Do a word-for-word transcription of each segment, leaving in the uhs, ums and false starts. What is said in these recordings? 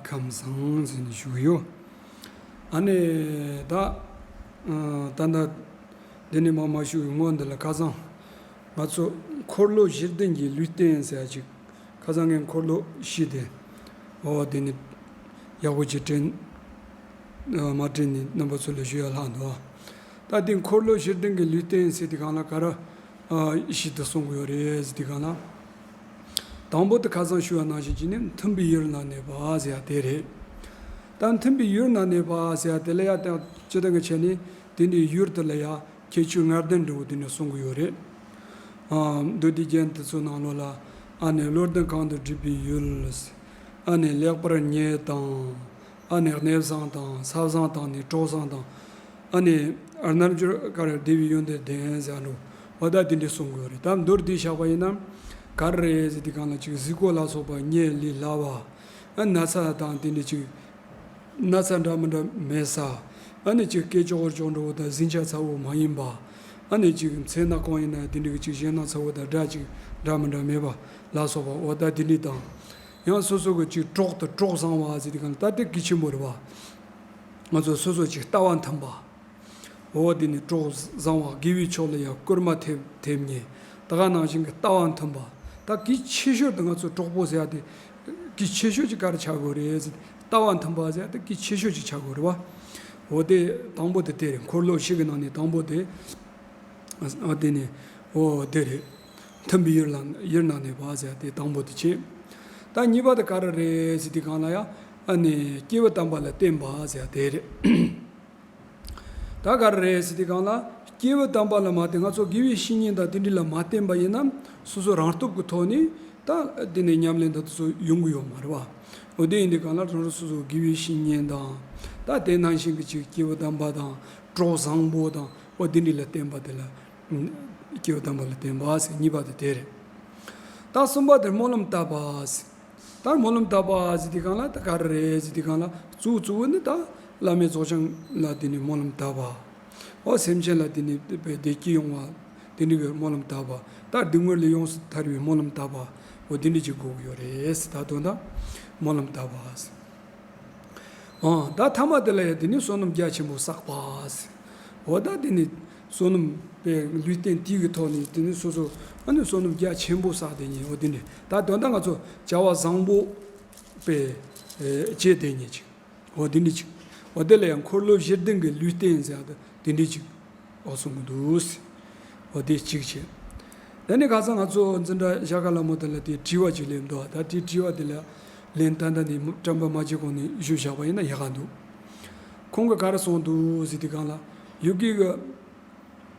ཁམས་བཟང་ཟེར་ནས་ཞུ་གི་ཡོད། ཨ་ནི་ད་ད་ལྟ་འདི་ནས་མར་མ་ཞུ་བའི་སྔོན་འདི་ལ་ཁ་སང་ང་ཚོ་འཁོར་ལོ་བཞི་ལྡན་གྱི་ལུས་རྟེན་ཟེར་ཡ་ཅིག་ཁ་སང་ངས་འཁོར་ལོ་བཞི་དེ་འོ་དེ་ནི་ཡག་པོ་ཅིག་དྲན་མ་དྲན་ནི་རྣམ་པ་ཚོ་ལ་ཞུ་ཡ་ལྷག་འདུག་ད་དེ་འཁོར་ལོ་བཞི་ལྡན་གྱི་ལུས་རྟེན་ཟེར་དེ་གང་ལ་ག་རེ་བཞི་དེ་གསུང་གི་ཡོད་རེད་ཟེར་དེ་གང་ལ། དང་པོ་དེ་ཁ་སང་ཞུ་བ་ནང་བཞིན་གྱི་ནི་མཐུན་པའི་ཡུལ་ན་གནས་པ་ཟེར་ཡ་དེ་རེད། ད་མཐུན་པའི་ཡུལ་ན་གནས་པ་ཟེར་ཡ་དེ་ལ་ཡ་ད་སྤྱིར་བཏང་གི་ཆ་ནས་དེ་འདྲའི་ཡུལ་དེ་ལ་ཡ་ཁྱད་ཆོས་ལྔ་ལྡན་འདྲ་བོ་དེ་འདྲ་གསུང་གི་ཡོད་རེད། ཨ། མདོ་སྡེ་རྒྱན་དེ་ཚོ་ནང་ལོགས་ལ་ཨ་ནི་བློ་ལྡན་གང་དུ་སྒྲིབ་པའི་ཡུལ། ཨ་ནི་ལེགས་པར་ཉེས་དང་། ཨ་ནི་གནས་བཟང་དང་ས་བཟང་དང་ནི་གྲོགས་བཟང་དང་། ཨ་ནི་རྣལ་འབྱོར་ག་རེ་བདེ་བའི་ཡོན་ཏན་ལྡན་ཟེར་འགྲོ་བ་ད་དེ་འདྲ་གསུང་གི་ཡོད་རེད། ད་མདོར་བསྡུས་བཞག་པ་ཡིན་ན་ག་རེ་རེད་ཟེར་དེ་གང་ལ་ཅིག་གཟུགས་པོ་ལ་སོགས་པ་ཉེ་ལས་སླ་བ། ཨ་ན་ཚ་དང་དེ་འདྲ་ཅིག་ན་ཚ་འདྲ་མི་འདྲ་མེད་ས། ཨ་ནི་ཅིག་སྐད་ཅོག་ཅོག་འདྲ་བོ་དང་ཟིང་ཆ་ཚ་བོ་མ་ཡིན་པ། ཨ་ནི་ཅིག་མཚན་ནག་གང་ཡིན་ན་དེ་འདྲ་གི་ཅིག་གཞན་ན་ཚ་བོ་དང་སྒྲ་ཅིག་འདྲ་མི་འདྲ་མེད་པ་ལ་སོགས་པ་འོ་ད་དེ་འདྲ་དང་། ཡང་སོ་སོ་གི་ཅིག་གྲོགས་དང་གྲོགས་བཟང་བ་ཟེར་དེ་གང་ལ་ད་དེ་གལ་ཆེན་པོ་རེད་བ། ང་ཚོ་སོ་སོ་ཅིག་ལྟ་བ་མཐུན་པ། འོ་དེ་ནི་གྲོགས་བཟང་བ་དགེ་བའི་ཕྱོགས་ལ་ཡང་སྐུལ་མ་ཐེབས་ཐེབས་ངེས། ད་ག་ནང་བཞིན་གྱི་ལྟ་བ་མཐུན་པ། ད་གལ་ཆེ་ཤོས་དེ་ང་ཚོ་གྲོགས་པོ་ཟེར་ཡ་དེ་གལ་ཆེ་ཤོས་ཀྱི་ག་རེ་ཆགས་དགོས་རེད་ཟེར། ལྟ་བ་མཐུན་པ་ཟེར་ཡ་དེ་གལ་ཆེ་ཤོས་ཀྱི་ཆགས་དགོས་རེད་བ། འོ་དེ་དང་པོ་དེ་དེ་རེད། འཁོར་ལོ་བཞི་གི་ནང་ནས་དང་པོ་དེ། འོ་དེ་ནི་འོ་དེ་རེད། མཐུན་པའི་ཡུལ་ལ་ཡུལ་ན་གནས་པ་ཟེར་ཡ་དེ་དང་པོ་དེ་བྱས། ད་གཉིས་པ་དེ་ག་རེ་རེད་ཟེར་དུས་སྒང་ལ་ཡ་ཨ་ནི་སྐྱེས་བུ་དམ་པ་ལ་བརྟེན་པ་ཟེར་ཡ་དེ་རེད། ད་ག་རེ་རེད་ཟེར་དུས་སྒང་ལ་སྐྱེས་བུ་དམ་པ་ལ་མ་བརྟེན་ང་ཚོ་དགེ་བའི་བཤེས་གཉེན་དང་དེ་འདྲ་ལ་མ་བརྟེན་པ་ཡིན་ན་སོ་སོ་རང་སྟོབས་ཀྱི་ཐོག་ནས་ད་དེ་ནས་ཉམས་ལེན་དང་དེ་ཚོ་ཡོང་གི་ཡོད་མ་རེད་བ། འོ་དེ་ཡིན་དུས་སྒང་ལ་རང་རང་སོ་སོ་དགེ་བའི་བཤེས་གཉེན་དང་ད་དེ་ནང་བཞིན་གྱི་ཅིག་སྐྱེས་བུ་དམ་པ་དང་གྲོགས་བཟང་པོ་དང་འོ་དེ་འདྲ་ལ་བརྟེན་པ་དེ་ལ་སྐྱེས་བུ་དམ་པ་ལ་བརྟེན་པ་ཟེར་གཉིས་པ་དེ་དེ་རེད། ད་གསུམ་པ་དེ་སྨོན་ལམ་བཏབ་པ་ཟེར། ད་སྨོན་ལམ་བཏབ་པ་ཟེར་དུས་སྒང་ལ་ད་ག་རེ་རེད་ཟེར་དུས་སྒང་ལ་གཙོ་བོ་གཙོ་བོ་ནི་ད་བླ་མེད་རྫོགས་བྱང་ལ་དེ་ནི་སྨོན་ལམ་བཏབ་པ། འོ་སེམས་ཅན་ལ་དེ་ནི་བདེ་སྐྱིད་ཡོང་བ་དེ་འདྲ་གི་སྨོན་ལམ་བཏབ་པ། ད་སྡིག་དམོད་ལས་ཡོངས་སུ་ཐར་བའི་སྨོན་ལམ་བཏབ་པ། འོ་དེ་འདྲ་ཅིག་དགོས་ཀྱི་ཡོད་རེད་ཟེར། ད་དོན་དག་སྨོན་ལམ་བཏབ་པ་ཟེར། ཨང་། ད་ཐ་མ་དེ་ལ་ཡང་དེ་ནི་བསོད་ནམས་རྒྱ་ཆེན་པོ་བསགས་པ་ཟེར། འོ་ད་དེ་ནི་བསོད་ནམས་པའི་ལུས་རྟེན་དེ་གི་ཐོག་ནས་དེ་ནི་སོ་སོ་ཨ་ནི་བསོད་ནམས་རྒྱ་ཆེན་པོ་བསགས་དེ་ཉིད། འོ་དེ་ནི་ད་དོན་དག་ང་ཚོ་བྱ་བ་བཟང་པོ་པའི་བྱེད་དེ་ཉིད་ཅིག་འོ་དེ་འདྲ་ཅིག་འོ་དེ་ལ་ཡང་འཁོར་ལོ་བཞི་ལྡན་གྱི་ལུས་རྟེན་ཟེར་ཡ་དེ་འདྲ་ཅིག་འོ་གསུང་གི་འདུག་འོ་དེ་གཅིག་བྱས། དེ་ནས་ཁ་སང་ང་ཚོ་འཛིན་གྲྭ་ཞྭ་སྒབ་ལྷ་མོ་དེ་ལ་དེ་དྲི་བ་ཅིག་སླེབས་འདུག་ད་དེ་དྲི་བ་དེ་ལ་ལན་ད་ལྟ་ནས་དྲན་པ་མ་བརྗེད་གོང་ནས་ཞུས་བཞག་པ་ཡིན་ན་ཡག་ག་འདུག་ཁོང་གིས་ག་རེ་གསུངས་འདུག་ཟེར་དུས་སྒང་ལ་ཡུ་གེ་གི་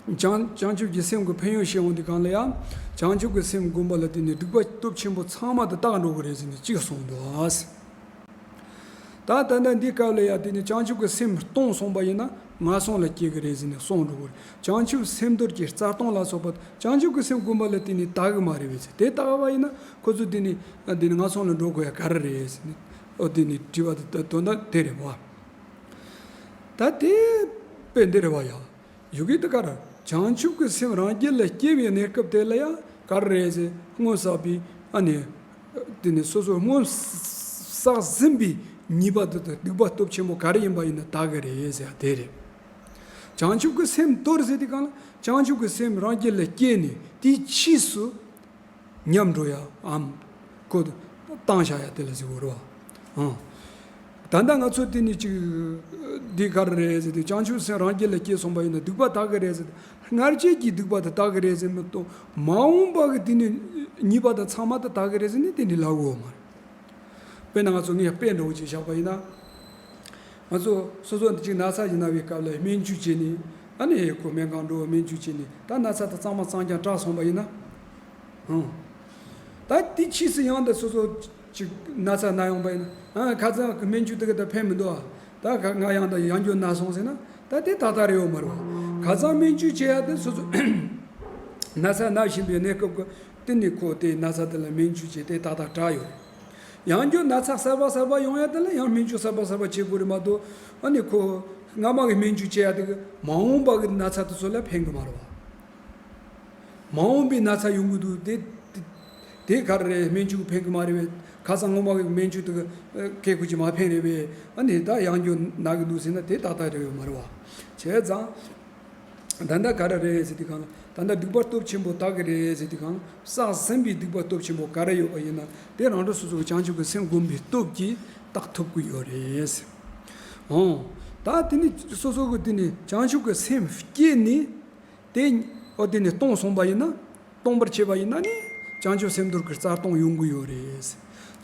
བྱང་བྱང་ཆུབ་ཀྱི་སེམས་ཀྱི་ཕན་ཡོན་བཤད་འོང་དུས་སྒང་ལ་ཡང་བྱང་ཆུབ་ཀྱི་སེམས་བསྒོམ་པ་ལ་བརྟེན་ནས་སྡིག་པ་སྟོབས་ཆེན་པོ་ཚང་མ་དེ་དག་འགྲོ་གི་རེད་ཟེར་ནས་གཅིག་གསུངས་འདུག་ད་ད་ལྟ་འདི་སྐབས་ལ་ཡང་དེ་ནི་བྱང་ཆུབ་ཀྱི་སེམས་གཏོང་སོང་པ་ཡིན་ན་ངན་སོང་ལ་སྐྱེ་གི་རེད་ཟེར་ནས་གསུངས་འགྲོ་གི་རེད། བྱང་ཆུབ་སེམས་འདོར་གྱི་རྩ་ལྟུང་ལ་སོགས་པ་བྱང་ཆུབ་ཀྱི་སེམས་བསྒོམ་པ་ལ་བརྟེན་ནས་དག་གི་མ་རེད་པས་ཟེར། དེ་དག་པ་ཡིན་ན་ཁོ་ཚོ་དེ་ནི་དེ་ནི་ངན་སོང་ལ་འགྲོ་དགོས་ཡ་ག་རེ་རེད་ཟེར་ནས་ཨོ་དེ་ནི་དྲི་བ་དེ་དོན་དག་དེ་རེད་བ། ད་དེ་དཔེ་འདི་རེད་བ་ཡ། ཡུ་གེ་དེ་ག་རེ། བྱང་ཆུབ་ཀྱི་སེམས་རང་རྒྱུད་ལ་སྐྱེ་བའི་གནས་སྐབས་དེ་ལ་ཡང་ག་རེ་རེད་ཟེར། སྔོན་བསགས་པའི་ཨ་ནི། དེ་ནི་སོ་སོ་སྔོན་བསགས་ཟིན་པའི་ཉེས་པ་དེ་དང་སྡིག་པ་སྟོབས་ཆེན་པོ་ག་རེ་ཡིན་པ་ཡིན་ན་དག་གི་རེད་ཟེར་ཡ་དེ་རེད། བྱང་ཆུབ་ཀྱི་སེམས་དོར་ཟེར་དུས་སྒང་ལ་བྱང་ཆུབ་ཀྱི་སེམས་རང་རྒྱུད་ལ་སྐྱེས་ནས་དེའི་ཕྱིས་སུ། ཉམས་འགྲོ་ཡའམ། ཁོ་བཏང་བཞག་ཡ་དེ་ལ་ཟེར་བ་རེད་བ། ཨང་། ད་ལྟ་ང་ཚོ་དེ་ནི་ཅིག་འདི་ག་རེ་རེད་ཟེར་ཏེ་བྱང་ཆུབ་སེམས་རང་རྒྱུད་ལ་སྐྱེས་སོང་པ་ཡིན་ན་སྡིག་པ་དག་གི་རེད་ཟེར་ཏེ་སྔར་བྱས་ཀྱི་སྡིག་པ་དེ་དག་གི་རེད་ཟེར་མི་གཏོང་མ་འོངས་པ་གི་དེ་ནི་ཉེས་པ་དང་ཚང་མ་དེ་དག་གི་རེད་ཟེར་ནས་དེ་ནི་ལབ་དགོས་མ་རེད། དཔེར་ན་ང་ཚོ་ངས་དཔེ་འདྲ་བོ་ཅིག་བཞག་པ་ཡིན་ན། ང་ཚོ་སོ་སོ་འདི་ཅིག་ན་ཚ་ཞིག་ན་བའི་སྐབས་ལ་སྨན་བཅོས་བྱས་ནས་ཨ་ནི་ཁོ་སྨན་ཁང་འགྲོ་བ་སྨན་བཅོས་བྱས་ནས་ད་ན་ཚ་དེ་གཙང་མ་གཙང་རྐྱང་དྲག་སོང་པ་ཡིན་ན། ཨང་། ད་དེ་ཕྱིས་སུ་ཡང་ད་སོ་སོ་ཅིག་ན་ཚ་ན་ཡོང་པ་ཡིན་ན་ཨ་ཁ་སང་སྨན་བཅོས་དེ་ག་ད་ཕན་མི་འདུག་ཨ། ད་ང་ཡང་ད་ཡང་བསྐྱར་ན་སོང་ཟེར་ན་ད་དེ་ཏག་ཏག་རེད་ཡོད་མ་རེད་བ། ཁ་སང་སྨན་བཅོས་བྱས་ཡ་དེ་སོ་སོ་ན་ཚ་ན་བཞིན་པའི་གནས་སྐབས་ཀྱི་དེ་ནི་ཁོ་དེ་ན་ཚ་དེ་ལ་སྨན་བཅོས་བྱས་དེ་ཏག་ཏག་དྲག་ཡོད་རེད། ཡང་བསྐྱར་ན་ཚ་གསར་པ་གསར་པ་ཡོང་ཡ་དེ་ལ་ཡང་སྨན་བཅོས་གསར་པ་གསར་པ་བྱེད་དགོས་རེད་མ་གཏོགས་ཨ་ནི་ཁོ་སྔ་མ་གི་སྨན་བཅོས་བྱས་ཡ་དེ་གི་མ་འོངས་པ་གི་ན་ཚ་དེ་ཚོ་ལ་ཕན་གི་མ་རེད་བ། མ་འོངས་པའི་ན་ཚ་ཡོང་གི་འདུག་དེ་དེ་ དེ་ག་རེ་རེད། སྨན་བཅོས་ཕན་གི་མ་རེད་པས། ཁ་སང་སྔོན་མ་གི་སྨན་བཅོས་དེ་གི་ཁེ་ཁུ་ཅི་མ་ཕན་རེད་པས། ཨ་ནི་ད་ཡང་བསྐྱར་ན་གི་འདུག་ཟེར་ན་དེ་ཏག་ཏག་རེད་པས་མ་རེད་པ། བྱས་ཙང་ད་ལྟ་ག་རེ་རེད་ཟེར་དུས་སྒང་ལ། ད་ལྟ་སྡིག་པ་སྟོབས་ཆེན་པོ་དག་གི་རེད་ཟེར་དུས་སྒང་ལ། བསགས་ཟིན་པའི་སྡིག་པ་སྟོབས་ཆེན་པོ་ག་རེ་ཡོད་པ་ཡིན་ན་དེ་རང་གྲོལ་སོ་སོ་གི་བྱང་ཆུབ་ཀྱི་སེམས་བསྒོམས་པའི་སྟོབས་ཀྱིས་དག་ཐུབ་ཀྱི་ཡོད་རེད། འོང་། ད་དེ་ནི་སོ་སོ་གི་དེ་ནི་བྱང་ཆུབ་ཀྱི་སེམས་བསྐྱེད་ནས། དེ། འོ་དེ་ནི་གཏོང་སོང་པ་ཡིན་ན། གཏོང་པར་བྱེད་པ་ཡིན་ན་ནི། བྱང་ཆུབ་སེམས་རྡོར་གྱི་རྩལ་གཏོང་ཡོང་གི་ཡོད་རེད།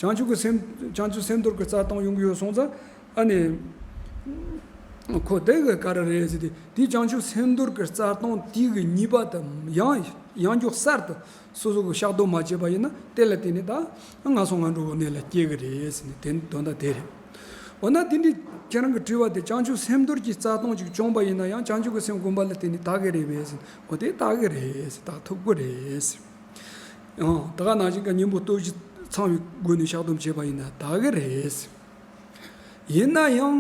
བྱང་ཆུབ་ཀྱི་སེམས། བྱང་ཆུབ་སེམས་རྡོར་གྱི་རྩལ་གཏོང་ཡོང་གི་ཡོད་སོང་ཙང་། ཨ་ནི། ཁོ་དེ་གི་ག་རེ་རེད་ཟེར་ཏེ། དེ་བྱང་ཆུབ་སེམས་རྡོར་གྱི་རྩལ་གཏོང་དེ་གི་ཉེས་པ་དེ་ཡང་ཡང་མགྱོགས་གསར་དུ་སོ་སོ་གི་བཤགས་སྡོམ་མ་བྱས་པ་ཡིན་ན། དེ་ལ་བརྟེན་ནས་ད་ངན་སོང་ངན་འགྲོ་གི་གནས་ལ་སྐྱེ་གི་རེད་ཟེར་ནས། དེ་དོན་དག་དེ་རེད། འོ་ན་དེ་འདྲའི་ཁྱེད་རང་གི་དྲི་བ་དེ་བྱང་ཆུབ་སེམས་རྡོར་གྱི་རྩལ་གཏོང་ཅིག་བྱུང་པ་ཡིན་ན་ཡང་། བྱང་ཆུབ་ཀྱི་སེམས་བསྒོམ་པ་ལ་བརྟེན་ནས་དག་གི་རེད་པས་ཟེར། འོ་དེ་དག་གི་རེད་ཟེར། དག་ཐུབ་ཀྱི་རེད་ཟེར། ཡང་ད་ག་ནང་བཞིན་གྱི་གཉེན་པོ་སྟོབས་བཞི་ཚང་བའི་སྒོ་ནས་བཤགས་སྡོམ་བྱས་པ་ཡིན་ན་དག་གི་རེད་ཟེར། ཡིན་ན་ཡང་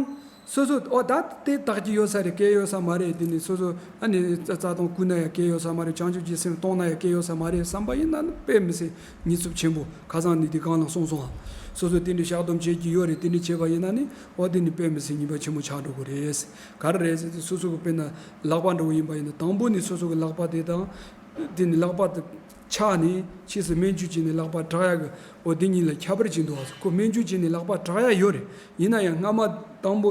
སོ་སོ། འོ་ད་དེ་དག་གི་ཡོད་ས་རེད། གལ་ཡོད་ས་མ་རེད། དེ་ནི་སོ་སོ། ཨ་ནི་རྩ་རྩལ་གཏོང་བསྐུལ་ན་ཡང་གལ་ཡོད་ས་མ་རེད། བྱང་ཆུབ་ཀྱི་སེམས་གཏོང་ན་ཡང་གལ་ཡོད་ས་མ་རེད་བསམ་པ་ཡིན་ན་ནི། དཔེ་མི་སྲིད་ཉེས་ཚབས་ཆེན་པོ། ཁ་སང་ནི་དེ་གང་ལ་གསུངས་སོང་ཨ། སོ་སོ་དེ་འདྲའི་བཤགས་སྡོམ་བྱེད་ཀྱི་ཡོད་རེད། དེ་འདྲའི་བྱས་པ་ཡིན་ན་ནི། འོ་དེ་ནི་དཔེ་མི་སྲིད་ཉེས་པ་ཆེན་པོ་ཆགས་འགྲོ་གི་རེད། ག་རེ་རེད་ཟེར་དུས། སོ་སོ་གི་དཔེར་ན་ལག་པ་འདྲ་བོ་ཡིན་པ་ཡིན་ན། དང་པོ་ནི་སོ་སོ་གི་ལག་པ་དེ་དང་། དེ་ནི་ལག་པ་དེ་ཆག་ནས། ཕྱིས་སུ་སྨན་བཅོས་བྱས་ནས་ལག་པ་དྲག་ཡག་གི། འོ་དེ་གཉིས་ལ་ཁྱད་པར་ཅིག་འདུག་ཨ། ཁོ་སྨན་བཅོས་བྱས་ནས་ལག་པ་དྲག་ཡག་ཡོད་རེད། ཡིན་ན་ཡང་སྔ་མ་དང་པོ་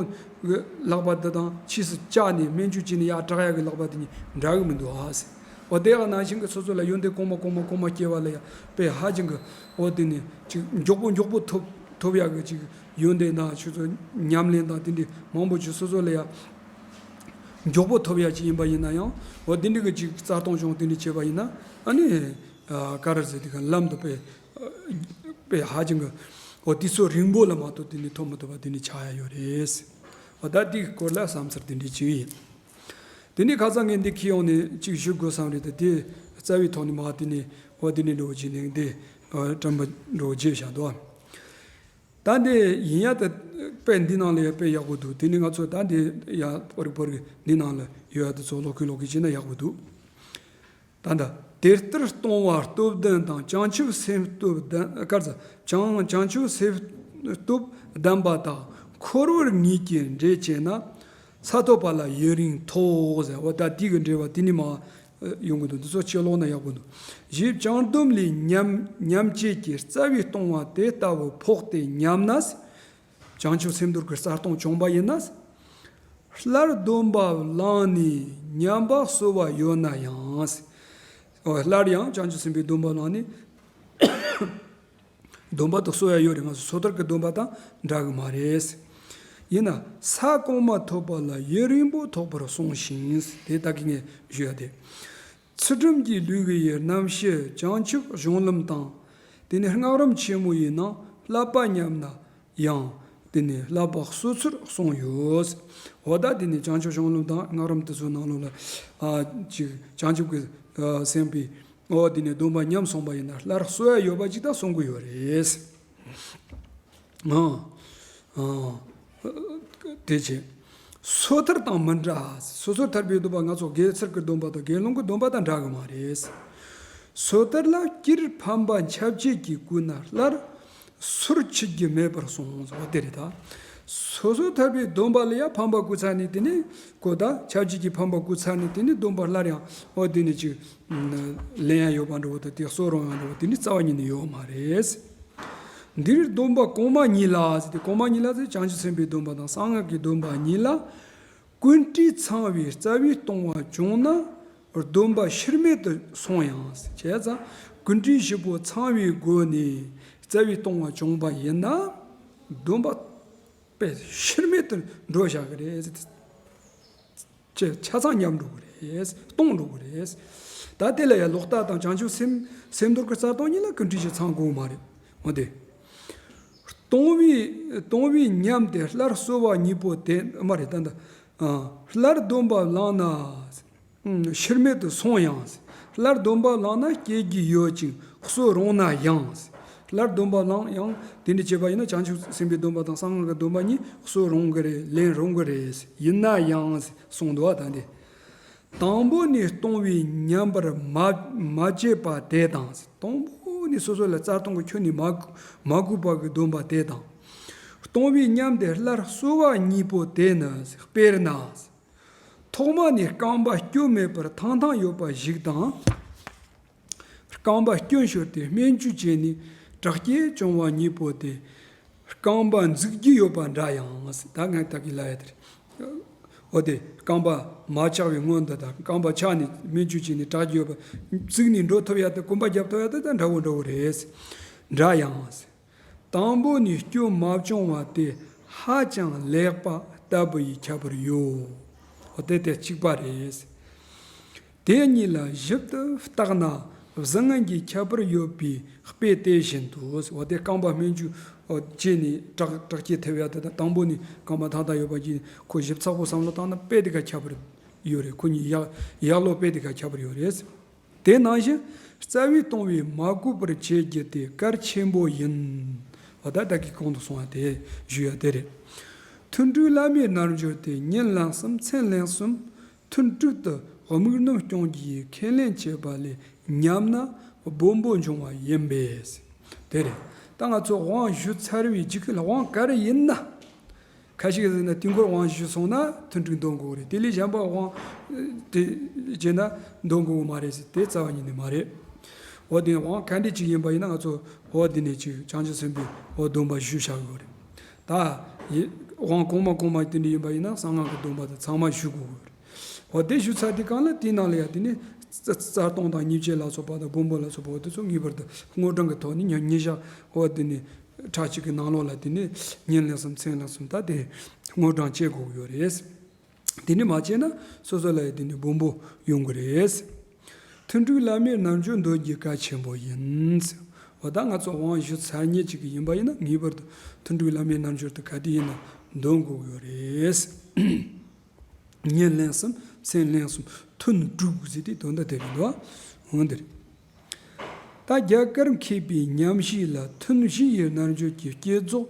གི་ལག་པ་དེ་དང་། ཕྱིས་སུ་བཅག་ནས་སྨན་བཅོས་བྱས་ནས་ཡག་དྲག་ཡག་གི་ལག་པ་དེ་གཉིས་འདྲ་གི་མི་འདུག་ཨ་ཟེར། འོ་དེ་ཡང་ནང་བཞིན་གྱི་སོ་སོ་ལ་ཡོན་ཏན་གོང་མ་གོང་མ་གོང་མ་སྐྱེ་བ་ལ་ཡང་དཔེ་ཧ་ཅང་གི། འོ་དེ་ནི་ཅིག་མགྱོགས་པོ་མགྱོགས་པོ་ཐོབ་ཐོབ་ཡག་གི་ཅིག་ཡོན་ཏན་དང་། ཁྱོད་ཚོ་ཉམས་ལེན་དང་དེ་འདྲའི་མང་པོ་ཅིག་སོ་སོ་ལ་ཡང་མགྱོགས་པོ་ཐོབ་ཡག་ཅིག་ཡིན་པ་ཡིན་ན་ཡང་། འོ་དེ་འདྲའི་གི་ཅིག་རྩ་གཏོང་སྦྱོང་དེ་འདྲ་བྱས་པ་ཡིན་ན། ཨ་ནི་ཨ་ག་རེ་ཟེར། དེ་ག་ལམ་དུ་དཔེ་དཔེ་ཧ་ཅང་གི། འོ་དུས་ཚོད་རིང་པོ་ལ་མ་གཏོགས་དེ་ནི་ཐོབ་མི་ཐུབ་པ་དེ་འདྲ་ཆགས་ཡག་ཡོད་རེད། འོ་ད་དེའི་སྐོར་ལ་བསམ་ཚུལ་དེ་འདྲ་ཅིག་ཡིན། དེ་ནས་ཁ་སང་ངས་འདི་འཁྱེར་ཡོང་ནས་ཅིག་ཞུ་དགོས་བསམ་རེད་དེ། དེ་རྩ་བའི་ཐོག་ནས་མ། དེ་ནས་འོ་དེ་ནས་འགྲོ་བྱས་ནས་འདི་དྲན་པ་འགྲོ་བྱས་བཞག་འདུག། ད་འདི་ཡིན་ཡག་དེ་དཔེ་འདི་ནང་ལ་ཡང་དཔེ་ཡག་པོ་འདུག། དེ་ནས་ང་ཚོ་ད་འདི་ཡང་པར་པར་གི་འདི་ནང་ལ་ཡོད་ཡག་དེ་ཚོ་ཀློག་གིན་ཀློག་གིན་བྱས་ན་ཡག་པོ་འདུག། ད་ལྟ་དེ་ལྟར་ལྟུང་བ་སྟོབས་ལྡན་དང་། བྱང་ཆུབ་སེམས་སྟོབས་ལྡན། ག་རེ་ཟེར། བྱང་བྱང་ཆུབ་སེམས་སྟོབས་ལྡན་པ་དག། འཁོར་བར་ངེས་ཀྱི་འདྲེ་བཅས་ན། ས་ཐོབ་པ་ལ་ཡུན་རིང་ཐོགས་ཟེར། འོ་ད་དེ་གི་འགྲེལ་པ་དེ་ནས་མ་ཡོང་གི་འདུག། འདི་ཚོ་ཕྱི་ལོགས་ན་ཡག་པོ་འདུག། ཞེས་བྱང་སྡོམ་ལས་ཉམས་ཉམས་བྱེད་ཀྱི་རྩ་བའི་ལྟུང་བ་དེ་ལྟ་བུ་ཕོག་སྟེ་ཉམས་ན། བྱང་ཆུབ་སེམས་རྡོར་གྱི་རྩལ་གཏོང་བྱུང་བ་ཡིན་ན། སླར་སྡོམ་པ་བླངས་ནས་ཉམས་པ་གསོ་བ་ཡོད་ན་ཡང་། འོ་སླར་ཡང་བྱང་ཆུབ་སེམས་དཔའི་སྡོམ་པ་བླངས་ནས། སྡོམ་པ་དེ་གསོ་ཡག་ཡོད་རེད། ང་ཚོ་སོ་ཐར་གྱི་སྡོམ་པ་དང་འདྲ་གི་མ་རེད། ཡིན་ན་ས་གོང་མ་ཐོབ་པ་ལ་ཡུན་རིང་པོ་ཐོགས་པར་གསུངས་ཤིང་། དེ་ད་གིན་ངས་ཞུ་ཡག་དེ། ཚུལ་ཁྲིམས་ཀྱི་ལུས་ཀྱི་རྣམ་ཤེས་བྱང་ཆུབ་གཞུང་ལམ་དང་། དེ་ནས་སྔགས་རིམ་ཆེན་མོ་ཡི་ནང་བསླབ་པ་ཉམས་ན་ཡང་། དེ་ནས་བསླབ་པ་གསོ་ཚུལ་གསུངས་ཡོད། འོ་ད་དེ་ནས་བྱང་ཆུབ་གཞུང་ལམ་དང་སྔགས་རིམ་དེ་ཚོའི་ནང་ལོགས་ལ། ཨ་ཅིག་བྱང་ཆུབ་ཀྱི་ཨ་སེམས་དཔའི། འོ་དེ་ནས་སྡོམ་པ་ཉམས་སོང་བ་ཡིན་ན་སླར་གསོ་ཡག་ཡོད་པ་ཅིག་ད་གསུང་གི་ཡོད་རེད། ཨ་ཨ་དེ་བྱས། སོ་ཐར་དང་མི་འདྲ། སོ་སོ་ཐར་པའི་སྡོམ་པ། ང་ཚོ་དགེ་ཚུལ་གྱི་སྡོམ་པ་དང་དགེ་སློང་གི་སྡོམ་པ་དང་འདྲ་གི་མ་རེད། སོ་ཐར་ལ་སྤྱིར་ཕམ་པ་འཆབ་བྱེད་ཀྱིས་བསྐུལ་ན་སླར་སོར་ཆུད་རྒྱུ་མེད་པར་གསུངས་སོ། དེ་རེད་ད། སོ་སོ་ཐར་པའི་སྡོམ་པ་ལ་ཡང་ཕམ་པ་བསྐུལ་ཚར་ནས། དེ་ནས་ཁོ་ད་འཆབ་བྱེད་ཀྱིས་ཕམ་པ་བསྐུལ་ཚར་ནས། དེ་ནས་སྡོམ་པ་སླར་ཡང་འོ་དེ་ནས་ཅིག་ལེན་ཡག་ཡོད་པ་འདྲ་བོ་དང་། དེ་གསོ་རུང་ཡག་འདྲ་བོ་དེ་ནི་རྩ་བ་ཉིད་ནས་ཡོད་མ་རེད། འདིར་སྡོམ་པ་གོང་མ་གཉིས་ལ་ཟེར་ཏེ། གོང་མ་གཉིས་ལ་ཟེར། བྱང་ཆུབ་སེམས་དཔའི་སྡོམ་པ་དང་གསང་སྔགས་ཀྱི་སྡོམ་པ་གཉིས་ལ། ཀུན་དཀྲིས་ཚང་བའི་རྩ་བའི་ལྟུང་བ་བྱུང་ན་སྡོམ་པ་ཕྱིར་མེད་དུ་སོང་ཡང་། བྱས་ཙང་ཀུན་དཀྲིས་བཞི་པོ་ཚང་བའི་སྒོ་ནས་རྩ་བའི་ལྟུང་བ་བྱུང་བ་ཡིན་ན། སྡོམ་པ་དཔེ་ཕྱིར་མེད་དུ་འགྲོ་བཞག་གི་རེད། ཆ་ཆ་ཚང་ཉམས་འགྲོ་གི་རེད། སྟོང་འགྲོ་གི་རེད། ད་དེ་ལ་ཡང་ལོག་ལྟ་དང་བྱང་ཆུབ་སེམས་སེམས་རྡོར་གྱི་རྩལ་གཏོང་གཉིས་ལ་ཀུན་དཀྲིས་ཀྱིས་ཚང་དགོས་མ་རེད། འོ་དེ། ལྟུང་བའི་ལྟུང་བའི་ཉམས་དེ་སླར་གསོ་བ་གཉིས་པོ་དེ་མ་རེད། ད་ད། ཨ། སླར་སྡོམ་པ་བླངས་ན་ཕྱིར་མེད་དུ་སོང་ཡང་། སླར་སྡོམ་པ་བླངས་ན་སྐྱེ་རྒྱུ་ཡོད་ཅིང་གསོ་རུང་ན་ཡང་། སླར་སྡོམ་པ་བླངས་ཡང་དེ་འདྲ་བྱས་པ་ཡིན་ན། བྱང་ཆུབ་སེམས་དཔའི་སྡོམ་པ་དང་གསང་སྔགས་ཀྱི་སྡོམ་པ་གཉིས་གསོ་རུང་གི་རེད། ལེན་རུང་གི་རེད། ཡིན་ན་ཡང་གསུངས་འདུག་བ། ད་འདི། དང་པོ་ནས་ལྟུང་བའི་ཉམས་པར་མ་མ་བྱས་པ་དེ་དང་། དང་པོ་ ནས་སོ་སོ་ལ་རྩ་ལྟུང་གི་ཁྱོན་ནས་མ་མ་གོས་པ་གི་སྡོམ་པ་དེ་དང་། སྟོང་པའི་ཉམས་དེ་སླར་གསོ་བ་གཉིས་པོ་དེ་ནི། དཔེར་ན། ཐོག་མ་ནས་རྐང་པ་སྐྱོན་མེད་པར་ཐང་ཐང་ཡོད་པ་ཞིག་དང་། རྐང་པ་སྐྱོན་ཤོར་ཏེ་སྨན་བཅོས་བྱས་ནས་དྲག་སྐྱེད་བྱུང་བ་གཉིས་པོ་དེ། རྐང་པ་འཛུགས་རྒྱུ་ཡོད་པ་འདྲ་ཡང་། ད་ངས་ད་གི་ལབ་ཡ་དེ་རེད། འོ་དེ་རྐང་པ་མ་ཆག་པའི་སྔོན་དུ་དང་རྐང་པ་ཆག་ནས་སྨན་བཅོས་བྱས་ནས་དྲག་རྒྱུ་ཡོད་པ། བཙུགས་ནས་འགྲོ་ཐུབ་ཡ་དེ་གོམ་པ་རྒྱབ་ཐུབ་ཡ་དེ་ད་འདྲ་བོ་འདྲ་བོ་རེད། འདྲ་ཡང་། དང་པོ་ནས་སྐྱོན་མ་བྱུང་བ་དེ་ཧ་ཅང་ལེགས་པ་ལྟ་བུ་ཡི་ཁྱད་པར་ཡོད། འོ་དེ་དེ་གཅིག་པ་རེད། དེ་གཉིས་ལ་ཞིབ་ཏུ་བརྟགས་ན་བཟང་ངན་གྱི་ཁྱད་པར་ཡོད་པའི་དཔེ་དེ་བཞིན་དུ། འོ་དེ་རྐང་པ་སྨན་བཅོས་བྱས་ནས་དྲག་དྲག་སྐྱེད་ཐེབས་ཡ་དེ་དང་དང་པོ་ནས་རྐང་པ་ཐང་ཐང་ཡོད་པ་གྱིས་ཁོ་ཞིབ་ཚགས་པོ་བསམ་བློ་བཏང་ན་དཔེ་དེ་ག་ཁྱད་པར་ཡོད་རེད། ཁོ་གཉིས་ཡག་ཡག་ལོ་དཔེ་དེ་ག་ཁྱད་པར་ཡོད་རེད། དེ་ནང་བཞིན་རྩ་བའི་སྟོང་པས་མ་གོས་པར་བྱེད་རྒྱུ་དེ་གལ་ཆེན་པོ་ཡིན། འོ་ད་ད་གི་གོང་དུ་སོང་བ་དེ་ཞུ་ཡ་དེ་རེད། ཐུན་དྲུག་བླ་མའི་རྣལ་འབྱོར་དེ་ཉིན་ལན་གསུམ་མཚན་ལན་གསུམ་ཐུན་དྲུག་ཏུ་དམིགས་རྣམ་སྐྱོང་རྒྱུ་ཡི་ཁས་ལེན་བྱེད་པ་ལས་ཉམས་ན་སྦོམ་པོ་འབྱུང་བ་ཡིན་པས། དེ་རེད། ད་ང་ཚོ་དབང་ཞུ་ཚར་བའི་རྗེས་ཁུལ་དབང་ག་རེ་ཡིན་ན། ཁ་ཤས་ཟེར་ན་དུས་འཁོར་དབང་ཞུས་སོང་ན་ཐུན་དྲུག་འདོན་དགོས་རེད། དེ་ལས་གཞན་པ་དབང་དེ་བྱས་ན་འདོན་དགོས་མ་རེད་ཟེར། དེ་རྩ་བ་ཉིད་ནས་མ་རེད། འོ་དེ་དབང་ག་འདྲ་ཅིག་ཡིན་པ་ཡིན་ན་ང་ཚོ་འོ་དེ་ནས་ཅིག་བྱང་ཆུབ་སེམས་དཔའི་འོ་སྡོམ་པ་ཞུ་བྱ་དགོས་རེད། ད་ཡི་དབང་གོང་མ་གོང་མ་དེ་འདྲ་ཡིན་པ་ཡིན་ན་གསང་སྔགས་ཀྱི་སྡོམ་པ་དང་ཚང་མ་ཞུ་དགོས་རེད། འོ་དེ་ཞུ་ཚར་དུས་གང་ལ་དེའི་ནང་ལ་ཡ་དེ་ནས་རྩ་རྩ་ལྟུང་དང་ཉེས་བྱས་ལ་སོགས་པ་དང་སྦོམ་པོ་ལ་སོགས་པ་འོ་དེ་ཚོ་ངེས་པར་དུ་དངོས་བགྲང་གི་ཐོག་ནས་ཉ་ཉིན་ཞག་འོ་དེ་ནས། ཕྲག་གཅིག་གི་ནང་ལོགས་ལ་དེ་ནས་ཉིན་ལན་གསུམ་མཚན་ལན་གསུམ་ད་དེ་དངོས་བགྲང་བྱེད་དགོས་ཀྱི་ཡོད་རེད། དེ་ནས་མ་བྱས་ན་སོ་སོ་ལ་ཡང་དེ་ནས་སྦོམ་པོ་ཡོང་གི་རེད། ཐུན་དྲུག་བླ་མའི་རྣལ་འབྱོར་འདོན་རྒྱུ་གལ་ཆེན་པོ་ཡིན། འོ་ད་ང་ཚོ་དབང་ཞུ་ཚར་མཁན་ཅིག་གི་ཡིན་པ་ཡིན་ན་ངེས་པར་དུ་ཐུན་དྲུག་བླ་མའི་རྣལ་འབྱོར་དེ་ག་དུས་ཡིན་ན་འདོན་དགོས་ཀྱི་ཡོད་རེད། ཉིན་ལན་གསུམ་མཚན་ལན་གསུམ་ཐུན་དྲུག་ཟེར་ཏེ་དོན་དག་དེ་རེད་འདུག་འོན་ཏེ། ད་རྒྱ་གར་མཁས་པའི་ཉམས་ཞིབ་ལ་ཐུན་བཞི་ཡི་རྣལ་འབྱོར་གྱི་བསྐྱེད་རྫོགས་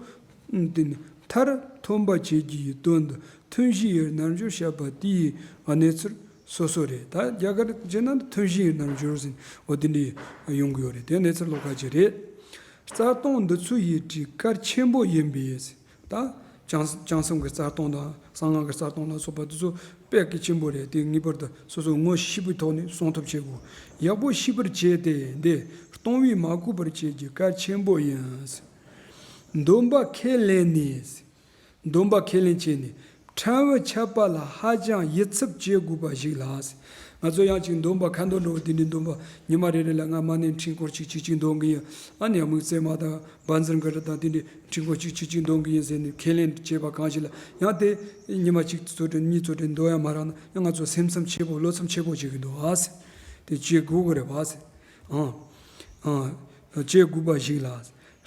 དེ་ནི་མཐར་ཐོན་པ་བྱེད་རྒྱུ་ཡི་དོན་དུ་ཐུན་བཞི་ཡི་རྣལ་འབྱོར་བཤད་པ་དེའི་གནས་ཚུལ་སོ་སོ་རེད། ད་རྒྱ་གར་བྱས་ན་ཐུན་བཞི་ཡི་རྣལ་འབྱོར་ཟེར་འོ་དེ་འདྲ་ཡོང་གི་ཡོད་རེད། དེ་གནས་ཚུལ་ལོགས་ཀ་ཅིག་རེད། རྩ་ལྟུང་འདི་ཚོ་ཡི་གྲས་གལ་ཆེན་པོ་ཡིན་པས། ད་བྱང་བྱང་སེམས་ཀྱི་རྩ་ལྟུང་དང་གསང་སྔགས་ཀྱི་རྩ་ལྟུང་ལ་སོགས་པ་དེ་ཚོ་དཔེ་གལ་ཆེན་པོ་རེད། དེ་ངེས་པར་དུ་སོ་སོ་ངོ་ཤེས་པའི་ཐོག་ནས་སྲུང་ཐབས་བྱེད་དགོས། ཡག་པོ་ཤེས་པར་བྱས་ཏེ་འདི་སྟོང་པས་མ་གོས་པར་བྱེད་རྒྱུ་གལ་ཆེན་པོ་ཡིན། སྡོམ་པ་ཁས་ལེན་ནས། སྡོམ་པ་ཁས་ལེན་བྱས་ནས་ཕྲན་བུ་ཆད་པ་ལ་ཧ་ཅང་ཡིད་ཚིམ་བྱེད་དགོས་པ་ཞིག་ལ། ང་ཚོ་ཡང་ཅིག་སྡོམ་པ་ཁ་འདོན་འགྲོ་བ་དེ་འདྲའི་སྡོམ་པ་ཉི་མ་རེ་རེ་ལ་ང་མ་ཎི་ཕྲེང་སྐོར་གཅིག་གཅིག་གཅིག་འདོན་གི་ཡིན། ཨ་ནི་དམིགས་བརྩེ་མ་དང་བཛྲ་གུ་རུ་དང་དེ་འདྲའི་ཕྲེང་སྐོར་གཅིག་གཅིག་གཅིག་འདོན་གི་ཡིན་ཟེར་ནས་ཁས་ལེན་བྱས་པ་གང་ཞིག་ལ་ཡང་དེ་ཉི་མ་གཅིག་ཚོ་དྲན་གཉིས་ཚོ་དྲན་འདོན་ཡ་མ་རག་ན་ཡང་ང་ཚོ་སེམས་འཚབ་ཆེ་པོ་བློ་འཚབ་ཆེ་པོ་བྱེད་གི་འདུག་ཨ་ཟེར། དེ་བྱེད་དགོས་གི་རེད་བ་ཟེར། ཨང་། ཨང་། བྱེད་དགོས་པ་ཞིག་ལ།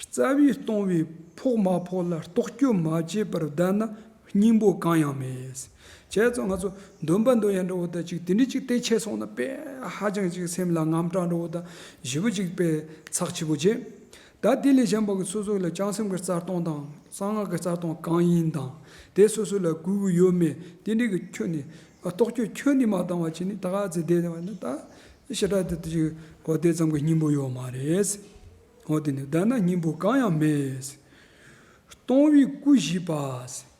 རྩ་བའི་སྟོང་པས་ཕོག་མ་ཕོག་ལ་རྟོག་དཔྱོད་མ་བྱས་པར་བསྡད་ན་སྙིང་པོ་གང་ཡང་མེད། བྱས་ཙང་ང་ཚོ་འདོན་པ་འདོན་ཡ་འདྲ་བོ་དང་ཅིག་དེ་འདྲ་ཅིག་དེ་བྱས་སོང་ན་དཔེ་ཧ་ཅང་ཅིག་སེམས་ལ་དངངས་སྐྲག་འདྲ་བོ་དང་ཞེ་པོ་ཅིག་དཔེ་ཚགས་ཆེ་པོ་བྱས། ད་དེ་ལས་གཞན་པ་གི་སོ་སོ་ལ་བྱང་སེམས་ཀྱི་རྩ་ལྟུང་དང་གསང་སྔགས་ཀྱི་རྩ་ལྟུང་གང་ཡིན་དང་དེ་སོ་སོ་ལ་དགོས་ཀྱི་ཡོད་མེད་དེ་འདྲ་གི་ཁྱོན་ནས་རྟོག་དཔྱོད་ཁྱོན་ནས་མ་བཏང་བ་བྱས་ནས་ད་ག་ཚོད་བསྡད་བ་ན་ད། ཞེ་དྲག་དེ་དེ་ཅིག་འོ་དེ་ཙམ་གྱི་སྙིང་པོ་ཡོད་མ་རེད། འོ་དེ་ནི་བསྡད་ན་སྙིང་པོ་གང་ཡང་མེད། སྟོང་པའི་སྐུ་བཞི་པ།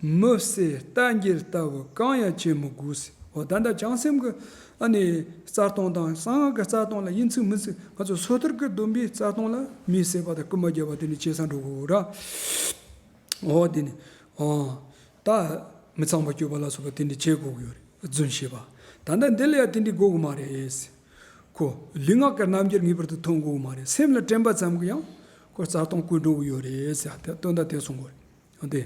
མི་གསལ་རྟ་འགྱེལ་ལྟ་བུ་གང་ཡང་བྱེད་མི་དགོས། འོ་ད་ལྟ་བྱང་སེམས་ཀྱི་ཨ་ནི་རྩ་ལྟུང་དང་གསང་སྔགས་ཀྱི་རྩ་ལྟུང་ལ་ཡིན་ཚུལ་མིན་ཚུལ་ང་ཚོ་སོ་ཐར་གྱི་སྡོམ་པའི་རྩ་ལྟུང་ལ་མི་གསལ་བ་དང་སྐུལ་མ་བརྒྱབ་པ་དེ་ནི་བྱེད་ས་འགྲོ་དགོས་ར། འོ་དེ་ནི་འོ་ད་མི་ཚངས་པར་སྤྱོད་པ་ལ་སོགས་པ་དེ་འདྲ་བྱེད་དགོས་ཀྱི་ཡོད་རེད། རྫུན་བཤད་པ། ད་ལྟ་འདི་ལ་ཡང་དེ་འདྲ་དགོས་ཀྱི་མ་རེད། ཁོ་ལུས་ངག་གི་རྣམ་འགྱུར་ངེས་པར་དུ་ཐོན་དགོས་ཀྱི་མ་རེད། སེམས་ལ་དྲན་པ་ཙམ་གྱིས་ཡང་ཁོ་རྩ་ལྟུང་བཀོད་འགྲོ་གི་ཡོད་རེད་ཟེར་དེ་དོན་དག་དེ་གསུང་དགོས་རེད། དེ་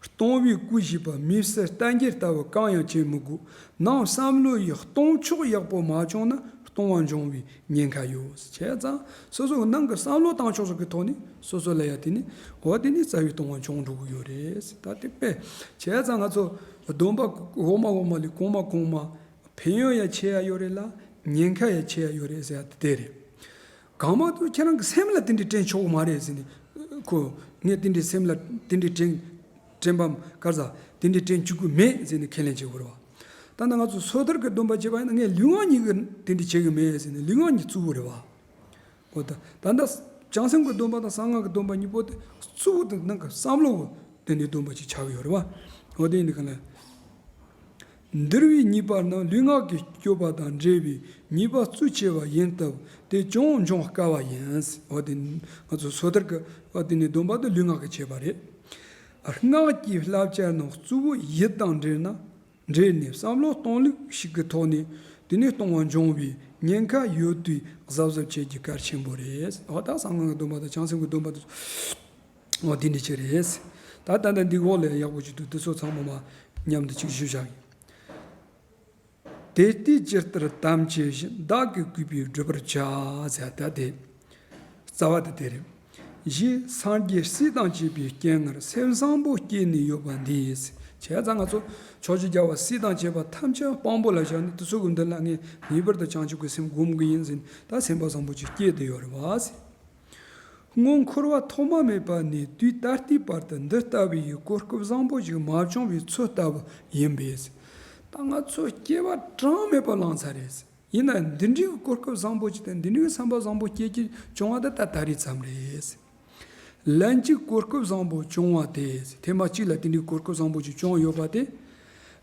སྟོང་པའི་སྐུ་བཞི་པ་མི་གསལ་རྟ་འགྱེལ་ལྟ་བུ་གང་ཡང་བྱེད་མི་དགོས། ནང་བསམ་བློ་ཡི་སྟོང་ཕྱོགས་ཡག་པོ་མ་བྱུང་ན་ལྟུང་བ་འབྱུང་བའི་ཉེན་ཁ་ཡོད། བྱས་ཙང་སོ་སོ་གི་ནང་གི་བསམ་བློ་བཏང་ཕྱོགས་སོགས་ཀྱི་ཐོག་ནས་སོ་སོ་ལ་ཡ་དེ་ནི་འོ་དེ་ནི་རྩ་བའི་ལྟུང་བ་འབྱུང་འགྲོ་གི་ཡོད་རེད། ད་དེ་དཔེ་བྱས་ཙང་ང་ཚོ་སྡོམ་པ་འོག་མ་འོག་མ་ལས་གོང་མ་གོང་མ་ཕན་ཡོན་ཡ་ཆེ་ཡ་ཡོད་རེད་ལ་ཉེན་ཁ་ཡ་ཆེ་ཡ་ཡོད་རེད་ཟེར་ཡ་དེ་དེ་རེད། གང་མ་གཏོགས་ཁྱེད་རང་གི་སེམས་ལ་དེ་འདྲའི་དྲན་ཆོག་གི་མ་རེད་ཟེར་ནས་ཁོ་ངས་དེ་འདྲའི་སེམས་ལ་དེ་འདྲའི་དྲན་དྲན་པའམ་ག་རེ་ཟ་དེ་འདྲའི་དྲན་བཅུག་གི་མེད་ཟེར་ནས་ཁས་ལེན་བྱེད་དགོས་རེད་བ། ད་ནི་ང་ཚོ་སོ་ཐར་གྱི་སྡོམ་པ་བྱེད་པ་ཡིན་ན་ངས་ལུས་ངག་གཉིས་ཀྱི་དེ་འདྲ་བྱེད་ཀྱི་མེད་ཟེར་ནས་ལུས་ངག་གཉིས་བཙུགས་པ་རེད་བ། འོ་ད་ད་ལྟ་བྱང་སེམས་ཀྱི་སྡོམ་པ་དང་གསང་སྔགས་ཀྱི་སྡོམ་པ་གཉིས་པོ་དེ་གཙོ་བོ་དེ་ནང་གི་བསམ་བློ་གི་དེ་ནས་སྡོམ་པ་ཅིག་ཆགས་ཀྱི་ཡོད་རེད་བ། འོ་དེ་ཡིན་དུས་ག་ལ། འདུལ་བའི་ཉེས་པ་རྣམས་ལུས་ངག་གི་སྤྱོད་པ་དང་འབྲེལ་བའི་ཉེས་པ་གཙོ་ཆེ་བ་ཡིན་སྟབས་དེ་ཀྱང་འབྱུང་དཀའ་བ་ཡིན། འོ་དེ་ང་ཚོ་སོ་ཐར་གྱི་འོ་དེ་ནས་སྡོམ་པ་དེ་ལུས་ངག་གི་བྱེད་པ་རེད། སྔགས་ཀྱི་བསླབ་བྱ་རྣམས་གཙོ་བོ་ཡིད་དང་འབྲེལ་ན། འབྲེལ་ནས་བསམ་བློ་གཏོང་ལུགས་ཤིག་གི་ཐོག་ནས་དེ་ནས་གཏོང་བ་འབྱུང་བའི་ཉེན་ཁ་ཡོད་དུས་གཟབ་གཟབ་བྱེད་རྒྱུ་གལ་ཆེན་པོ་རེད། འོ་ད་གསང་སྔགས་ཀྱི་སྡོམ་པ་དང་བྱང་སེམས་ཀྱི་སྡོམ་པ་དང་། འོ་དེ་འདྲ་ཅིག་རེད། ད་ད་ལྟ་འདི་འོག་ལ་ཡག་པོ་ཅིག་འདུག་དེ་ཚོ་ཚང་མ་མ་མཉམ་དུ་ཅིག་ཞུ་བཞག་ཡིན། དེ་ལྟའི་ཇི་ལྟར་དམ་བཅས་བཞིན། བདག་གིས་གུས་པས་བསྒྲུབ་པར་བྱ། ཟེར་ད་དེ། རྩ་བ་དེ་དེ་རེད། ཞེས་སངས་རྒྱས་སྲས་དང་བཅས་པའི་སྤྱན་སྔར་སེམས་བཟང་པོ་བསྐྱེད་ནས་ཡོད་པ་འདིས། བྱས་ཙང་ང་ཚོ་ཕྱོགས་བཅུའི་རྒྱལ་བ་སྲས་དང་བཅས་པ་ཐམས་ཅད་དཔང་པོ་ལ་བཞག་ནས་དེ་ཚོ་གི་མདུན་ལ་ངས་ངེས་པར་དུ་བྱང་ཆུབ་ཀྱི་སེམས་སྒོམ་གྱི་ཡིན་ཟེར་ནས་ད་སེམས་པ་བཟང་པོ་ཅིག་བསྐྱེད་དུ་ཡོད་རེད་བ་ཟེར། སྔོན་འཁོར་བ་ཐོག་མ་མེད་པ་ནས་དུས་ད་ལྟའི་བར་དུ་འདི་ལྟ་བུའི་གོ་སྐབས་བཟང་པོ་ཞིག་མ་བྱུང་བའི་ཚོད་ལྟ་བུ་ཡིན་པས། ད་ང་ཚོ་སྐྱེ་བ་གྲངས་མེད་པ་བླངས་ཚར་རེད། ཡིན་ན་འདི་འདྲའི་གོ་སྐབས་བཟང་པོ་ཞིག་དང་འདི་འདྲའི་བསམ་པ་བཟང་པོ་སྐྱེ་རྒྱུ་བྱུང་བ་དེ་ད་ད་རེས་ཙམ་རེད། ལན་གཅིག་གོ་སྐབས་བཟང་པོ་བྱུང་བ་དེ་ཐེངས་མ་གཅིག་ལ་དེ་འདྲའི་གོ་སྐབས་བཟང་པོ་ཞིག་བྱུང་ཡོད་པ་དེ།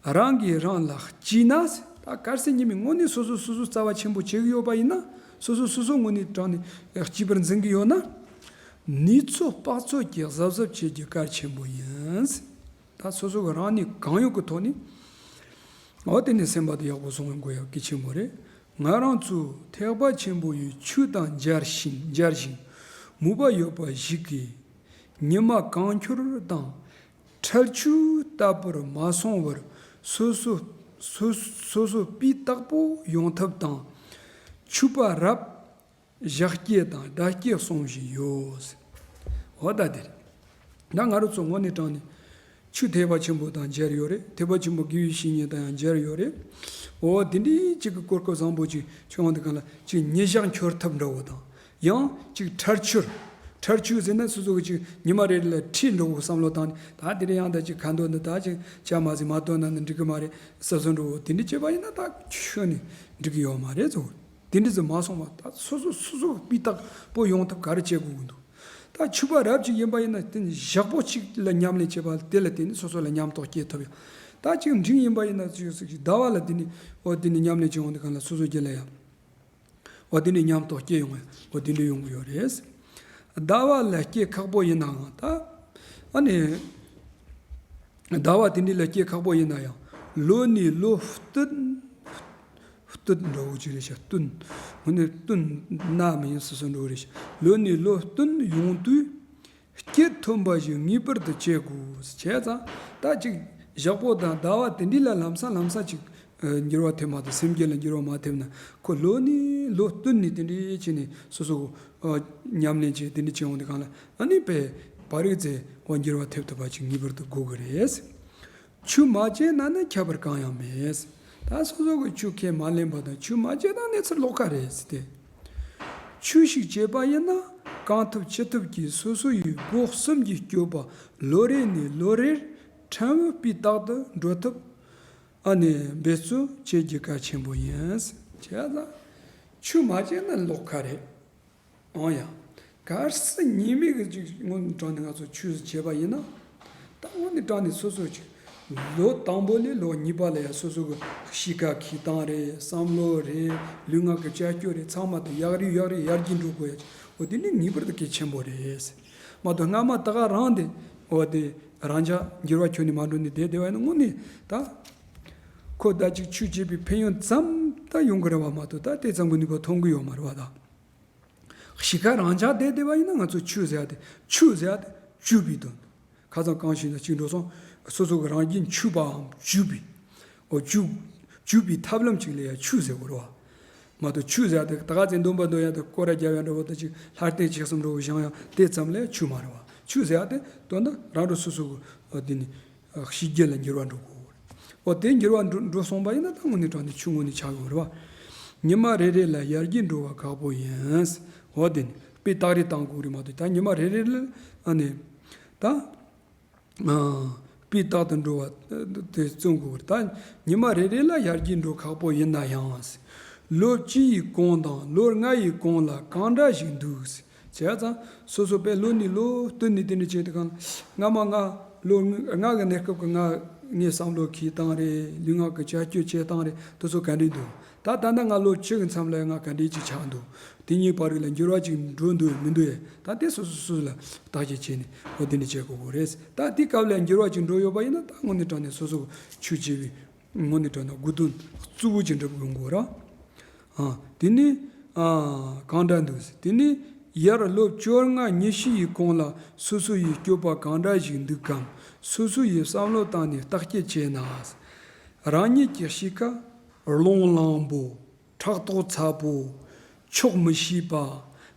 རང་གིས་རང་ལ་སྐྱིད་ན། ད་གལ་སྲིད་ཉི་མའི་དངོས་གནས་སོ་སོ་སོ་སོ་རྩ་བ་ཆེན་པོ་བྱེད་ཀྱི་ཡོད་པ་ཡིན་ན། སོ་སོ་སོ་སོ་དངོས་གནས་དྲང་ནས་སྐྱིད་པར་འཛིན་གྱི་ཡོད་ན། ནུས་ཚོད་དཔག་ཚོད་ཀྱིས་གཟབ་གཟབ་བྱེད་རྒྱུ་གལ་ཆེན་པོ་ཡིན། ད་སོ་སོ་གི་རང་ནུས་གང་ཡོད་ཀྱི་ཐོག་ནས། འོ་དེ་ནས་སེམས་པ་དེ་ཡག་པོ་བཟུང་དགོས་ཡག་གལ་ཆེན་པོ་རེད། ང་རང་ཚོ་ཐེག་པ་ཆེན་པོ་ཡི་ཆོས་དང་མཇལ་ཞིང་མཇལ་ཞིང་མོས་པ་ཡོད་པ་ཞིག་གིས། ཉི་མ་གང་འཁྱོལ་དང་། འཕྲལ་མཆོག་ལྟ་བུར་མ་སོང་བར་སོ་སོ་སོ་སོ་སོ་སྤུས་དག་པོ་ཡོང་ཐབས་དང་། ཆོས་པ་རབ་ཞག་སྐྱེལ་དང་བརྡ་སྐྱེལ་གསུང་བཞིན་ཡོད། འོ་ད་དེ་རེད། ད་ང་རང་ཚོ་དངོས་གནས་དྲང་ནས་ཆོས་ཐེག་པ་ཆེན་པོ་དང་མཇལ་ཡོད་རེད། ཐེག་པ་ཆེན་པོ་དགེ་བའི་བཤེས་གཉེན་དང་ཡང་མཇལ་ཡོད་རེད། འོ་དེ་འདྲའི་གཅིག་གི་གོ་སྐབས་བཟང་པོ་ཅིག་བྱུང་བ་འདི་གང་ལ་ཅིག་ཉིན་ཞག་འཁྱོལ་ཐབས་འདྲ་བོ་དང་། ཡང་ཅིག་འཕྲལ་མཆོག་འཕྲལ་མཆོག་ཟེར་ན་སོ་སོ་གི་ཅིག་ཉི་མ་རེ་རེ་ལ་ཁྲིད་འགྲོ་དགོས་བསམ་བློ་བཏང་ནས། ད་དེ་རིང་ཡང་ད་ཅིག་ཁ་འདོན་འདི་ད་ཅིག་ཅག་མ་ཟིག་མ་འདོན་ན་ནི་འགྲིག་གི་མ་རེད་བསམ་བསམ་འགྲོ་དགོས། དེ་འདྲ་བྱས་པ་ཡིན་ན་ད་ཁྱོན་ནས་འགྲིག་གི་ཡོད་མ་རེད་ཚོ། དེ་འདྲ་ཟིག་མ་སོང་བ་ད་སོ་སོ་སོ་སོ་སྤུས་དག་པོ་ཡོང་ཐབས་ག་རེ་བྱེད་དགོས་ཀྱི་འདུག་ད་ཆོས་པ་རབ་ཅིག་ཡིན་པ་ཡིན་ན་དེ་ནི་ཞག་པོ་གཅིག་ལ་ཉམས་ལེན་བྱེད་པ་དེ་ལ་བརྟེན་ནས་སོ་སོ་ལ་ཉམས་རྟོགས་སྐྱེ་ཐུབ་ཡ། ད་ཅིག་འབྲིང་ཡིན་པ་ཡིན་ན་ཅིག་ཟླ་བ་ལ་དེ་ནི་འོ་དེ་ནི་ཉམས་ལེན་བྱེད་འོང་དུས་གང་ལ་སོ་སོ་རྒྱུད་ལ་ཡ། འོ་དེ་ནི་ཉམས་རྟོགས་སྐྱེ་ཡོང་བས་འོ་དེ་འདྲ་ཡོང་གི་ཡོད་རེད། ཟླ་བ་ལ་སྐྱེ་ཁག་པོ་ཡིན་ནའང་ད། ཨ་ནི། ཟླ་བ་དེ་འདྲ་ལ་སྐྱེ་ཁག་པོ་ཡིན་ན་ཡང་ལོ་ནས་ལོ་བསྟུད། བསྟུད་འགྲོ་བོ་ཅིག་རེད་ཤག་བསྟུན། ངོ་ནས་བསྟུན་ན་མི་ཡིན་སོ་སོ་འགྲོ་བོ་རེད་ཤག་ལོ་ནས་ལོ་བསྟུན་ཡོང་དུས། སྐྱིད་ཐོན་པ་ཞིག་ངེས་པར་དུ་བྱེད་དགོས། བྱས་ཙང་ད་ཅིག་ཞག་པོ་དང་ཟླ་བ་དེ་འདྲ་ལ་ལམ་སང་ལམ་སང་ཅིག་འགྱུར་བ་ཐེབས་མ་ཐུབ། སེམས་རྒྱུད་ལ་འགྱུར་བ་མ་ཐེབས་ན་ཁོ་ལོ་ནས་ལོ་བསྟུད་ནས་དེ་འདྲ་བྱས་ནས་སོ་སོ་ཉམས་ལེན་བྱས་དེ་འདྲ་བྱས་འོང་དུས་གང་ལ་ཨ་ནི་པས་པ་རིག་ཚེ་འོ་འགྱུར་བ་ཐེབས་ཐུབ་པ་ཅིག་ངེས་པར་དུ་དགོས་ཀྱི་རེད། ཆོས་མ་བྱས་ན་ནི་ཁྱད་པར་གང་ཡང་མེད། ད་སོ་སོ་གི་ཆོས་ཁས་མ་ལེན་པ་དང་ཆོས་མ་བྱས་ན་གནས་ཚུལ་ལོགས་ཀ་རེད་ཟེར་ཏེ། ཆོས་ཤིག་བྱས་པ་ཡིན་ན་གང་ཐུབ་ཅི་ཐུབ་ཀྱིས་སོ་སོ་ཡི་སྒོ་གསུམ་གྱི་སྤྱོད་པ་ལོ་རེ་ནས་ལོ་རེར་ཕྲན་བུ་སྤུས་དག་ཏུ་འགྲོ་ཐུབ། ཨ་ནི་འབད་བརྩོན་བྱེད་རྒྱུ་གལ་ཆེན་པོ་ཡིན། བྱས་ཙང་ཆོས་མ་བྱས་ན་ལོགས་ཀ་རེད། འོང་ཡ། གལ་སྲིད་ཉི་མའི་གི་ཅིག་སྔོན་དྲང་ནས་ང་ཚོ་ཆོས་བྱས་པ་ཡིན་ན། ད་དངོས་གནས་དྲང་ནས་སོ་སོ་ཅིག་ལོ་དང་པོ་ལས་ལོ་གཉིས་པ་ལ་ཡ་སོ་སོ་གི་གཤིས་ཀ་འཁྱེར་སྟངས་རེད། བསམ་བློ་རེད། ལུས་ངག་གི་བྱ་སྤྱོད་རེད། ཚང་མ་དེ་ཡག་རུ་ཡག་རུ་ཡར་རྒྱས་འགྲོ་དགོས་ཡ། འོ་དེ་ནི་ངེས་པར་དུ་གལ་ཆེན་པོ་རེད། མ་གཏོགས་སྔ་མ་ད་ག་རང་དེ་འོ་དེ་རང་ཅག་འགྱུར་བ་ཁྱོན་ནས་མ་འགྲོ་ནས་བསྡད་བསྡད་པ་ཡིན་ན་དངོས་གནས་ད་ཁོ་ད་ཅིག་ཆོས་བྱས་པའི་ཕན་ཡོན་ཙམ་ད་ཡོང་གི་རེད་བ། མ་གཏོགས་ད་དེ་ཙམ་གྱི་ནུས་པ་ཐོན་གི་ཡོད་མ་རེད་བ་ད། གཤིས་ཀ་རང་འཇགས་བསྡད་བསྡད་པ་ཡིན་ན་ང་ཚོ་ཆོས་ཟེར་ཡ་དེ་ཆོས་ཟེར་ཡ་དེ་བཅོས་པའི་དོན། ཁ་སང་གང་ཞིག་ན་གཅིག་འགྲོ་སོང་སོ་སོ་གི་རང་རྒྱུད་འཆུས་པའམ་བཅོས་པའི། འོ་བཅོས། བཅོས་པའི་ཐབས་ལམ་ཅིག་ལ་ཡ་ཆོས་ཟེར་བ་རེད་བ། མ་གཏོགས་ཆོས་ཟེར་ཡ་དེ་ད་ག་ཚེ་འདོན་པ་འདོན་ཡ་དེ་སྐོར་ར་རྒྱབ་ཡ་འདྲ་བོ་དེ་ཅིག་ལྷ་རྟེན་ཆིག་གསུམ་འདྲ་བོ་བཞེངས་ཡ་དེ་ཙམ་ལ་ཡ་ཆོས་མ་རེད་བ། ཆོས་ཟེར་ཡ་དེ་དོན་དག་རང་འགྲོ་སོ་སོ་གི་འོ་དེ་ནི། གཤིས་རྒྱུད་ལ་འགྱུར་བ་འགྲོ་དགོས། འོ་དེ་འགྱུར་བ་འགྲོ་འགྲོ་སོང་པ་ཡིན་ན་ད་དངོས་གནས་དྲང་གནས་ཆོས་དངོས་གནས་ཆགས་ཡོད་རེད་བ། ཉི་མ་རེ་རེ་ལ་ཡར་རྒྱས་འགྲོ་བ་ཁག་པོ་ཡིན། འོ་དེ་ནི་དཔེ་རྟགས་རེ་བཏང་དགོས་རེད་མ་གཏོགས་ད་ཉི་མ་རེ་རེ་ལ་ཨ་ནི་ད་དཔེ་རྟགས་དུ་འགྲོ་བ་དེ་བརྩོན་དགོས་རེད། ད་ཉི་མ་རེ་རེ་ལ་ཡར་རྒྱས་འགྲོ་ཁག་པོ་ཡིན་ན་ཡང་། ལོ་བཅུ་ཡི་གོང་དང་ལོ་ལྔ་ཡི་གོང་ལ་གང་འདྲ་ཞིག་འདུག་ཟེར་བྱས་ཙང་། སོ་སོ་པས་ལོ་ནས་ལོ་བསྟུད་ནས་དེ་འདྲ་བྱས་དུས་གང་ལ། སྔ་མ་ང་ལོ་ལྔ་གི་གནས་སྐབས་ཀྱི་ང་ངའི་བསམ་བློ་འཁྱེར་སྟངས་རེད། ལུས་ངག་གི་བྱ་སྤྱོད་བྱེད་སྟངས་རེད། དེ་ཚོ་ག་འདྲས་འདུག་ད་ད་ལྟ་ང་ལོ་བཅུ་གི་མཚམས་ལ་ང་ག་འདྲས་ཅིག་ཆགས་འདུག་དེ་གཉིས་བར་ལ་འགྱུར་བ་ཅིག་འགྲོ་འདུག་མི་འདུག་ཡ། ད་དེ་སོ་སོ་སོ་སོ་ལ་བརྟག་དཔྱད་བྱས་ནས་འོ་དེ་འདྲ་བྱེད་དགོས་དགོས་རེད། ད་དེ་སྐབས་ལ་འགྱུར་བ་ཅིག་འགྲོ་ཡོད་པ་ཡིན་ན། ད་དངོས་གནས་དྲང་གནས་སོ་སོ་ཆོས་བྱེད་པའི་དངོས་གནས་དྲང་གནས་དགོས་དོན་གཙོ་བོ་ཅིག་འགྲུབ་དགོས་འགོ་ར། ཨ། དེ་ནི། ཨ། གང་འདྲ་འདུག་དེ་ནི་ཡར་ལོ་བཅོ་ལྔ་ཉི་ཤུ་ཡི་གོང་ལ་སོ་སོ་ཡི་སྤྱོད་པ་གང་འདྲ་ཞིག་འདུག་གམ། སོ་སོ་ཡི་བསམ་བློ་བཏང་ནས་བརྟག་དཔྱད་བྱས་ན། རང་ཉིད་ཀྱི་གཤིས་ཀ་རླུང་ལངས་པོ། ཕྲག་དོག་ཚ་པོ། ཆོག་མི་ཤེས་པ།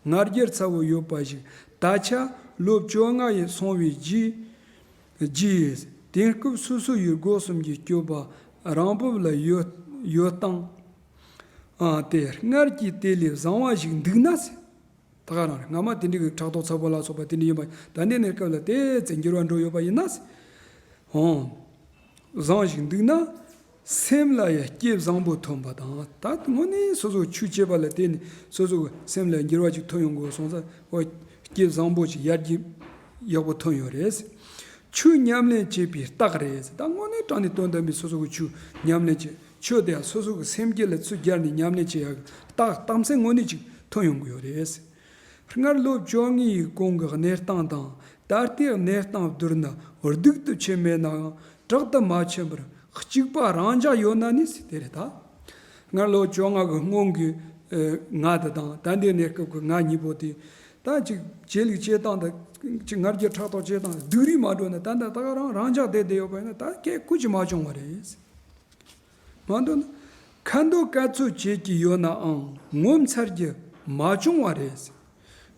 ང་རྒྱལ་ཚ་བོ་ཡོད་པ་ཞིག་ད་ཆ་ལོ་བཅོ་ལྔ་ཡི་སོང་བའི་རྗེས། རྗེས་དེང་སྐབས་སོ་སོ་ཡི་སྒོ་གསུམ་གྱི་སྤྱོད་པ་རང་བབས་ལ་ཡོད་ཡོད་སྟངས། ཨ། དེ་སྔར་གྱི་དེ་ལས་བཟང་བ་ཞིག་འདུག་ན་ཟེར། ད་ག་རང་རེད། སྔ་མ་དེ་འདྲའི་གི་ཕྲག་དོག་ཚ་པོ་ལ་སོགས་པ་དེ་འདྲ་ཡིན་པ། ད་ནི་གནས་སྐབས་ལ་དེ་ཙམ་འགྱུར་བ་འགྲོ་ཡོད་པ་ཡིན་ན་ཟེར། ཨང་། བཟང་ཞིག་འདུག་ན། སེམས་ལ་ཡང་སྐྱིད་བཟང་པོ་ཐོན་པ་དང་། ད་དངོས་གནས་སོ་སོ་ཆོས་བྱེད་པ་ལ་བརྟེན་ནས་སོ་སོ་གི་སེམས་ལ་འགྱུར་བ་ཅིག་ཐོན་ཡོང་དགོས་སོང་ཙང་། འོ། སྐྱིད་བཟང་པོ་ཅིག་ཡར་རྒྱས་ཡག་པོ་ཐོན་ཡོད་རེད། ཆོས་ཉམས་ལེན་བྱེད་པའི་རྟགས་རེད། ད་དངོས་གནས་དྲང་གནས་དོན་དམ་པའི་སོ་སོ་གི་ཆོས་ཉམས་ལེན་བྱེད། ཆོས་དེ་ཡང་སོ་སོ་གི་སེམས་རྒྱུད་ལ་ཚུར་སྦྱར་ནས་ཉམས་ལེན་བྱེད་ཡག་གི་རྟགས་རྟགས་མཚན་དངོས་གནས་ཅིག་ཐོན་ཡོང་གི་ཡོད་རེད། སྔར་ལོ་བཅོ་ལྔའི་གོང་གི་གནས་སྟངས་དང་ད་ལྟའི་གནས་སྟངས་བསྡུར་ན་སྡུག་ཏུ་ཕྱིན་མེད་ནའང་དྲག་ཏུ་མ་ཕྱིན་པར་གཅིག་པ་རང་འཇགས་ཡོད་ན་ནི་ཟེར་དེ་རེད་ད། སྔར་ལོ་བཅོ་ལྔ་གི་སྔོན་གྱི་ཨ་ང་དེ་དང་ད་ལྟའི་གནས་སྐབས་ཀྱི་ང་གཉིས་པོ་དེ། ད་ཅིག་བྱེད་ལུགས་བྱེད་སྟངས་དང་། ཅིག་ང་རྒྱལ་ཕྲག་དོག་བྱེད་སྟངས་སྡུག་རུས་མ་འགྲོ་ན། ད་ལྟ་ད་ག་རང་རང་འཇགས་བསྡད་བསྡད་ཡོད་པ་ཡིན་ན་ད་སྐད་ཁུར་གྱིས་མ་བྱུང་བ་རེད། མ་འདོད་ན་ཁ་འདོན་སྐད་ཚོད་བྱེད་ཀྱི་ཡོད་ནའང་ངོ་མཚར་རྒྱུ་མ་བྱུང་བ་རེད།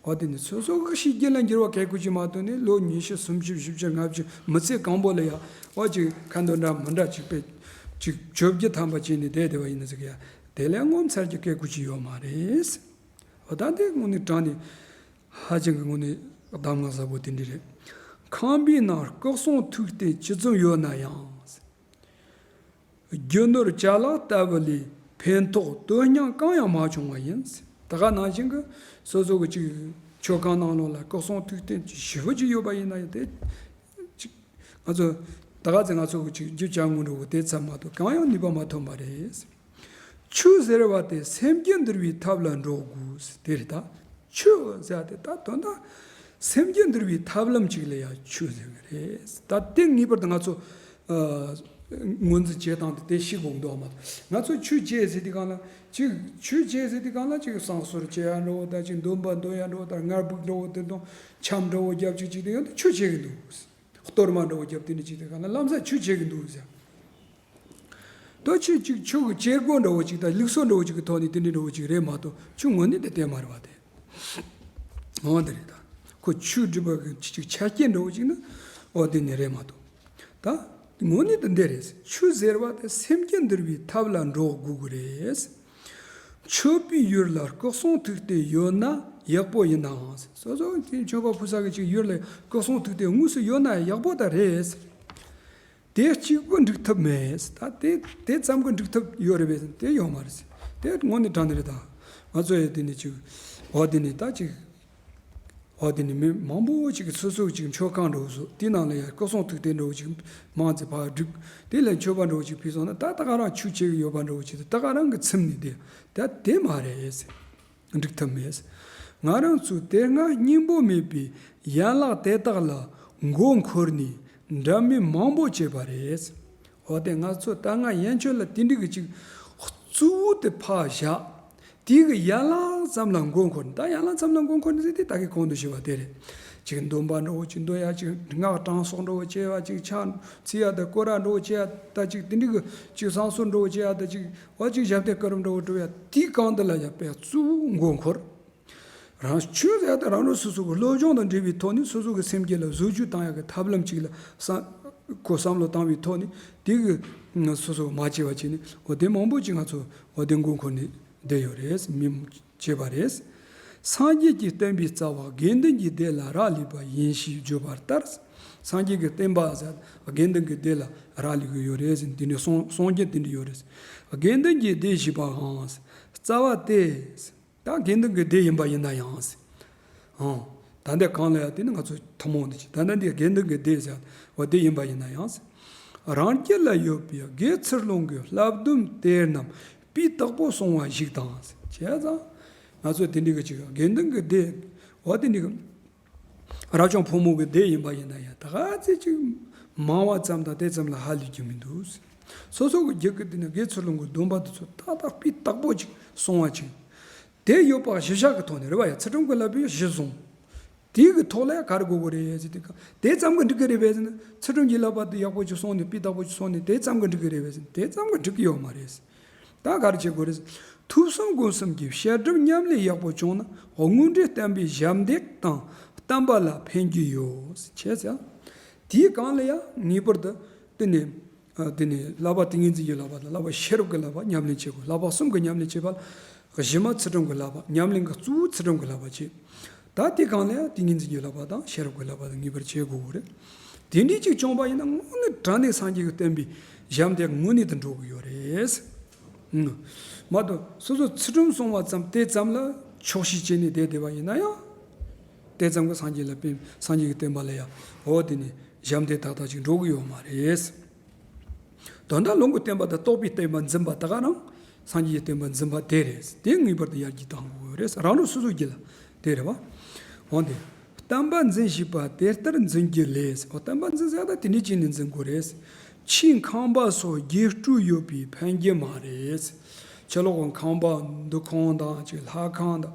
འོ་དེ་ནི་སོ་སོ་གི་གཤིས་རྒྱུད་ལ་འགྱུར་བ་གལ་ཁུར་གྱིས་མ་ཐོན་ནས་ལོ་ཉི་ཤུ་སུམ་ཅུ་བཞི་བཅུ་ལྔ་བཅུ་མི་ཚེ་གང་པོ་ལ་ཡང་འོ་ཅིག་ཁ་འདོན་འདྲ་མི་འདྲ་ཅིག་པས་ཅིག་བཅོ་བརྒྱད་ཐམ་པ་བྱས་ནས་བསྡད་བསྡད་པ་ཡིན་ན་ཟེར་གི་ཡ། དེ་ལས་ངོ་མཚར་རྒྱུ་སྐད་ཁུར་གྱིས་ཡོད་མ་རེད། འོ་ད་དེ་དངོས་གནས་དྲང་ནས་ཧ་ཅང་གི་དངོས་གནས་གདམས་ངག་ཟབ་པོ་དེ་འདྲ་རེད། ཁང་པའི་ནང་སྐུ་གསུང་ཐུགས་རྟེན་ཇི་ཙམ་ཡོད་ན་ཡང་། རྒྱུ་ནོར་ཅ་ལག་ལྟ་བུ་ལས་ཕན་ཐོགས་དོན་སྙིང་གང་ཡང་མ་བྱུང་བ་ཡིན། ད་ག་ནང་བཞིན་གྱི་སོ་སོ་གི་ཅིག་མཆོད་ཁང་ནང་ལོགས་ལ་སྐུ་གསུང་ཐུགས་རྟེན་ཅིག་ཞེ་པོ་ཅིག་ཡོད་པ་ཡིན་ན་ཡང་། དེ་ཅིག་ང་ཚོ་ད་ག་ཚོད་ང་ཚོ་གི་ཅིག་རྒྱུ་ཅ་དངོས་འགྲོ་གི་དེ་ཙམ་མ་གཏོགས་གང་ཡང་ནུས་པ་མ་ཐོན་པ་རེད། ཆོས་ཟེར་བ་དེ་སེམས་རྒྱུད་འདུལ་བའི་ཐབས་ལ་འགྲོ་དགོས་དེ་རེད་ད། ཆོས་ཟེར་བ་དེ་ད་དོན་དག་སེམས་རྒྱུད་འདུལ་བའི་ཐབས་ལམ་ཅིག་ལ་ཡང་ཆོས་ཟེར་གི་རེད། ད་དེ་ངེས་པར་དུ་ང་ཚོ་ཨ་ངོས་འཛིན་བྱེད་སྟངས་དེ་དེ་ཤེས་དགོས་འདུག་མ་གཏོགས། ང་ཚོ་ཆོས་བྱེད་ཟེར་དུས་སྒང་ལ་ཅིག་ཆོས་བྱེད་ཟེར་དུས་སྒང་ལ་ཅིག་བསང་གསོལ་བྱེད་ཡ་འདྲ་བོ་དང་། ཅིག་འདོན་པ་འདོན་ཡ་འདྲ་བོ་དང་། ལྔ་སྦུག་འདྲ་བོ་དེ་དང་འཆམ་འདྲ་བོ་རྒྱབ་ཅིག་ཅིག་དེ་ཡང་དེ་ཆོས་བྱེད་གི་འདུག་གཏོར་མ་འདྲ་བོ་རྒྱབ་དེ་འདྲ་ཅིག་དེ་ག་ལ་ལམ་སང་ཆོས་བྱེད་གི་འདུག་ཟེར། ད་ཆོས་ཅིག་ཆོས་ཀྱི་བྱེད་སྒོ་འདྲ་བོ་ཅིག་དང་ལུགས་སྲོལ་འདྲ་བོ་ཅིག་གི་ཐོག་ནས་དེ་འདྲ་འདྲ་བོ་ཅིག་རེད་མ་གཏོགས། ཆོས་དངོས་གནས་དེ་དེ་མ་རེད་བ་དེ། འོ་དེ་རེད་ད། ཁོ་ཆོས་སྒྲུབ་པ་གི་ཅིག་ཆ་རྐྱེན་འདྲ་བོ་ཅིག་ནི་འོ་དེ་ནི་རེད་མ་གཏོགས། ད་དངོས་གནས་དེ་འདི་རེད། ཆོས་ཟེར་བ་དེ་སེམས་རྒྱུད་འདུལ་བའི་ཐབས་ལ་འགྲོ་དགོས་ཀྱི་རེད། མཆོད་པའི་ཡུལ་ལ་སྐུ་གསུང་ཐུགས་རྟེན་ཡོད་ན་ཡག་པོ་ཡིན་ནའང་། སོ་སོ་དེ་མཆོད་པ་ཕུལ་ས་གི་ཅིག་ཡུལ་ལ་སྐུ་གསུང་ཐུགས་རྟེན་དངོས་སུ་ཡོད་ན་ཡག་པོ་ད་རེད། དེ་གཅིག་པུ་འགྲིག་ཐབས་མེད། ད་དེ་དེ་ཙམ་གྱིས་འགྲིག་ཐབས་ཡོད་རེད་པས། དེ་ཡོད་མ་རེད། དེ་དངོས་གནས་དྲང་གནས་རེད་ད། ང་ཚོ་ཡི་དེ་ནི་ཅིག་འོ་དེ་ནི་ད་ཅིག་འོ་དེ་ནི་མི་མང་པོ་ཅིག་གིས་སོ་སོ་ཅིག་མཆོད་ཁང་འདྲ་བོ་བཟོ། དེའི་ནང་ལ་ཡང་སྐུ་གསུང་ཐུགས་རྟེན་འདྲ་བོ་ཅིག་མང་ཙམ་ཕར་བསྒྲིགས། དེ་ལ་མཆོད་པ་འདྲ་བོ་ཅིག་ཕུལ་སོང་ན། ད་ད་ག་རང་ཆོས་བྱེད་ཀྱི་ཡོད་པ་འདྲ་བོ་ཅིག་ད་ག་རང་གི་ཚིམ་ནས་བསྡད། ད་དེ་མ་རེད། འགྲིག་ཐབས་མེད། ང་རང་ཚོས་དེ་སྔ་སྙིང་པོ་མེད་པའི་ཡན་ལག་དེ་དག་ལ་མགོ་འཁོར་ནས་འདྲ་མིན་མང་པོ་བྱས་པ་རེད། འོ་དེ་ང་ཚོ་ད་སྔ་ཡན་ཆོད་ལ་དེ་འདྲ་གི་ཅིག་གཙོ་བོ་དེ་ཕར་བཞག་དེ་གི་ཡན་ལག་ཙམ་ལ་མགོ་འཁོར་ནས། ད་ཡན་ལག་ཙམ་ལ་མགོ་འཁོར་ནས་ཟེར་དེ་ད་གིན་གོང་དུ་ཞུས་པ་དེ་རེད། ཅིག་འདོན་པ་འདྲ་བོ་ཅིག་འདོན་ཡ། ཅིག་སྔགས་དྲང་སྲོང་འདྲ་བོ་བྱེད་ཡ། ཅིག་ཕྱག་འཚལ་ཡ་དང་སྐོར་ར་འདྲ་བོ་བྱེད་ཡ། ད་ཅིག་དེ་འདྲ་གི་ཅིག་བསང་གསོལ་འདྲ་བོ་བྱེད་ཡ། ད་ཅིག་འོ་ཅིག་ཞབས་བརྟན་སྐུ་རིམ་འདྲ་བོ་སྒྲུབ་ཡ། དེ་གང་དུ་ལ་ཡ་དཔེ་གཙོ་བོ་མགོ་འཁོར། རང་ཆོས་ཟེར་ཡ་དེ་རང་རང་སོ་སོ་གི་སློབ་སྦྱོང་དང་འབྲེལ་བའི་ཐོག་ནས་སོ་སོ་གི་སེམས་རྒྱུད་ལ་བཟོ་བཅོས་བཏང་ཡ་གི་ཐབས་ལམ་ཅིག་ལ་བསམ་ཁོ་བསམ་བློ་བཏང་བའི་ཐོག་ནས་དེ་གི་སོ་སོ་མ་བྱས་པ་བྱས་ནས། འོ་དེ་མང་པོ་ཅིག་ང་ཚོ་འོ་དེ་མགོ་འཁོར་ནས་བསྡད་ཡོད་རེད། མི་བྱས་པ་རེད། སངས་རྒྱས་ཀྱི་བསྟན་པའི་རྩ་བ་དགེ་འདུན་གྱི་སྡེ་ལ་རག་ལས་པ་ཡིན་ཞེས་བརྗོད་པ་ལྟར། སངས་རྒྱས་ཀྱི་བསྟན་པ་ཟེར་དགེ་འདུན་གྱི་སྡེ་ལ་རག་ལས་ཀྱི་ཡོད་རེད་ཟེར། འདི་ནི་གསུང་གསུང་རྒྱུན་དེ་འདྲ་ཡོད་རེད། དགེ་འདུན་གྱི་སྡེ་ཞེས་པའང་ རྩ་བ་སྟེ། ད་དགེ་འདུན་གྱི་སྡེ་ཡིན་པ་ཡིན་ན་ཡང་། ཨང་། ད་ལྟ་གང་ལ་ཡང་དེ་ནི་ང་ཚོ་ཐུན་མོང་དུ་བྱེད། ད་ལྟ་འདི་དགེ་འདུན་གྱི་སྡེ་ཟེར་བ་དེ་ཡིན་པ་ཡིན་ན་ཡང་། རང་རྒྱུད་ལ་ཡོད་པའི་དགེ་ཚུལ་སློང་གི་བསླབ་སྡོམ་དེ་རྣམས་སྤུས་དག་པོ་སྲུང་བ་ཞིག་དང་། བྱས་ཙང་། ང་ཚོ་དེ་འདྲའི་གི་ཅིག་དགེ་འདུན་གྱི་སྡེ་བ་དེ་འདྲའི་གི་རབ་བྱུང་ཕོ་མོ་གི་སྡེ་ཡིན་པ་ཡིན་ན་ཡང་ད་ག་ཚད་ཅིག་མང་བ་ཙམ་དང་དེ་ཙམ་ལ་ཧ་ལས་རྒྱུ་མི་འདུག། སོ་སོ་གི་རྒྱུད་ཀྱི་དེ་ནི་དགེ་ཚུལ་སློང་གི་སྡོམ་པ་དེ་ཚོ་ཏག་ཏག་སྤུས་དག་པོ་ཅིག་སྲུང་བ་ཅིག། དེ་ཡོད་པ་གཞི་བཞག་གི་ཐོག་ནས་རེད་བ་ཡ། ཚུལ་ཁྲིམས་ཀྱི་བསླབ་པའི་གཞི་བཟུང་། དེ་གི་ཐོག་ལ་ཡ་ག་རེ་དགོས་དགོས་རེད་ཟེར་དུས་དེ་ཙམ་གྱིས་འགྲིག་གི་རེད་པས་ཟེར་ན། ཚུལ་ཁྲིམས་ཀྱི་བསླབ་པ་དེ་ཡག་པོ་ཅིག་སྲུང་ནས་སྤུས་དག་པོ་ཅིག་སྲུང་ནས་དེ་ཙམ་གྱིས་འགྲིག་གི་རེད་པས་ཟེར་ན། དེ་ཙམ་གྱིས་འགྲིག་གི་ཡོད་མ་རེད། ད་ག་རེ་བྱེད་དགོས་རེད། ཐོས་བསམ་སྒོམ་གསུམ་གྱི་བཤད་སྒྲུབ་ཉམས་ལེན་ཡག་པོ་བྱུང་ན་དངོས་འབྲེལ་བསྟན་པའི་ཞབས་འདེགས་དང་བསྟན་པ་ལ་ཕན་གྱི་ཡོད། བྱས་ཙང་། དེའི་སྒང་ལ་ཡང་ངེས་པར་དུ་དེ་ནས། ཨ། དེ་ནས་བསླབ་པ་ཏིང་ངེ་འཛིན་གྱི་བསླབ་པ་དང་། བསླབ་པ་ཤེས་རབ་ཀྱི་བསླབ་པ་ཉམས་ལེན་བྱེད་དགོས། བསླབ་པ་གསུམ་གྱི་ཉམས་ལེན་བྱེད་པ་ལ་གཞི་མ་ཚུལ་ཁྲིམས་ཀྱི་བསླབ་པ། ཉམས་ལེན་གྱི་གཙོ་བོ་ཚུལ་ཁྲིམས་ཀྱི་བསླབ་པ་བྱེད། ད་དེ་སྒང་ལ་ཡང་ཏིང་ངེ་འཛིན་གྱི་བསླབ་པ་དང་ཤེས་རབ་ཀྱི་བསླབ་པ་དང་ངེས་པར་བྱེད་དགོས་རེད། དེ་འདྲའི་ཅིག་བྱུང་བ་ཡིན་ན་དངོས་གནས་དྲང་གནས་སངས་རྒྱས་ཀྱི་བསྟན་པའི་ཞབས་འདེགས་དངོས་གནས་དུ་འགྲོ་གི་ཡོད་རེད། ཨང་། མ་གཏོགས་སོ་སོ་ཚུལ་ཁྲིམས་སྲུང་བ་ཙམ་དེ་ཙམ་ལ་ཆོག་ཤེས་བྱས་ནས་བསྡད་བསྡད་པ་ཡིན་ན་ཡང་། དེ་ཙམ་གྱིས་སངས་རྒྱས་ལ་ཕན། སངས་རྒྱས་ཀྱི་བསྟན་པ་ལ་ཡང་འོ་དེ་ནས་ཞབས་འདེགས་ཏག་ཏག་ཅིག་འགྲོ་གི་ཡོད་མ་རེད། དོན་དག་ལུང་གི་བསྟན་པ་དང་རྟོགས་པའི་བསྟན་པ་འཛིན་པ་དེ་ག་རང་སངས་རྒྱས་ཀྱི་བསྟན་པ་འཛིན་པ་དེ་རེད། དེ་ངེས་པར་དུ་ཡར་རྒྱས་གཏང་དགོས་རེད། རང་རང་སོ་སོའི་རྒྱུད་ལ་དེ་རེད་བ། འོན་ཏེ། བསྟན་པ་འཛིན་ཤེས་པ་དེ་ལྟར་འཛིན་རྒྱུ་ལས། འོ། བསྟན་པ་འཛིན་ཟེར་ད་དེ་འདྲའི་བྱས་ནས་འཛིན་དགོས་རེད། ཕྱིའི་ཁང་པ་སོགས་རྒྱས་སྤྲོས་ཡོད་པས་ཕན་གྱི་མ་རེད། ཕྱི་ལོགས་ཀྱི་ཁང་པ་འདུ་ཁང་དང་ཅིག་ལྷ་ཁང་དང་།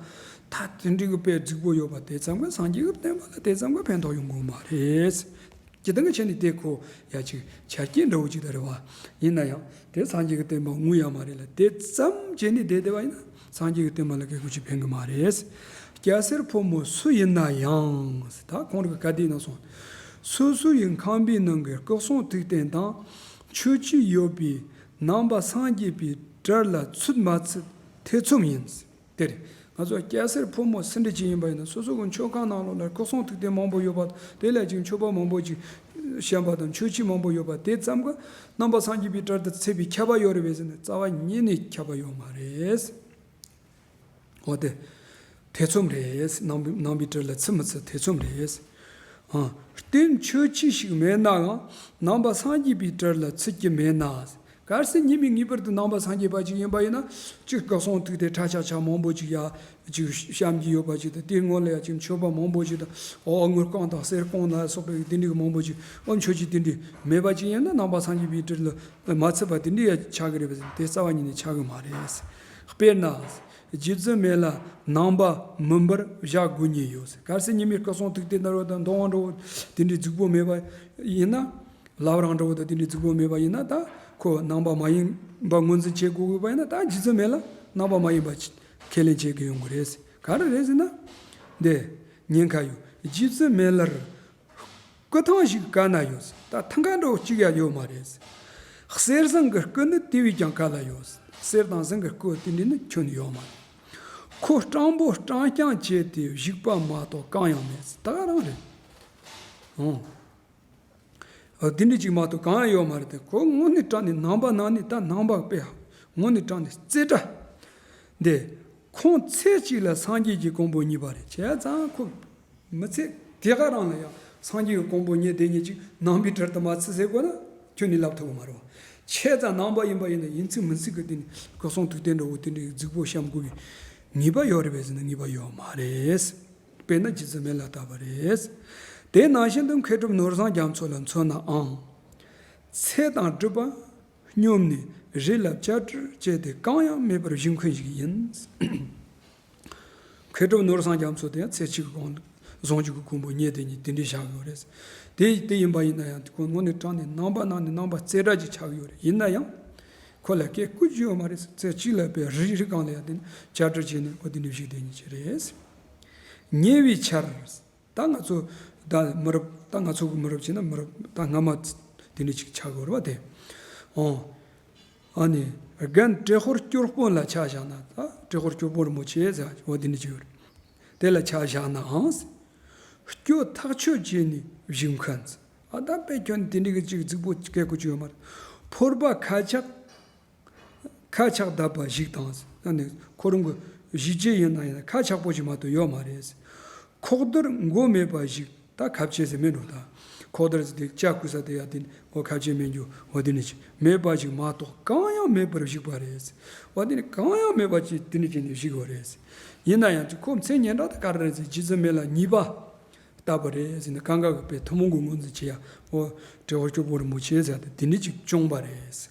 ད་དེ་འདྲའི་གི་དཔེ་རྫིག་པོ་ཡོད་པ་དེ་ཙམ་གྱིས་སངས་རྒྱས་ཀྱི་བསྟན་པ་ལ་དེ་ཙམ་གྱིས་ཕན་ཐོགས་ཡོང་གི་མ་རེད། སྤྱིར་བཏང་གི་ཆ་ནས་དེ་ཁོ་ཡ་ཅིག་ཆ་རྐྱེན་འདྲ་བོ་ཅིག་ད་རེད་བ། ཡིན་ན་ཡང་དེ་སངས་རྒྱས་ཀྱི་བསྟན་པ་དངོས་ཡོད་མ་རེད་ལ། དེ་ཙམ་བྱས་ནས་བསྡད་བསྡད་པ་ཡིན་ན་སངས་རྒྱས་ཀྱི་བསྟན་པ་ལ་གལ་ཁུར་ཅིག་ཕན་གི་མ་རེད། སྐྱ་སེར་ཕོ་མོ་སུ་ཡིན་ན་ཡང་། ད་ཁོང་རང་གི་བཀའ་དེ་ནང་སོང་། སོ་སོ་ཡི་ཁང་པའི་ནང་གི་སྐུ་གསུང་ཐུགས་རྟེན་དང་མཆོད་ཆས་ཡོད་པའི་ནང་པ་སངས་རྒྱས་པའི་གྲལ་ལ་ཚུད་མ་ཚུད་ཐེ་ཚོམ་ཡིན། དེ་རེད། ང་ཚོ་སྐྱ་སེར་ཕོ་མོ་སུ་འདྲ་ཅིག་ཡིན་པ་ཡིན་ན་སོ་སོ་གི་མཆོད་ཁང་ནང་ལོགས་ལ་སྐུ་གསུང་ཐུགས་རྟེན་མང་པོ་ཡོད་པ། དེ་ལ་ཅིག་མཆོད་པ་མང་པོ་ཅིག་བཤམས་པ་དང་མཆོད་ཆས་མང་པོ་ཡོད་པ་དེ་ཙམ་གྱིས་ནང་པ་སངས་རྒྱས་པའི་གྲལ་དུ་ཚུད་པའི་ཁྱབ་པ་ཡོད་རེད་པས་ཟེར་ན། རྩ་བ་ཉིད་ནས་ཁྱབ་པ་ཡོད་མ་རེད། འོ་དེ། ཐེ་ཚོམ་རེད། ནང་པའི་ནང་པའི་གྲལ་ལ་ཚུད་མི་ཚུད་ཐེ་ཚོམ་རེད། ཨ། རྟེན་མཆོད་ཆས་ཤིག་མེད་ནའང་ནང་པ་སངས་རྒྱས་པའི་གྲལ་ལ་ཚུད་ཀྱི་མེད་ན། གལ་སྲིད་ཉིད་མི་ངེས་པར་དུ་ནང་པ་སངས་རྒྱས་པ་ཅིག་ཡིན་པ་ཡིན་ན། ཅིག་སྐུ་གསུང་ཐུགས་རྟེན་ཁྲ་ཆག་ཆག་མང་པོ་ཅིག་ཡ་ཅིག་བཤམས་ཀྱི་ཡོད་པ་ཅིག་དང་། དེའི་སྔོན་ལ་ཡ་ཅིག་མཆོད་པ་མང་པོ་ཅིག་དང་། འོ། དངུལ་རྐང་དང་གསེར་རྐང་ལ་སོགས་པའི་དེ་འདྲའི་མང་པོ་ཅིག་འོ། མཆོད་ཆས་དེ་འདྲའི་མེད་པ་ཅིག་ཡིན་ན་ནང་པ་སངས་རྒྱས་པའི་གྲལ་ལ་མ་ཚུད་པ་དེ་འདྲའི་ཡ་ཆགས་ཀྱི་རེད་པས་ཟེར་ན། དེ་རྩ་བ་ཉིད་ནས་ཆགས་ཀྱི་མ་རེད། དཔེར་ན། རྗེ་བཙུན་མི་ལ་ནང་པ་མིན་པར་བཞག་དགོས་ཉེན་ཡོད། གལ་སྲིད་ཉིད་མི་སྐུ་གསུང་ཐུགས་རྟེན་འདྲ་བོ་དང་འདོང་བ་འདྲ་བོ་དེ་འདྲའི་རྫིག་པོ་མེད་པ་ཡིན་ན། བླ་བྲང་འདྲ་བོ་དང་དེ་འདྲའི་རྫིག་པོ་མེད་པ་ཡིན་ན། ད་ཁོ་ནང་པ་མ་ཡིན་པ་ངོས་འཛིན་བྱེད་དགོས་དགོས་པ་ཡིན་ན། ད་རྗེ་བཙུན་མི་ལ་ནང་པ་མ་ཡིན་པ་ཁས་ལེན་བྱེད་དགོས་ཡོང་གི་རེད། ག་རེ་རེད་ཟེར་ན། འདི་ཉེན་ཁ་ཡོད། རྗེ་བཙུན་མི་ལར་སྐུ་ཐང་ཞིག་ག་ན་ཡོད། ད་ཐང་ག་འདྲ་བོ་གཅིག་ཡང་ཡོད་མ་རེད། གསེར་ཟངས་ཀྱི་སྐུ་ནི་དེ་བས་ཀྱང་ག་ལ་ཡོད། གསེར་དང་ཟངས་ཀྱི་སྐུ་དེ་འདྲ་ནི་ཁྱོན་ནས་ཡོད་མ་རེད། ཁོ་སྤྲང་པོ་སྤྲང་རྐྱང་བྱས་ཏེ་བཞུགས་པ་མ་གཏོགས་གང་ཡང་མེད། ད་ག་རང་རེད། འོང་། འོ། དེ་འདྲ་ཅིག་མ་གཏོགས་གང་ཡང་ཡོད་མ་རེད་དེ། ཁོ་དངོས་གནས་དྲང་གནས་ནང་པ་ནང་ནས་ད་ནང་པ་དཔེ་དངོས་གནས་དྲང་གནས་རྩེ་གྲ། འདི། ཁོང་ཚེ་གཅིག་ལ་སངས་རྒྱས་ཀྱི་གོ་འཕང་བརྙེས་པ་རེད། བྱས་ཙང་ཁོ་མི་ཚེ་དེ་ག་རང་ལ་ཡང་སངས་རྒྱས་ཀྱི་གོ་འཕང་བརྙེས་བསྡད་མཁན་ཅིག་ནང་པའི་གྲལ་དུ་མ་ཚུད་ཟེར་དགོས་ན་ཁྱོན་ནས་ལབ་ཐུབ་ཀྱི་མ་རེད་བ། བྱས་ཙང་ནང་པ་ཡིན་པ་ཡིན་ན་ཡིན་ཚིག་མིན་ཚིག་གི་དེ་ནི་སྐུ་གསུང་ཐུགས་རྟེན་འདྲ་བོ་དེ་འདྲའི་རྫིག་པོ་བཤམས་དགོས་པའི་ངེས་པ་ཡོད་རེད་པས་ཟེར་ན་ངེས་པ་ཡོད་མ་རེད། དཔེར་ན་རྗེ་བཙུན་མི་ལ་ལྟ་བུ་རེད། དེ་ནང་བཞིན་དུ་མཁས་གྲུབ་ནོར་བཟང་རྒྱ་མཚོ་ལ་མཚོན་ནའང་། ཚེ་དང་སྒྲུབ་པ་སྙོམས་ནས་རི་ལ་བཅར་སྤྲུལ་བྱས་ཏེ་གང་ཡང་མེད་པར་བཞུགས་མཁན་ཞིག་ཡིན། མཁས་གྲུབ་ནོར་བཟང་རྒྱ་མཚོ་དེ་ཡང་ཚེ་གཅིག་གི་གོང་ཟུང་འཇུག་གི་གོ་འཕང་བརྙེས་བསྡད་མཁན་དེ་འདྲ་ཆགས་ཡོད་རེད། དེ་དེ་ཡིན་པ་ཡིན་ན་ཡང་ཁོ་དངོས་གནས་དྲང་གནས་ནང་པ་ནང་ནས་ནང་པ་རྩེ་གྲ་ཅིག་ཆགས་ཡོད་རེད། ཡིན་ན་ཡང་ཁོ་ལ་སྐད་བསྐུར་རྒྱུ་ཡོད་མ་རེད། ཚེ་གཅིག་ལ་དཔེ་རི་རི་སྒང་ལ་ཡང་དེ་ནས་བཅར་སྤྲུལ་བྱས་ནས་ཁོ་དེ་འདྲ་བཞུགས་བསྡད་མཁན་ཅིག་རེད། ཉེ་བའི་ཆར། ད་ང་ཚོ་ད་མི་རབས། ད་ང་ཚོ་གི་མི་རབས་བྱས་ན་མི་རབས་ད་སྔ་མ་དེ་འདྲ་ཅིག་ཆགས་ཡོད་རེད་བ་དེ། འོང་། ཨ་ནི་རྒན་ཏྲེ་ཧོར་སྐྱོར་དཔོན་ལ་ཆ་བཞག་ན། ད་ཏྲེ་ཧོར་སྐྱོར་དཔོན་རིན་པོ་ཆེ་ཟེར་བ་དེ་འདྲ་ཅིག་ཡོད་རེད། དེ་ལ་ཆ་བཞག་ནའང་། སྐྱོ་ཐག་ཆོད་བྱས་ནས་བཞུགས་མཁན། ཨ། ད་དཔེ་ཁྱོན་དེ་འདྲ་གི་ཅིག་རྫིག་པོ་སྐད་ཁུར་རྒྱུ་ཡོད་མ་རེད། ཕོར་པ་ཁ་ཆག་ཁ་ཆག་བརྡབས་པ་ཞིག་དང་། ཨ་ནི་ཁོ་རང་གི་གཞིས་བྱེས་ཡིན་ན་ཡང་ཁ་ཆག་པོ་ཞིག་མ་གཏོགས་ཡོད་མ་རེད། ཁོག་རྡུལ་མགོ་མེད་པ་ཞིག་ད་ཁ་བྱེ་ཟེར་མིན་འགྲོ་ད། ཁོག་རྡུལ་ཟེར་དེ་ལྕགས་བསྐུས་ས་དེ་ཡ་དེ་ནི་འོ་ཁ་བྱེ་མིན་རྒྱུ་འོ་དེ་ནི་ཅི་མེད་པ་ཞིག་མ་གཏོགས་གང་ཡང་མེད་པར་བཞུགས་པ་རེད། འོ་དེ་ནི་གང་ཡང་མེད་པ་ཅིག་དེ་ནི་ཅི་ནི་བཞུགས་པ་རེད། ཡིན་ན་ཡང་ཅིག་ཁོ་མཚན་སྙན་གྲགས་ད་ག་རེ་རེད་ཟེར་རྗེ་བཙུན་མི་ལ་ཉེས་པ་ལྟ་བུ་རེད་ཟེར་ནས་གང་ག་གི་དཔེ་ཐུན་མོང་གི་ངོས་འཛིན་བྱེད་ཡ་འོ་དྲི་བ་སྐྱོ་པོ་རིན་པོ་ཆེ་ཟེར་ཏེ་དེ་ནི་ཅིག་བྱུང་བ་རེད། བྱས་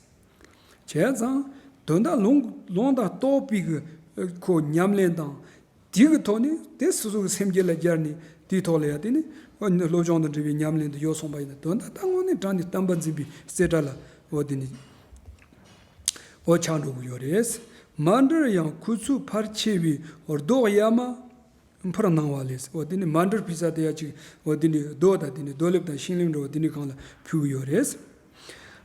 ཙང་དོན་དག་ལུང་ལུང་དང་རྟོགས་པའི་གི་ཁོ་ཉམས་ལེན་དང་དེ་གི་ཐོག་ནས་དེ་སོ་སོ་གི་སེམས་རྒྱུད་ལ་སྦྱར་ནས་དེའི་ཐོག་ལ་ཡ་དེ་ནི་སློབ་སྦྱོང་དང་འབྲེལ་བའི་ཉམས་ལེན་དུ་ཡོད་སོང་པ་ཡིན་ན་དོན་དག་ད་དངོས་གནས་དྲང་ནས་བསྟན་པ་འཛིན་པའི་རྩེ་གྲ་ལ་འོ་དེ་ནི་འོ་ཆགས་འགྲོ་གི་ཡོད་རེད། མ་འདྲར་ཡང་ཁུ་ཚུར་ཕར་ཆེ་བའི་རྡོ་གཡའ་མ། འཕུར་སྣང་བ་ལས། འོ་དེ་ནི་མ་འདྲར་ཕུལ་ས་དེ་ཡ་གཅིག་འོ་དེ་ནི་རྡོ་དང་དེ་ནི་རྡོ་ལེབ་དང་ཤིང་ལེབ་འདྲ་བོ་དེ་ནི་གང་ལ་ཕུལ་གི་ཡོད་རེད།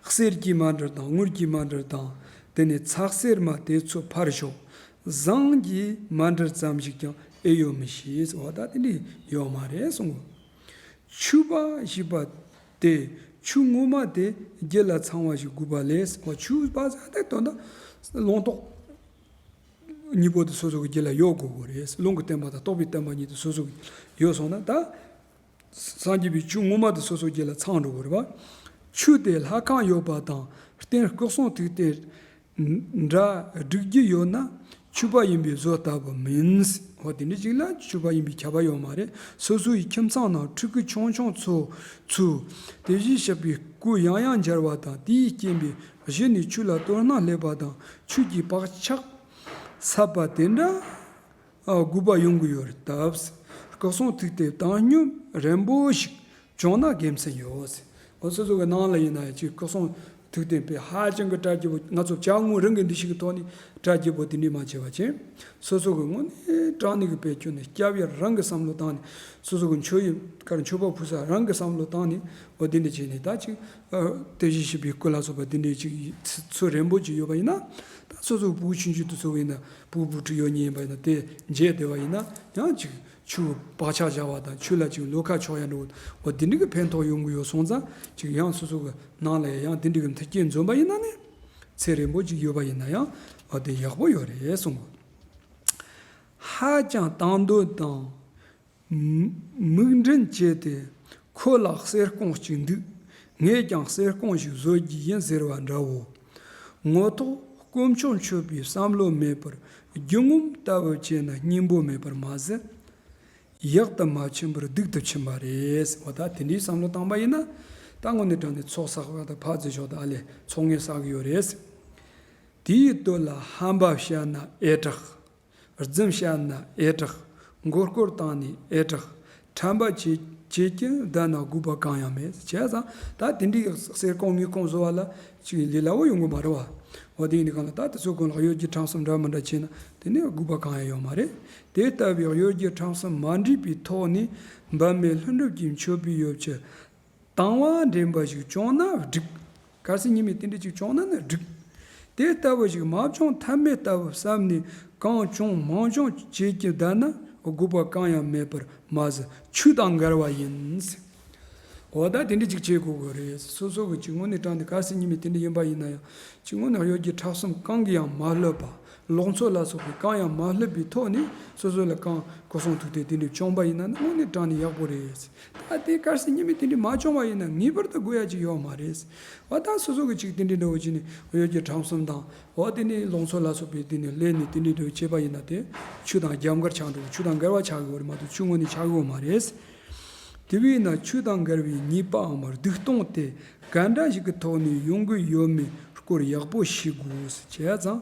གསེར་གྱི་མ་འདྲར་དང་དངུལ་གྱི་མ་འདྲར་དང་། དེ་ནི་ཚགས་གསེར་མ་དེ་ཚོ་ཕར་ཞོག །ཟངས་ཀྱི་མ་འདྲར་ཙམ་ཞིག་ཀྱང་ཨེ་ཡོད་མི་ཤེས། འོ་ད་དེ་འདྲ་ཡོད་མ་རེད་གསུང་གོ། ཆུ་པ་ཞེས་པ་དེ་ཆུ་ངོ་མ་དེ་རྒྱུད་ལ་ཚང་བ་ཞིག་དགོས་པ་ལས། འོ་ཆུ་པ་ཟེར་དེ་དོན་དག་ལུང་རྟོགས། གཉིས་པོ་དེ་སོ་སོ་གི་རྒྱུད་ལ་ཡོད་དགོས་དགོས་རེད། ལུང་གི་བསྟན་པ་དང་རྟོགས་པའི་བསྟན་པ་གཉིས་དེ་སོ་སོ་གི་ཡོད་སོང་ན་ད། སངས་རྒྱས་པའི་ཆོས་ངོ་མ་དེ་སོ་སོ་རྒྱུད་ལ་ཚང་འགྲོ་དགོས་རེད་པ། ཆོས་དེ་ལྷ་ཁང་ཡོད་པ་དང་རྟེན་སྐུ་གསུང་ཐུགས་རྟེན་འདྲ་སྒྲིག་རྒྱུ་ཡོད་ན་ཆོས་པ་ཡིན་པའི་བཟོ་ལྟ་བུ་མིན། འོ་དེ་འདྲ་ཅིག་ལ་ཆོས་པ་ཡིན་པའི་ཁྱབ་པ་ཡོད་མ་རེད། སོ་སོ་ཡི་ཁྱིམ་ཚང་ནང་ཕྲུ་གུ་ཆུང་ཆུང་ཚོ་ཚོས་དེ་བཞིན་གཤེགས་པའི་སྐུ་ཡང་ཡང་མཇལ་བ་དང་དེའི་རྐྱེན་པས་གཞི་ནས་ཆོས་ལ་དོ་སྣང་སླེབས་པ་དང་ཆོས་ཀྱི་བག་ཆགས་ཟབ་པ་དེ་འདྲ་དགོས་པ་ཡོང་གི་ཡོད་རེད་སྟབས། སྐུ་གསུང་ཐུགས་རྟེན་བཏང་སྙོམས་རན་པོ་ཞིག་བྱུང་ན་དགེ་མཚན་ཡོད། འོ་སོ་སོ་གི་ནང་ལ་ཡིན་ན་ཡང་ཅིག་སྐུ་གསུང་ཐུགས་རྟེན་དཔེ་ཧ་ཅང་གི་གྲ་རྒྱས་པོ་ང་ཚོ་བྱ་དངོས་རང་གི་འདུ་ཤེས་ཀྱི་ཐོག་ནས་གྲ་རྒྱས་པོ་དེ་འདྲས་མ་བྱས་པ་བྱས། སོ་སོ་གི་དངོས་གནས་དྲང་གནས་ཀྱི་དཔེ་ཁྱོན་ནས་སྐྱབས་ཡུལ་རང་གི་བསམ་བློ་བཏང་ནས་སོ་སོ་གི་མཆོད་ཡུལ་གར་མཆོད་པ་ཕུལ་ས་རང་གི་བསམ་བློ་བཏང་ནས་འོ་དེ་འདྲས་བྱས་ནས་ད་ཅིག་དེ་བཞིན་གཤེགས་པའི་སྐུ་ལ་སོགས་པ་དེ་འདྲས་ཅིག་ཚུལ་རན་པོ་ཅིག་ཡོད་པ་ཡིན་ན་ད་སོ་སོ་གི་ཕྲུ་གུ་ཆུང་ཆུང་དུ་ཚོ་བ་ཡིན་ན་ཕྲུ་གུ་བུ་ཕྲུག་ཡོད་མཁན་ཡིན་པ་ཡིན་ན་དེ་མཇལ་བདེ་བ་ཡིན་ན་ཡང་ཅིག་ཆོས་བག་ཆགས་བཞག་པ་དང་ཆོས་ལ་ཅིག་བློ་ཁ་ཕྱོགས་ཡ་འགྲོ་བ་འདི་འདྲ་གི་ཕན་ཐོགས་ཡོང་གི་ཡོད་སོང་ཙང་ཅིག་ཡང་སོ་སོ་གི་ནང་ལ་ཡང་འདི་འདྲ་གི་མཐུན་རྐྱེན་འཛོམས་པ་ཡིན་ན་ནི་ཚེ་རིང་པོ་ཅིག་ཡོད་པ་ཡིན་ན་ཡང་འོ་དེ་ཡག་པོ་ཡོད་རེད་གསུངས། ཧ་ཅང་དང་འདོད་དང་མིག་འདྲན་བྱས་ཏེ་ཁོ་ལ་གསེར་ཀོང་གཅིག་འདུག །ངས་ཀྱང་གསེར་ཀོང་ཞིག་བཟོ་རྒྱུ་ཡིན་ཟེར་བ་འདྲ་བོ། ངོ་ཐོག་དཀོན་མཆོག་མཆོད་པའི་བསམ་བློ་མེད་པར་རྒྱུ་ངོམ་ལྟ་བུ་བྱས་ན་སྙིང་པོ་མེད་པར་མ་ཟད། ཡག་ཏུ་མ་ཕྱིན་པར་སྡུག་ཏུ་ཕྱིན་པ་རེད། འོ་ད་དེ་འདྲའི་བསམ་བློ་བཏང་པ་ཡིན་ན་ད་དངོས་གནས་དྲང་ནས་ཚོགས་བསགས་པ་དང་ཕར་ཚུར་ཕྱོགས་དང་ཨ་ལས་ཚོགས་ངན་བསགས་ཀྱི་ཡོད་རེད། དེའི་དོན་ལ་ཧམ་པ་བཤད་ན་ཨེ་དྲག །རྫུན་བཤད་ན་ཨེ་དྲག །མགོ་སྐོར་བཏང་ནས་ཨེ་དྲག །ཁྲམ་པ་བྱེད་བྱེད་ཀྱིན་བསྡད་ན་དགོས་པ་གང་ཡང་མེད། བྱས་ཙང་ད་དེ་འདྲའི་གསེར་ཀོང་དངུལ་ཀོང་བཟོ་བ་ལ་ཅིག་ལས་སླ་བོ་ཡོང་གི་མ་རེད་བ། འོ་དེ་ཡིན་དུས་གང་ལ་ད་དེ་ཚོ་ཀུན་ལ་གཡོ་སྒྱུ་ཁྲམ་གསུམ་འདྲ་མི་འདྲ་བྱས་ན་དེ་ནས་དགོས་པ་གང་ཡང་ཡོད་མ་རེད། དེ་ལྟ་བུའི་གཡོ་སྒྱུ་ཁྲམ་གསུམ་མ་འདྲེས་པའི་ཐོག་ནས་འབད་མེད་ལྷུན་གྲུབ་ཀྱི་མཆོད་པའི་ཡོ་བྱད་དང་བ་འདྲེན་པ་ཞིག་བྱུང་ན་འགྲིག །གལ་སྲིད་ཉི་མའི་དེ་འདྲ་ཅིག་བྱུང་ན་ནི་འགྲིག །དེ་ལྟ་བུ་ཞིག་མ་བྱུང་ཐབས་མེད་ལྟ་བུ་བསམ་ནས་གང་བྱུང་མང་བྱུང་བྱེད་ཀྱི་བསྡད་ན་དགོས་པ་གང་ཡང་མེད་པར་མ་ཟད་ཆོས་དང་འགལ་བ་ཡིན། འོ་ད་དེ་འདྲ་ཅིག་བྱེད་དགོས་དགོས་རེད། སོ་སོ་གི་ཅིག་དངོས་གནས་དྲང་གནས་གལ་སྲིད་ཉི་མའི་དེ་འདྲ་ཡིན་པ་ཡིན་ན་ཡང་ཅིག་དངོས་གནས་གཡོ་སྒྱུ་ཁྲམ་གསུམ་གང་གིས་ཡང་མ་བསླུས་པ། ལོག་འཚོ་ལ་སོགས་པའི་གང་ཡང་མ་བསླུས་པའི་ཐོག་ནས་སོ་སོ་ལ་གང་སྐུ་གསུང་ཐུགས་རྟེན་དེ་འདྲ་བྱུང་པ་ཡིན་ན་ནི་དངོས་གནས་དྲང་ནས་ཡག་པོ་རེད། ད་དེ་གལ་སྲིད་ཉི་མའི་དེ་འདྲ་མ་བྱུང་བ་ཡིན་ན་ངེས་པར་དུ་དགོས་ཡ་ཅིག་ཡོད་མ་རེད། འོ་ད་སོ་སོ་གི་ཅིག་དེ་འདྲ་འདྲ་བོ་ཅིག་ནི་གཡོ་སྒྱུ་ཁྲམ་གསུམ་དང་འོ་དེ་ནི་ལོག་འཚོ་ལ་སོགས་པའི་དེ་ནི་ལས་ནི་དེ་འདྲ་འདྲ་བོ་བྱས་པ་ཡིན་ན་དེ་ཆོས་དང་རྒྱབ་འགལ་ཆགས་འགྲོ་གི་ཆོས་དང་འགལ་བ་ཆགས་དགོས་རེད་མ་གཏོགས་ཆོས་དངོས་གནས་ཆགས་དགོས་མ་རེད། དེ་བས་ན་ཆོས་དང་འགལ་བའི་ཉེས་པའམ་སྡིག་ལྟུང་དེ་ག་འདྲ་ཞིག་གི་ཐོག་ནས་ཡོང་གི་ཡོད་མེད་སྐོར་ཡག་པོ་ཤེས་དགོས། བྱས་ཙང་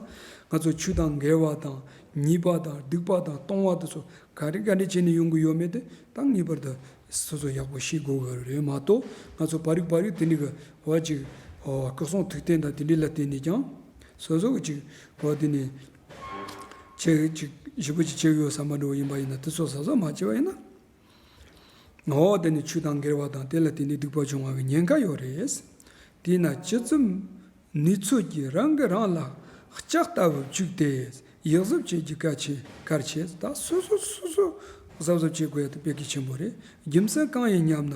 ང་ཚོ་ཆོས་དང་འགལ་བ་དང་ཉེས་པ་དང་སྡིག་པ་དང་ལྟུང་བ་དེ་ཚོ་ག་རེ་ག་འདྲ་བྱས་ནས་ཡོང་གི་ཡོད་མེད་དེ་ད་ངེས་པར་དུ་སོ་སོ་ཡག་པོ་ཤེས་དགོས་གི་རེད་མ་གཏོགས་ང་ཚོ་པ་རིག་པ་རིག་དེ་འདྲ་གི་བ་ཅིག་སྐུ་གསུང་ཐུགས་རྟེན་དང་དེ་འདྲ་ལ་བརྟེན་ནས་ཀྱང་སོ་སོ་གི་ཅིག་བ་དེ་ནས་ཆེ་ཅིག་ཞེ་པོ་ཅིག་བྱེད་གི་ཡོད་བསམ་པ་འདྲ་བོ་ཡིན་པ་ཡིན་ན་དེ་ཚོ་གཟབ་གཟབ་མ་བྱས་པ་ཡིན་ན། འོ་དེ་ནི་ཆོས་དང་འགལ་བ་དང་དེ་ལ་བརྟེན་ནས་སྡིག་པ་བྱུང་བ་གི་ཉེན་ཁ་ཡོད་རེད། དེས་ན་ཅི་ཙམ་ནུས་ཚོད་ཀྱིས་རང་གིས་རང་ལ་ལྕག་ལྟ་བུ་བཅུག་སྟེ་ཡག་གཟབ་བྱེད་རྒྱུ་གལ་ཆེ་གལ་ཆེ། ད་སོ་སོ་སོ་སོ་གཟབ་གཟབ་བྱེད་དགོས་ཡ་དེ་དཔེ་གལ་ཆེན་པོ་རེད། རྒྱུ་མཚན་གང་ཡིན་སྙམ་ན།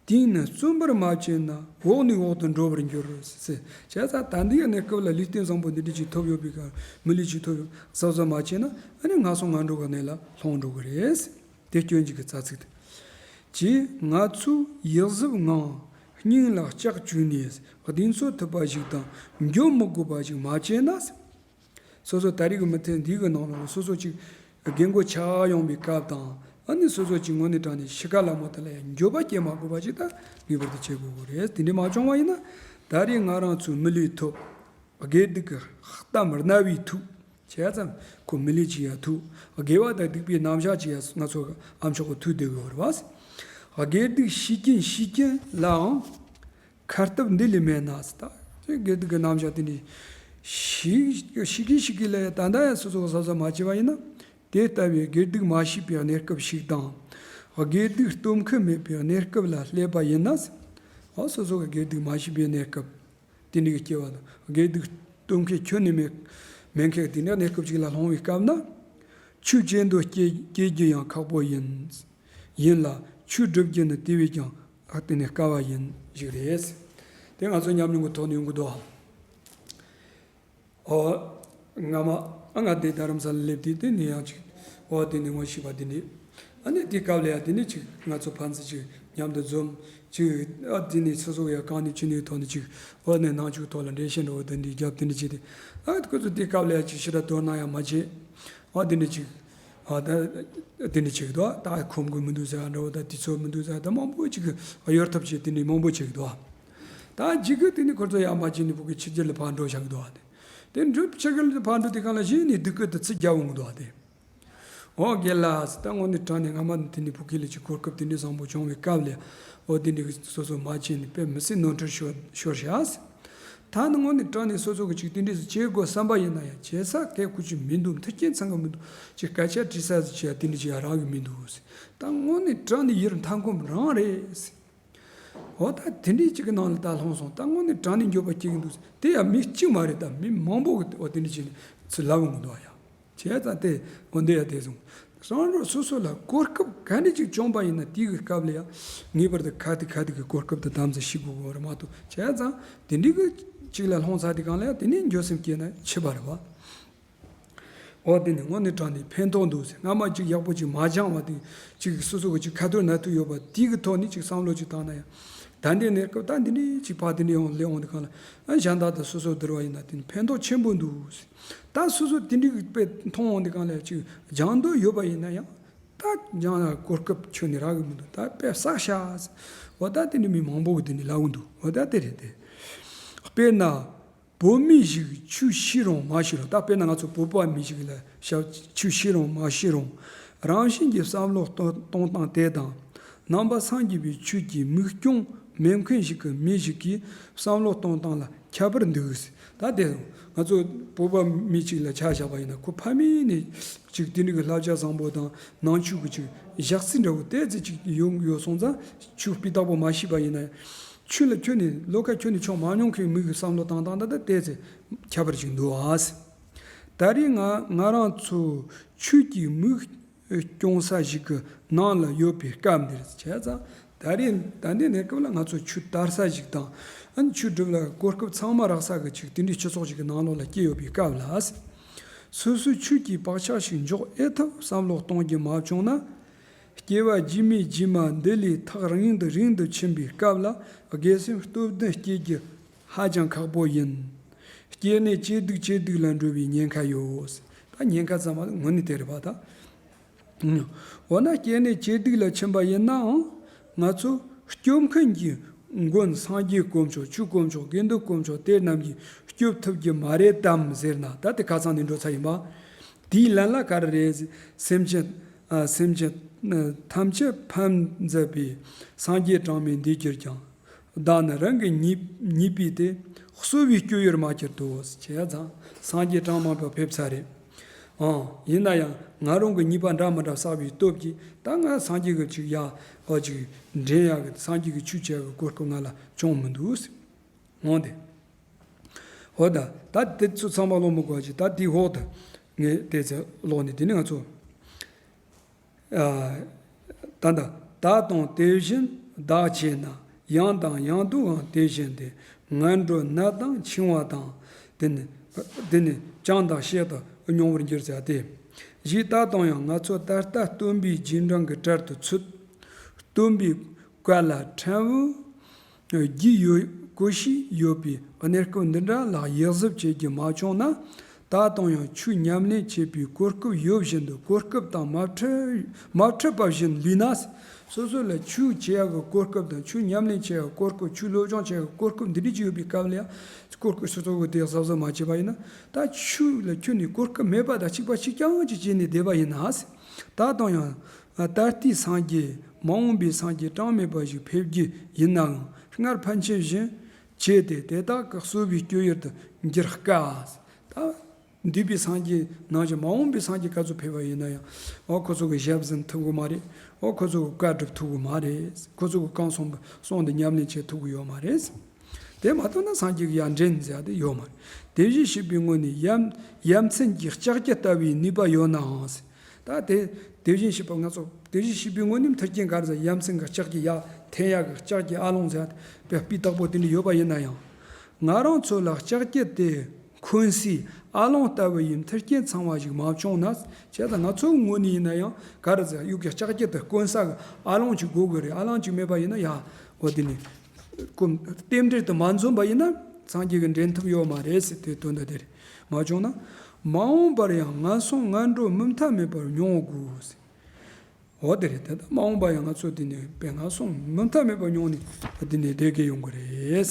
དེས་ནི་བརྩོན་པར་མ་བྱས་ན། འོག་ནས་འོག་ཏུ་འགྲོ་བར་འགྱུར་ཟེར། བྱས་ཙང་ད་ལྟའི་གནས་སྐབས་ལ་ལུས་རྟེན་བཟང་པོ་འདི་འདྲ་ཅིག་ཐོབ་ཡོད་པའི་སྐབས། མི་ལུས་ཅིག་ཐོབ་ཡོད། གཟབ་གཟབ་མ་བྱས་ན་ཨ་ནི་ངན་སོང་ངན་འགྲོ་གི་གནས་ལ་ལྷུང་འགྲོ་གི་རེད། དེ་སྐྱོན་གཅིག་གི་རྩ་ཚིག་དེ། ཀྱེ་ང་ཚོས་ཡིད་གཟབ་ངང་སྙིང་ལ་ལྕག་བཅུག་ནས་གདེང་ཚོད་ཐུབ་པ་ཞིག་དང་། འགྱོད་མི་དགོས་པ་ཞིག་མ་བྱས་ན། སོ་སོ་ད་རེས་ཀྱི་མུ་མཐུད་འདི་གི་ནང་ལ་སོ་སོ་ཅིག་རྒན་རྒོན་ཆགས་ཡོང་བའི་སྐབས་དང་། ཨ་ནི་སོ་སོ་ཅིག་དངོས་གནས་དྲང་ནས་འཆི་ཁ་ལ་མོ་དེ་ལ་ཡང་འགྱོད་པ་སྐྱེ་མ་དགོས་པ་ཅིག་ད་ངེས་པར་དུ་བྱེད་དགོས་ཀྱི་རེད། དེ་འདྲ་མ་བྱུང་བ་ཡིན་ན། ད་རེས་ང་རང་ཚོའི་མི་ལུས་ཐོབ། དགེ་སྡིག་གི་གཏམ་རྣ་བས་ཐོས། བྱས་ཙང་ཁོ་མི་ལུས་ཅིག་ཡང་ཐོབ། དགེ་བ་དང་སྡིག་པའི་རྣམ་གཞག་ཅིག་ཡང་ང་ཚོ་ཨ་མཆོག་གིས་ཐོས་བསྡད་ཡོད་རེད་བ། དགེ་སྡིག་ཤེས་ཀྱིན་ཤེས་ཀྱིན་ལའང་། ཁ་སྟབས་འདི་ལས་མེད་ན་ཟེར། ད་དགེ་སྡིག་གི་རྣམ་གཞག་དེ་འདྲ་ཤེས་ཤེས་ཀྱིན་ཤེས་ཀྱིན་ལ་ད་ལྟ་ཡང་སོ་སོ་གཟབ་གཟབ་མ་བྱས་པ་ཡིན་ན། དེ་ལྟ་བུའི་དགེ་སྡིག་མ་ཤེས་པའི་གནས་སྐབས་ཤིག་དང་། དགེ་སྡིག་སྟོབས་ཁེངས་མེད་པའི་གནས་སྐབས་ལ་སླེབས་པ་ཡིན་ན། འོ་སོ་སོ་གི་དགེ་སྡིག་མ་ཤེས་པའི་གནས་སྐབས་དེ་འདྲ་གི་སྐྱེ་བ་དང་། དགེ་སྡིག་སྟོབས་ཁེངས་ཁྱོན་ནས་མེད་མེད་མཁན་དེ་འདྲ་གནས་སྐབས་ཅིག་ལ་ལྷུང་བའི་སྐབས་ན། ཆོས་གཅེས་འདོད་སྐྱེ་སྐྱེ་རྒྱུ་ཡང་ཁག་པོ་ཡིན། ཡིན་ལ་ཆོས་སྒྲུབ་རྒྱུ་ནི་དེ་བས་ཀྱང་ཨ་དེ་ནི་དཀའ་བ་ཡིན་ཞིག་རེད། དེ་ང་ཚོ་ཉམས་མྱོང་གི་ཐོག་ནས་ཡོང་གི་འདུག་ཨ། ཨོ། སྔ་མ་ཨ་ང་དེ་རྡ་རམ་ས་ལ་སླེབས་དུས་དེ་ནས་ཡང་ཅིག་ཨོ་དེ་ནས་ངོ་ཤེས་པ་དེ་འདྲ། ཨ་ནི་དེ་སྐབས་ལ་ཡང་དེ་ནས་ཅིག་ང་ཚོ་ཕན་ཚུན་ཅིག་མཉམ་དུ་འཛོམས་ཅིག་ཨ་དེ་ནས་སོ་སོ་ཡང་གང་ནས་ཅི་ནས་ཐོག་ནས་ཅིག་ཨོ་ནས་ནང་ཆོས་ཐོག་ལ་འགྲེལ་བཤད་འདྲ་བོ་དེ་འདྲ་རྒྱབ་དེ་འདྲ་བྱས་ཏེ། ཨ་ཁོ་ཚོ་དེ་སྐབས་ལ་ཡང་ཅིག་ཞེ་དྲག་དོ་སྣང་ཡང་མ་བྱས། ཨ་དེ་འདྲ་ཅིག་ཨ་ད་དེ་འདྲ་བྱེད་ཀྱི་འདུག་ད་ཁོམ་གི་མི་འདུག་ཟེར་འདྲ་བོ། ད་དུས་ཚོད་མི་འདུག་ཟེར། ད་མང་པོ་ཅིག་གཡོལ་ཐབས་བྱེད། དེ་འདྲ་མང་པོ་བྱེད་ཀྱི་འདུག་ད་ཅིག་གི་དེ་ནི་ཁོ་ཚོ་ཡར་མར་བྱས་ནས་ཕ་གི་ཕྱི་རྒྱལ་ལ་ཕར་འགྲོ་བཞག་གི་འདུག་དེ་འགྲོ་ཕྱི་རྒྱལ་ལ་ཕར་འགྲོ་དུས་སྒང་ལ་གཞི་ནས་སྡུག་སྐད་དེ་ཚིག་རྒྱག་འོང་གི་འདུག་དེ། ཨོ་རྒན་ལགས་ཟེར། ད་དངོས་གནས་དྲང་གནས་སྔ་མ་དེ་ནི་ཕ་གི་ལ་ཅིག་གོ་སྐབས་དེ་འདྲ་བཟང་པོ་བྱུང་བའི་སྐབས་ལ། ཨོ་དེ་འདྲ་གི་སོ་སོ་མ་བྱས་ནས་དཔེ་མི་སྲིད་ནོར་འཁྲུལ་ཤོར་ཤོར་ཤག་ད་ནི་དངོས་གནས་དྲང་གནས་སོ་སོ་གི་ཅིག་དེ་འདྲས་སུ་བྱེད་དགོས་བསམ་པ་ཡིན་ན་ཡང་བྱེད་ས་གལ་ཁུ་ཅིག་མི་འདུག་མཐུན་རྐྱེན་ཚང་གི་མི་འདུག་ཅིག་སྐད་ཆ་དྲི་ས་ཟིག་བྱས་དེ་འདྲས་ཅིག་ཡང་རག་གི་མི་འདུག་ད་དངོས་གནས་དྲང་གནས་ཡར་མཐའ་འཁོབ་རང་རེད། འོ་ད་དེ་འདྲས་ཅིག་གི་ནང་ལ་ད་ལྷུང་སོང་། ད་དངོས་གནས་དྲང་གནས་འགྱོད་པ་སྐྱེ་གི་འདུག་དེ་ཡང་མི་གཅིག་མ་རེད། ད་མི་མང་པོ་གི་འོ་དེ་འདྲས་ཅིག་ཚུར་ལབ་འོང་གི་འདུག་ཨ་ཡ། བྱས་ཙང་དེ་འོ་འདི་ཡང་དེ་བཟུང་། རང་རང་སོ་སོ་ལ་གོ་སྐབས་ག་འདྲ་ཅིག་བྱུང་པ་ཡིན་ན་དེའི་གི་སྐབས་ལ་ཡང་ངེས་པར་དུ་ག་དེ་ག་དེ་གི་གོ་སྐབས་དེ་དམ་འཛིན་ཞིག་དགོས་གོ་རེད་མ་གཏོགས། བྱས་ཙང་དེ་འདྲའི་གི་ཅིག་ལ་ལྷུང་ཚར་དུས་སྒང་ལ་ཡང་དེ་ནས་འགྱོད་སེམས་སྐྱེས་ན་འཕྱི་བ་རེད་བ། འོ་དེ་ནི་དངོས་གནས་དྲང་གནས་ཕན་ཐོགས་འདུག་ཟེར། སྔ་མ་ཅིག་ཡག་པོ་ཅིག་མ་སྦྱངས་པ་དེ་ཅིག་སོ་སོ་གི་ཅིག་ཁ་ཐུག་ན་ཐུག་ཡོད་པ་དེའི་གི་ཐོག་ནས་ཅིག་བསམ་བློ་ཅིག་བཏང་ན་ཡང་། ད་འདི་གནས་སྐབས་ད་འདི་འདྲའི་ཅིག་ཕར་དེ་འདྲའི་ཡོང་སླེབས་འོང་དུས་སྒང་ལ་ཨ་གཞན་དག་དང་སོ་སོ་བསྡུར་བ་ཡིན་ན་དེ་ནི་ཕན་ཐོགས་ཆེན་པོ་འདུག་ཟེར། ད་སོ་སོ་དེ་འདྲའི་གི་དཔེ་མཐོང་འོང་དུས་སྒང་ལ་ཅིག་སྦྱང་འདོད་ཡོད་པ་ཡིན་ན་ཡང་། ད་སྦྱང་ན་གོ་སྐབས་ཁྱོན་ནས་རག་གི་མི་འདུག་ད་དཔེ་བསགས་ཤག་ཟེར། འོ་ད་དེ་འདྲའི་མི་མང་པོ་གི་དེ་འདྲའི་ལབ་གི་འདུག་འོ་ད་དེ་རེད་དེ། དཔེར་ན། བོད་མི་ཞིག་ཆོས་ཤེས་རུང་མ་ཤེས་རུང་། ད་དཔེར་ན་ང་ཚོ་བོད་པ་མི་ཞིག་ལ་ཞབས་ཆོས་ཤེས་རུང་མ་ཤེས་རུང་། རང་བཞིན་གྱི་བསམ་བློ་གཏོང་གཏོང་སྟངས་དེ་དང་། ནང་པ་སངས་རྒྱས་པའི་ཆོས་ཀྱི་མིག་རྐྱང་མེད་མཁན་ཞིག་གི་མི་ཞིག་གི་བསམ་བློ་གཏོང་སྟངས་ལ་ཁྱད་པར་འདུག་ད་དེ་ང་ཚོ་བོད་པ་མི་གཅིག་ལ་ཆ་བཞག་པ་ཡིན་ན། ཁོ་ཕ་མེས་ནས་ཅིག་དེ་འདྲ་གི་བསླབ་བྱ་བཟང་པོ་དང་ནང་ཆོས་ཀྱི་ཅིག་ཞག་རྩི་འདྲ་བོ་དེ་ཙི་ཅིག་ཡོང་ཡོད་སོང་ཙང་། ཆོས་སྤུས་དག་པོ་མ་ཤེས་པ་ཡིན་ན། ཆོས་ལ་ཁྱོན་ནས་བློ་ཁ་ཁྱོན་ནས་ཕྱོགས་མ་མྱོང་མཁན་མི་གི་བསམ་བློ་བཏང་སྟངས་ད་ལྟ་དེ་ཚེ་ཁྱད་པར་ཅིག་འདུག་ཨ། ད་རེས་ང་ང་རང་ཚོ་ཆོས་ཀྱི་མིག་སྐྱོང་ས་ཞིག་གི་ནང་ལ་ཡོད་པའི་སྐབས་འདིར། བྱས་ཙང་ད་རེས་ད་ལྟའི་གནས་སྐབས་ལ་ང་ཚོ་ཆོས་དར་ས་ཞིག་དང་། ཨ་ནི་ཆོས་སྒྲུབ་ལ་གོ་སྐབས་ཚང་མ་རག་ས་གི་ཅིག་དེ་འདྲའི་སྤྱི་ཚོགས་ཤིག་གི་ནང་ལོགས་ལ་སྐྱེས་ཡོད་པའི་སྐབས་ལ། སོ་སོའི་ཆོས་ཀྱི་བག་ཆགས་ཤིག་འཇོག་ཨེ་ཐུབ་བསམ་བློ་གཏོང་རྒྱུ་མ་བྱུང་ན། སྐྱེ་བ་རྗེས་མའི་རྗེས་མ་འདི་ལས་ཐག་རིང་དུ་རིང་དུ་ཕྱིན་པའི་སྐབས་ལ་དགེ་སེམས་སྟོབས་ལྡན་སྐྱེ་རྒྱུ་ཧ་ཅང་ཁག་པོ་ཡིན། སྐྱེས་ནས་སྐྱེ་སྡིག་སྐྱེ་སྡིག་ལ་འགྲོ་བའི་ཉེན་ཁ་ཡོད། ད་ཉེན་ཁ་ཚང་མ་དངོས་གནས་དེ་རེད་པ་ད། འོ་ན་སྐྱེས་ནས་སྐྱེ་སྡིག་ལ་ཕྱིན་པ་ཡིན་ནའང་། ང་ཚོ་སྐྱོབ་མཁན་གྱི་མགོན་སངས་རྒྱས་དཀོན་མཆོག་ཆོས་དཀོན་མཆོག་དགེ་འདུན་དཀོན་མཆོག་དེ་རྣམས་ཀྱིས་སྐྱོབ་ཐུབ་ཀྱི་མ་རེད་དམ་ཟེར་ན། ད་དེ་ཁ་ཚང་ནས་འགྲོ་ཚར་ཡིན་པ། དེའི་ལན་ལ་ག་རེ་རེད། སེམས་ཅན་ཨ་སེམས་ཅན་ཨ་ཐམས་ཅད་ཕན་མཛད་པའི་སངས་རྒྱས་གྲངས་མེད་འདས་གྱུར་ཀྱང་། བདག་ནི་རང་གི་ཉེས་ཉེས་པས་དེ། གསོ་བའི་སྐྱོ་ཡུལ་མ་གྱུར་ཏོ། བྱས་ཙང་སངས་རྒྱས་གྲངས་མང་པོ་ཕེབས་ཚར་རེད། ཨང་། ཡིན་ན་ཡང་ང་རང་གི་ཉེས་པ་འདྲ་མི་འདྲ་བསགས་པའི་སྟོབས་ཀྱིས་ད་ང་སངས་རྒྱས་ཀྱི་ཅིག་ཡ་ཨོ་ཅིག་འདྲེན་ཡག་གི་སངས་རྒྱས་ཀྱི་ཆོས་བྱེད་ཡག་གི་གོ་སྐབས་ང་ལ་བྱུང་མི་འདུག་འོང་དེ། འོ་ད་ད་དེ་ཚོ་ཚང་མ་ཀློག་མི་དགོས་ཅིག་ད་དེའི་འོག་ཏུ་ངས་དེ་ཚོ་ཀློག་ནས་དེ་ནས་ང་ཚོ། ཨ། ད་ལྟ་ད་དང་དེ་བཞིན་ བདག་བྱས་ན་ཡང་དང་ཡང་དུའང་དེ་བཞིན་ཏེ། ངན་འགྲོ་ནད་དང་འཆིང་བ་དང་། དེ་ནི་དེ་ནི་བྱང་དང་བཤེད་དུ་མྱོང་བར་འགྱུར་ཟེར་ཏེ། ཞེས་ད་དུང་ཡང་ང་ཚོ་ད་ལྟ་སྟོན་པའི་རྗེས་འབྲང་གི་གྲལ་དུ་ཚུད། སྟོན་པའི་བཀའ་ལ་ཕྲན་བུ་རྒྱུས་ཡོད་གོ་ཤས་ཡོད་པའི་གནས་སྐབས་འདི་འདྲ་ལ་ཡིད་གཟབ་བྱེད་རྒྱུ་མ་བྱུང་ན། ད་དུང་ཡང་ཆོས་ཉམས་ལེན་བྱེད་པའི་གོ་སྐབས་ཡོད་བཞིན་དུ་གོ་སྐབས་དང་མ་འཕྲད་མ་འཕྲད་པ་བཞིན་ལུས་ན། སོ་སོ་ལ་ཆོས་བྱེད་ཡག་གི་གོ་སྐབས་དང་ཆོས་ཉམས་ལེན་བྱེད་ཡག་གི་གོ་སྐབས། ཆོས་སློབ་སྦྱོང་བྱེད་ཡག་གི་གོ་སྐབས་འདི་འདྲ་ཅིག་ཡོད་པའི་སྐབས་ལ་ཡང་གོ་སྐབས་སོ་སོ་གི་དེ་གཟབ་གཟབ་མ་བྱས་པ་ཡིན་ན། ད་ཆོས་ལ་ཁྱོན་ནས་གོ་སྐབས་མེད་པ་དང་གཅིག་པ་གཅིག་རྐྱང་གཅིག་བྱས་ནས་བསྡད་པ་ཡིན་ན། ད་དུང་ཡང་ད་ལྟའི་སངས་རྒྱས་མ་འོངས་པའི་སངས་རྒྱས་གྲངས་མེད་པ་ཞིག་ཕེབས་རྒྱུ་ཡིན་ནའང་སྔར་ཕན་ཆད་བཞིན་བྱས་ཏེ་དེ་དག་གི་གསོལ་བའི་སྤྱོད་ཡུལ་དུ་འགྱུར་དཀའ། ད་འདས་པའི་སངས་རྒྱས་ནང་བཞིན་མ་འོངས་པའི་སངས་རྒྱས་ག་ཚོད་ཕེབས་པ་ཡིན་ན་ཡང་། འོ་ཁོ་ཚོ་གི་ཞབས་ཟིན་ཐུབ་གི་མ་རེད། འོ་ཁོ་ཚོ་གི་བཀའ་སྒྲུབ་ཐུབ་གི་མ་རེད། ཁོ་ཚོ་གི་བསྐང་གསོ་གསུང་དེ་ཉམས་ལེན་བྱེད་ཐུབ་གི་ཡོད་མ་རེད། དེ་མ་གཏོགས་ན་སངས་རྒྱས་ཀྱི་ཡར་འདྲེན་ཟེར་ཡ་དེ་ཡོད་མ་རེད། དེ་བཞིན་གཤེགས་པའི་ངོ་ནས་ཡ་ཡ་མཚན་གྱི་ལྕགས་ཀྱུ་ལྟ་བུའི་ནུས་པ་ཡོད་ནའང་། ད་དེ་དེ་བཞིན་གཤེགས་པ་ང་ཚོ་དེ་བཞིན་གཤེགས་པའི་ངོ་ནས་མཐུན་རྐྱེན་ག་རེ་ཟེར། ཡ་མཚན་གྱི་ལྕགས་ཀྱུ་ཡར་འཐེན་ཡག་གི་ལྕགས་ཀྱུ་ཨ་ལོང་ཟེར་ཡ་དེ་སྤུས་དག་པོ་དེ་འདྲ་ཡོད་པ་ཡིན་ན་ཡང་། ང་རང་ཚོ་ལ་ལྕགས་ཀྱུ་དེ་འཁོན་སའི་ཨ་ལོང་ལྟ་བུ་ཡི་མཐུན་རྐྱེན་ཚང་བ་ཞིག་མ་བྱུང་ན། བྱས་ཙང་ང་ཚོའི་ངོས་ནས་ཡིན་ན་ཡང་ག་རེ་ཟེར། ཡུག་གི་ལྕགས་ཀྱུ་དེ་འཁོན་ས་གི་ཨ་ལོང་ཅིག་དགོས་དགོས་རེད། ཨ་ལོང་ཅིག་མེད་པ་ཡིན་ན་ཡང་འོ་དེ་ནི་ཀུན་རྟེན་འབྲེལ་དུ་མ་འཛོམས་པ་ཡིན་ན་སངས་རྒྱས་ཀྱི་འདྲེན་ཐུབ་ཡོད་མ་རེད་ཟེར། དེ་དོན་དག་དེ་རེད། མ་བྱུང་ན། མ་འོངས་པར་ཡང་ངན་སོང་ངན་འགྲོ་མུ་མཐའ་མེད་པར་མྱོང་དགོས་ཟེར། འོ་དེ་རེད། ད་ལྟ་མ་འོངས་པ་ཡང་ང་ཚོ་འདི་ནས་དཔེ་ངན་སོང་མུ་མཐའ་མེད་པར་མྱོང་ནས་འདི་ནས་བསྡད་དགོས་ཡོང་གི་རེད།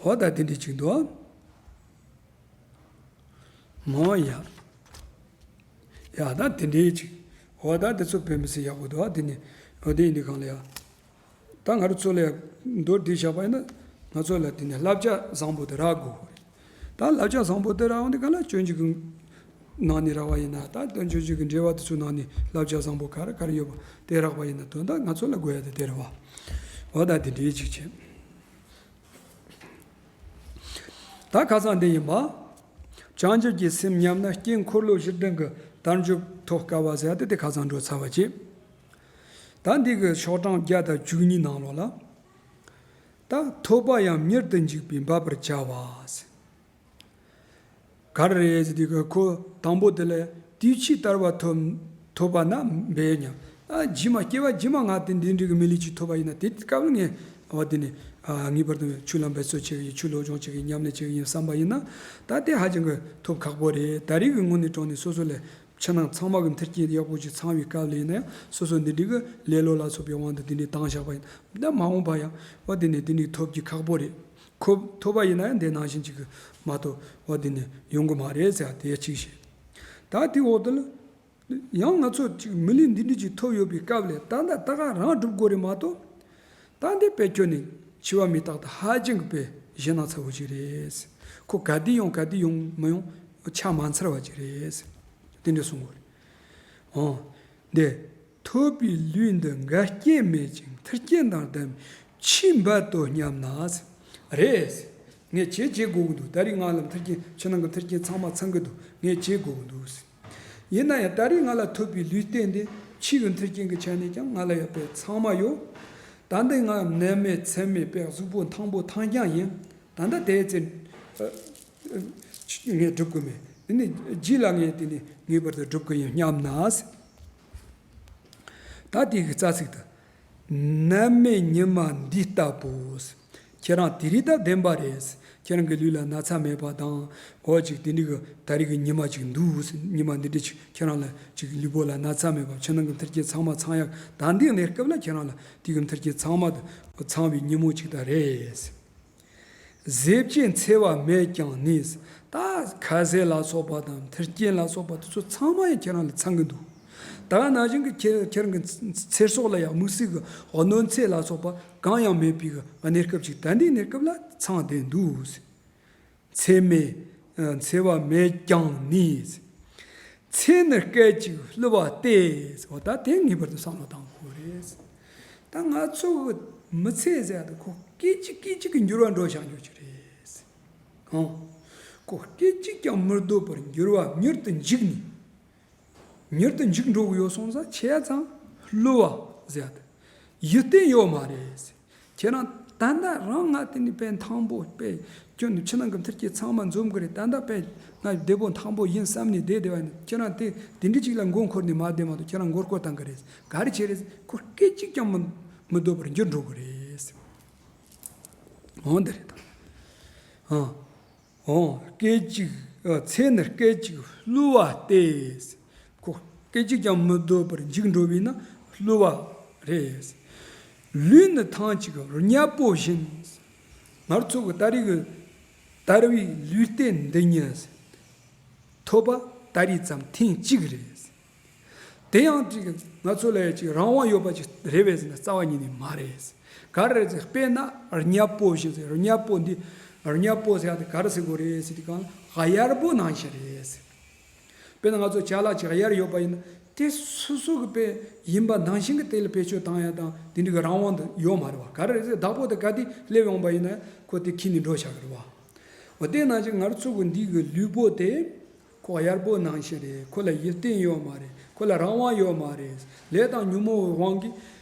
འོ་ད་དེ་འདྲ་ཅིག་འདུག་ཨ། མོ་ཡ། ཡ་ད་དེ་འདྲ་ཅིག་འོ་ད་དེ་ཚོ་དཔེ་མི་སྲིད་ཡག་པོ་འདུག་ཨ། དེ་ནས་འོ་དེ་ཡིན་དུས་གང་ལ་ཡ། ད་ང་རང་ཚོ་ལ་མདོར་བསྡུས་བཞག་པ་ཡིན་ན། ང་ཚོ་ལ་དེ་ནས་བསླབ་བྱ་བཟང་པོ་དེ་རག་དགོས་རེད། ད་བསླབ་བྱ་བཟང་པོ་དེ་རག་འོང་དུས་ག་ལ་སྤྱོད་འཇུག་གི་ནང་ནས་རག་པ་ཡིན་ན། ད་དོན་སྤྱོད་འཇུག་གི་འགྲེལ་པ་དེ་ཚོའི་ནང་ནས་བསླབ་བྱ་བཟང་པོ་ག་རེ་ག་རེ་ཡོད་པ་དེ་རག་པ་ཡིན་ན། དོན་དག་ང་ཚོ་ལ་དགོས་ཡ་དེ་དེ་རེད་བ། འོ་ད་དེ་འདྲའི་ཅིག་བྱེད། ད་ཁ་སང་འདི་ཡིན་པ། བྱང་ཆུབ་ཀྱི་སེམས་ཉམས་ན་དཀྱིལ་འཁོར་ལོ་བཞི་ལྡན་གྱི་དལ་འབྱོར་ཐོབ་དཀའ་བ་ཟེར་ཡ་དེ་དེ་ཁ་སང་འགྲོ་ཚར་བ་བྱེད། ད་འདི་གི་ཤོག་གྲངས་བརྒྱ་དང་བཅུ་གཉིས་ནང་ལོགས་ལ། ད་ཐོབ་པ་ཡང་མྱུར་དུ་འཇིག་པས་འབད་པར་བྱ་བ་ཟེར། ག་རེ་རེད་ཟེར་དུས་ཀ་ཁོ་དང་པོ་དེ་ལ་དུས་ཕྱིས་དལ་བ་ཐོབ་ཐོབ་པ་ན་འབད་སྙམ། ཨ་རྗེས་མ་སྐྱེ་བ་རྗེས་མ་ང་དེ་འདི་འདྲ་གི་མི་ལུས་ཅིག་ཐོབ་པ་ཡིན་ན། དེ་སྐབས་ལ་ངས་འོ་དེ་ནས་ཨ་ངེས་པར་དུ་ཆོས་ལ་འབད་རྩོལ་བྱེད་ཀྱི་ཡིན། ཆོས་སློབ་སྦྱོང་བྱེད་ཀྱི་ཡིན། ཉམས་ལེན་བྱེད་ཀྱི་ཡིན་བསམ་པ་ཡིན་ན། ད་དེ་ཧ་ཅང་གི་ཐོབ་ཁག་པོ་རེད། ད་རེས་ཀྱི་ངོས་ནས་དྲངས་ནས་སོ་སོ་ལ་ཕྱི་ནང་ཚང་མ་གི་མཐུན་རྐྱེན་ཡག་པོ་ཅིག་ཚང་བའི་སྐབས་ལ་ཡིན་ན་ཡང་། སོ་སོ་འདི་འདྲ་གི་ལེ་ལོ་ལ་སོགས་པའི་དབང་དུ་འདི་འདྲ་བཏང་བཞག་པ་ཡིན་ན། མ་འོངས་པ་ཡང་འོ་དེ་ནས་འདི་འདྲ་ཐོབ་རྒྱུ་ཁག་པོ་རེད། ཁོ་ཐོབ་པ་ཡིན་ན་ཡང་འདི་ནང་བཞིན་ཅིག་གི་མ་གཏོགས་འོ་དེ་ནས་ཡོང་གི་མ་རེད་ཟེར་དེ་གཅིག་བཤད། ད་དེའི་འོག་ཏུ་ལ་ཡང་ང་ཚོ་ཅིག་མི་ལུས་འདི་འདྲ་ཅིག་ཐོབ་ཡོད་པའི་སྐབས་ལ་ད་ལྟ་ད་ག་རང་སྒྲུབ་དགོས་རེད་མ་གཏོགས། ད་འདི་དཔེ་ཁྱོན་ནས་འཆི་བ་མི་རྟག་ད་ཧ་ཅང་གི་དཔེ་ཞེད་སྣང་ཚ་བོ་ཅིག་རེད། ཁོ་ག་དུས་ཡོང་ག་དུས་ཡོང་མི་ཡོང་ཆ་མ་འཚལ་བ་ཅིག་རེད། དེ་འདྲ་གསུང་དགོས་རེད། འོ། འདི། ཐོབ་པའི་ལུས་འདི་འགལ་རྐྱེན་མེད་ཅིང་མཐུན་རྐྱེན་དང་ལྡན་ཕྱིས་འབད་དོ་སྙམ་ན། རེད། ངས་བྱེད་བྱེད་དགོས་ཀྱི་འདུག་ད་རེས་ང་ལ་མཐུན་རྐྱེན་ཕྱི་ནང་གི་མཐུན་རྐྱེན་ཚང་མ་ཚང་གི་འདུག་ངས་བྱེད་དགོས་ཀྱི་འདུག་ཡིན་ན་ཡང་ད་རེས་ང་ལ་ཐོབ་པའི་ལུས་རྟེན་འདི་ཕྱིས་ཀྱི་མཐུན་རྐྱེན་གྱི་ཆ་ནས་ཀྱང་ང་ལ་ཡོད་པའི་ཚང་མ་ཡོད། ད་འདི་ང་ནད་མེད་མཚམས་མེད་པའི་གཟུགས་པོ་ཐང་པོ་ཐང་རྐྱང་ཡིན། ད་ལྟ་དེའི་ཚེ་ངས་སྒྲུབ་དགོས་མེད། དེ་ནི་རྗེས་ལ་ངས་དེ་ནི་ངེས་པར་དུ་སྒྲུབ་དགོས་ཡིན་སྙམ་ན། ད་དེ་གི་རྩ་ཚིག་ཏུ། ནད་མེད་ཉི་མ་འདི་ལྟ་བུ། ཁྱེད་རང་དེ་རིགས་དང་ལྡན་པ་རེད། ཁྱེད་རང་གི་ལུས་ལ་ན་ཚ་མེད་པ་དང་། འོ་ཅིག་དེ་འདྲ་གི་ད་རེས་ཀྱི་ཉི་མ་ཅིག་འདུག་ཉི་མ་འདི་འདྲ་ཅིག་ཁྱེད་རང་ལ་ཅིག་ལུས་པོ་ལ་ན་ཚ་མེད་པ། ཕྱི་ནང་གི་མཐུན་རྐྱེན་ཚང་མ་ཚང་ཡག་ད་འདི་གནས་སྐབས་ལ་ཁྱེད་རང་ལ་དེ་གི་མཐུན་རྐྱེན་ཚང་མ་ཚང་བའི་ཉིན་མོ་ཅིག་ད་རེད། ཟས་བཅད་འཚེ་བ་མེད་ཀྱང་ནི། ད་ཁ་ཟས་ལ་སོགས་པ་དང་མཐུན་རྐྱེན་ལ་སོགས་པ་དེ་ཚོ་ཚང་མ་ཡང་ཁྱེད་རང་ལ་ཚང་གི་འདུག་ད་ག་ནང་བཞིན་གྱི་ཁྱེད་ཁྱེད་རང་གི་ཚེ་སྲོག་ལ་ཡང་དམིགས་བསལ་གྱི་གནོད་འཚེ་ལ་སོགས་པ་གང་ཡང་མེད་པའི་གནས་སྐབས་ཅིག་ད་འདིའི་གནས་སྐབས་ལ་ཚང་བསྡད་འདུག་འཚེ་མེད། འཚེ་བ་མེད་ཀྱང་ནི། ཚེ་ནི་སྐད་ཅིག་བསླུ་བ་སྟེ། འོ་ད་དེ་ངེས་པར་དུ་བསམ་བློ་བཏང་དགོས་རེད། ད་ང་ཚོ་གི་མི་ཚེ་ཟེར་ཡ་དེ་ཁོ་སྐད་ཅིག་སྐད་ཅིག་གི་འགྱུར་བ་འགྲོ་བཞག་རྒྱུ་ཅིག་རེད། ཨང་། ཁོ་སྐད་ཅིག་ཀྱང་མི་སྡོད་པར་འགྱུར་བ་མྱུར་དུ་འཇིག་ནས། མྱུར་དུ་འཇིག་འགྲོ་གི་ཡོད་སོང་ཙང་ཆེ་ཙང་བསླུ་བ་ཟེར་ཡ་དེ། ཡིད་བརྟན་ཡོད་མ་རེད། ཁྱེད་རང་ད་ལྟ་རང་ང་དེ་ནི་དཔེ་མཐོན་པོ་དཔེ་ཁྱོད་ནི་ཕྱི་ནང་གི་མཐུན་རྐྱེན་ཚང་མ་འཛོམས་གི་རེད། ད་ལྟ་དཔེ་ང་བདེ་པོ་མཐོན་པོ་ཡིན་བསམ་ནས་བསྡད་བསྡད་པ་ཡིན་ན། ཁྱེད་རང་དེ་དེ་འདྲ་ཅིག་ལ་མགོ་འཁོར་ནས་མ་བསྡད་མ་གཏོགས། ཁྱེད་རང་མགོ་སྐོར་བཏང་གི་རེད། ག་རེ་བྱས་རེད། ཁོ་སྐད་ཅིག་ཀྱང་མི་མི་སྡོད་པར་འགྱུར་འགྲོ་གི་རེད། འོ་འདི་རེད་ད། ཨང་། འོ། སྐད་ཅིག་ཨ། ཚེ་ནི་སྐད་ཅིག་བསླུ་བ་སྟེ། ཁོ་སྐད་ཅིག་ཀྱང་མི་སྡོད་པར་འཇིག་འགྲོ་བས་ན་བསླུ་བ་རེད། ལུས་ནི་ཐང་ཅིག་གི་རོ་ཉལ་པོ་བཞིན། ང་ཚོ་གི་ད་རེས་ཀྱི་དར་བའི་ལུས་རྟེན་འདི་ཉིད་ཐོབ་པ་ད་རེས་ཙམ་ཐེངས་གཅིག་རེད། དེ་ཡང་ཅིག་ང་ཚོ་ལ་ཅིག་རང་དབང་ཡོད་པ་ཅིག་རེད་པས་ཟེར་ན་རྩ་བ་ཉིད་ནས་མ་རེད། ག་རེ་རེད་ཟེར། དཔེར་ན་རོ་ཉལ་པོ་བཞིན་ཟེར། རོ་ཉལ་པོ་འདི་རོ་ཉལ་པོ་ཟེར་ཡ་དེ་ག་རེ་ཟེར་དགོས་རེད་ཟེར་དུས་གང་ལ་གཡར་པོ་ནང་བཞིན་རེད། དཔེར་ན་ང་ཚོ་ཅ་ལག་ཅིག་གཡར་ཡོད་པ་ཡིན་ན། དེ་སོ་སོ་གི་དཔེ་ཡིན་པ་ནང་བཞིན་གི་དེ་ལ་བེད་སྤྱོད་བཏང་ཡ་དང་དེ་འདྲ་གི་རང་དབང་དེ་ཡོད་མ་རེད་བ། ག་རེ་རེད་ཟེར། བདག་པོ་དེ་ག་དེ་སླེབས་ཡོང་པ་ཡིན་ན་ཁོ་དེ་ཁྱེར་ནས་འགྲོ་བཞག་གི་རེད་བ། འོ་དེ་ནང་བཞིན་ང་ཚོ་གི་འདི་གི་ལུས་པོ་དེ། ཁོ་གཡར་པོ་ནང་བཞིན་རེད། ཁོ་ལ་ཡིད་བརྟན་ཡོད་མ་རེད། ཁོ་ལ་རང་དབང་ཡོད་མ་རེད། ལས་དང་ཉོན་མོངས་པའི་དབང་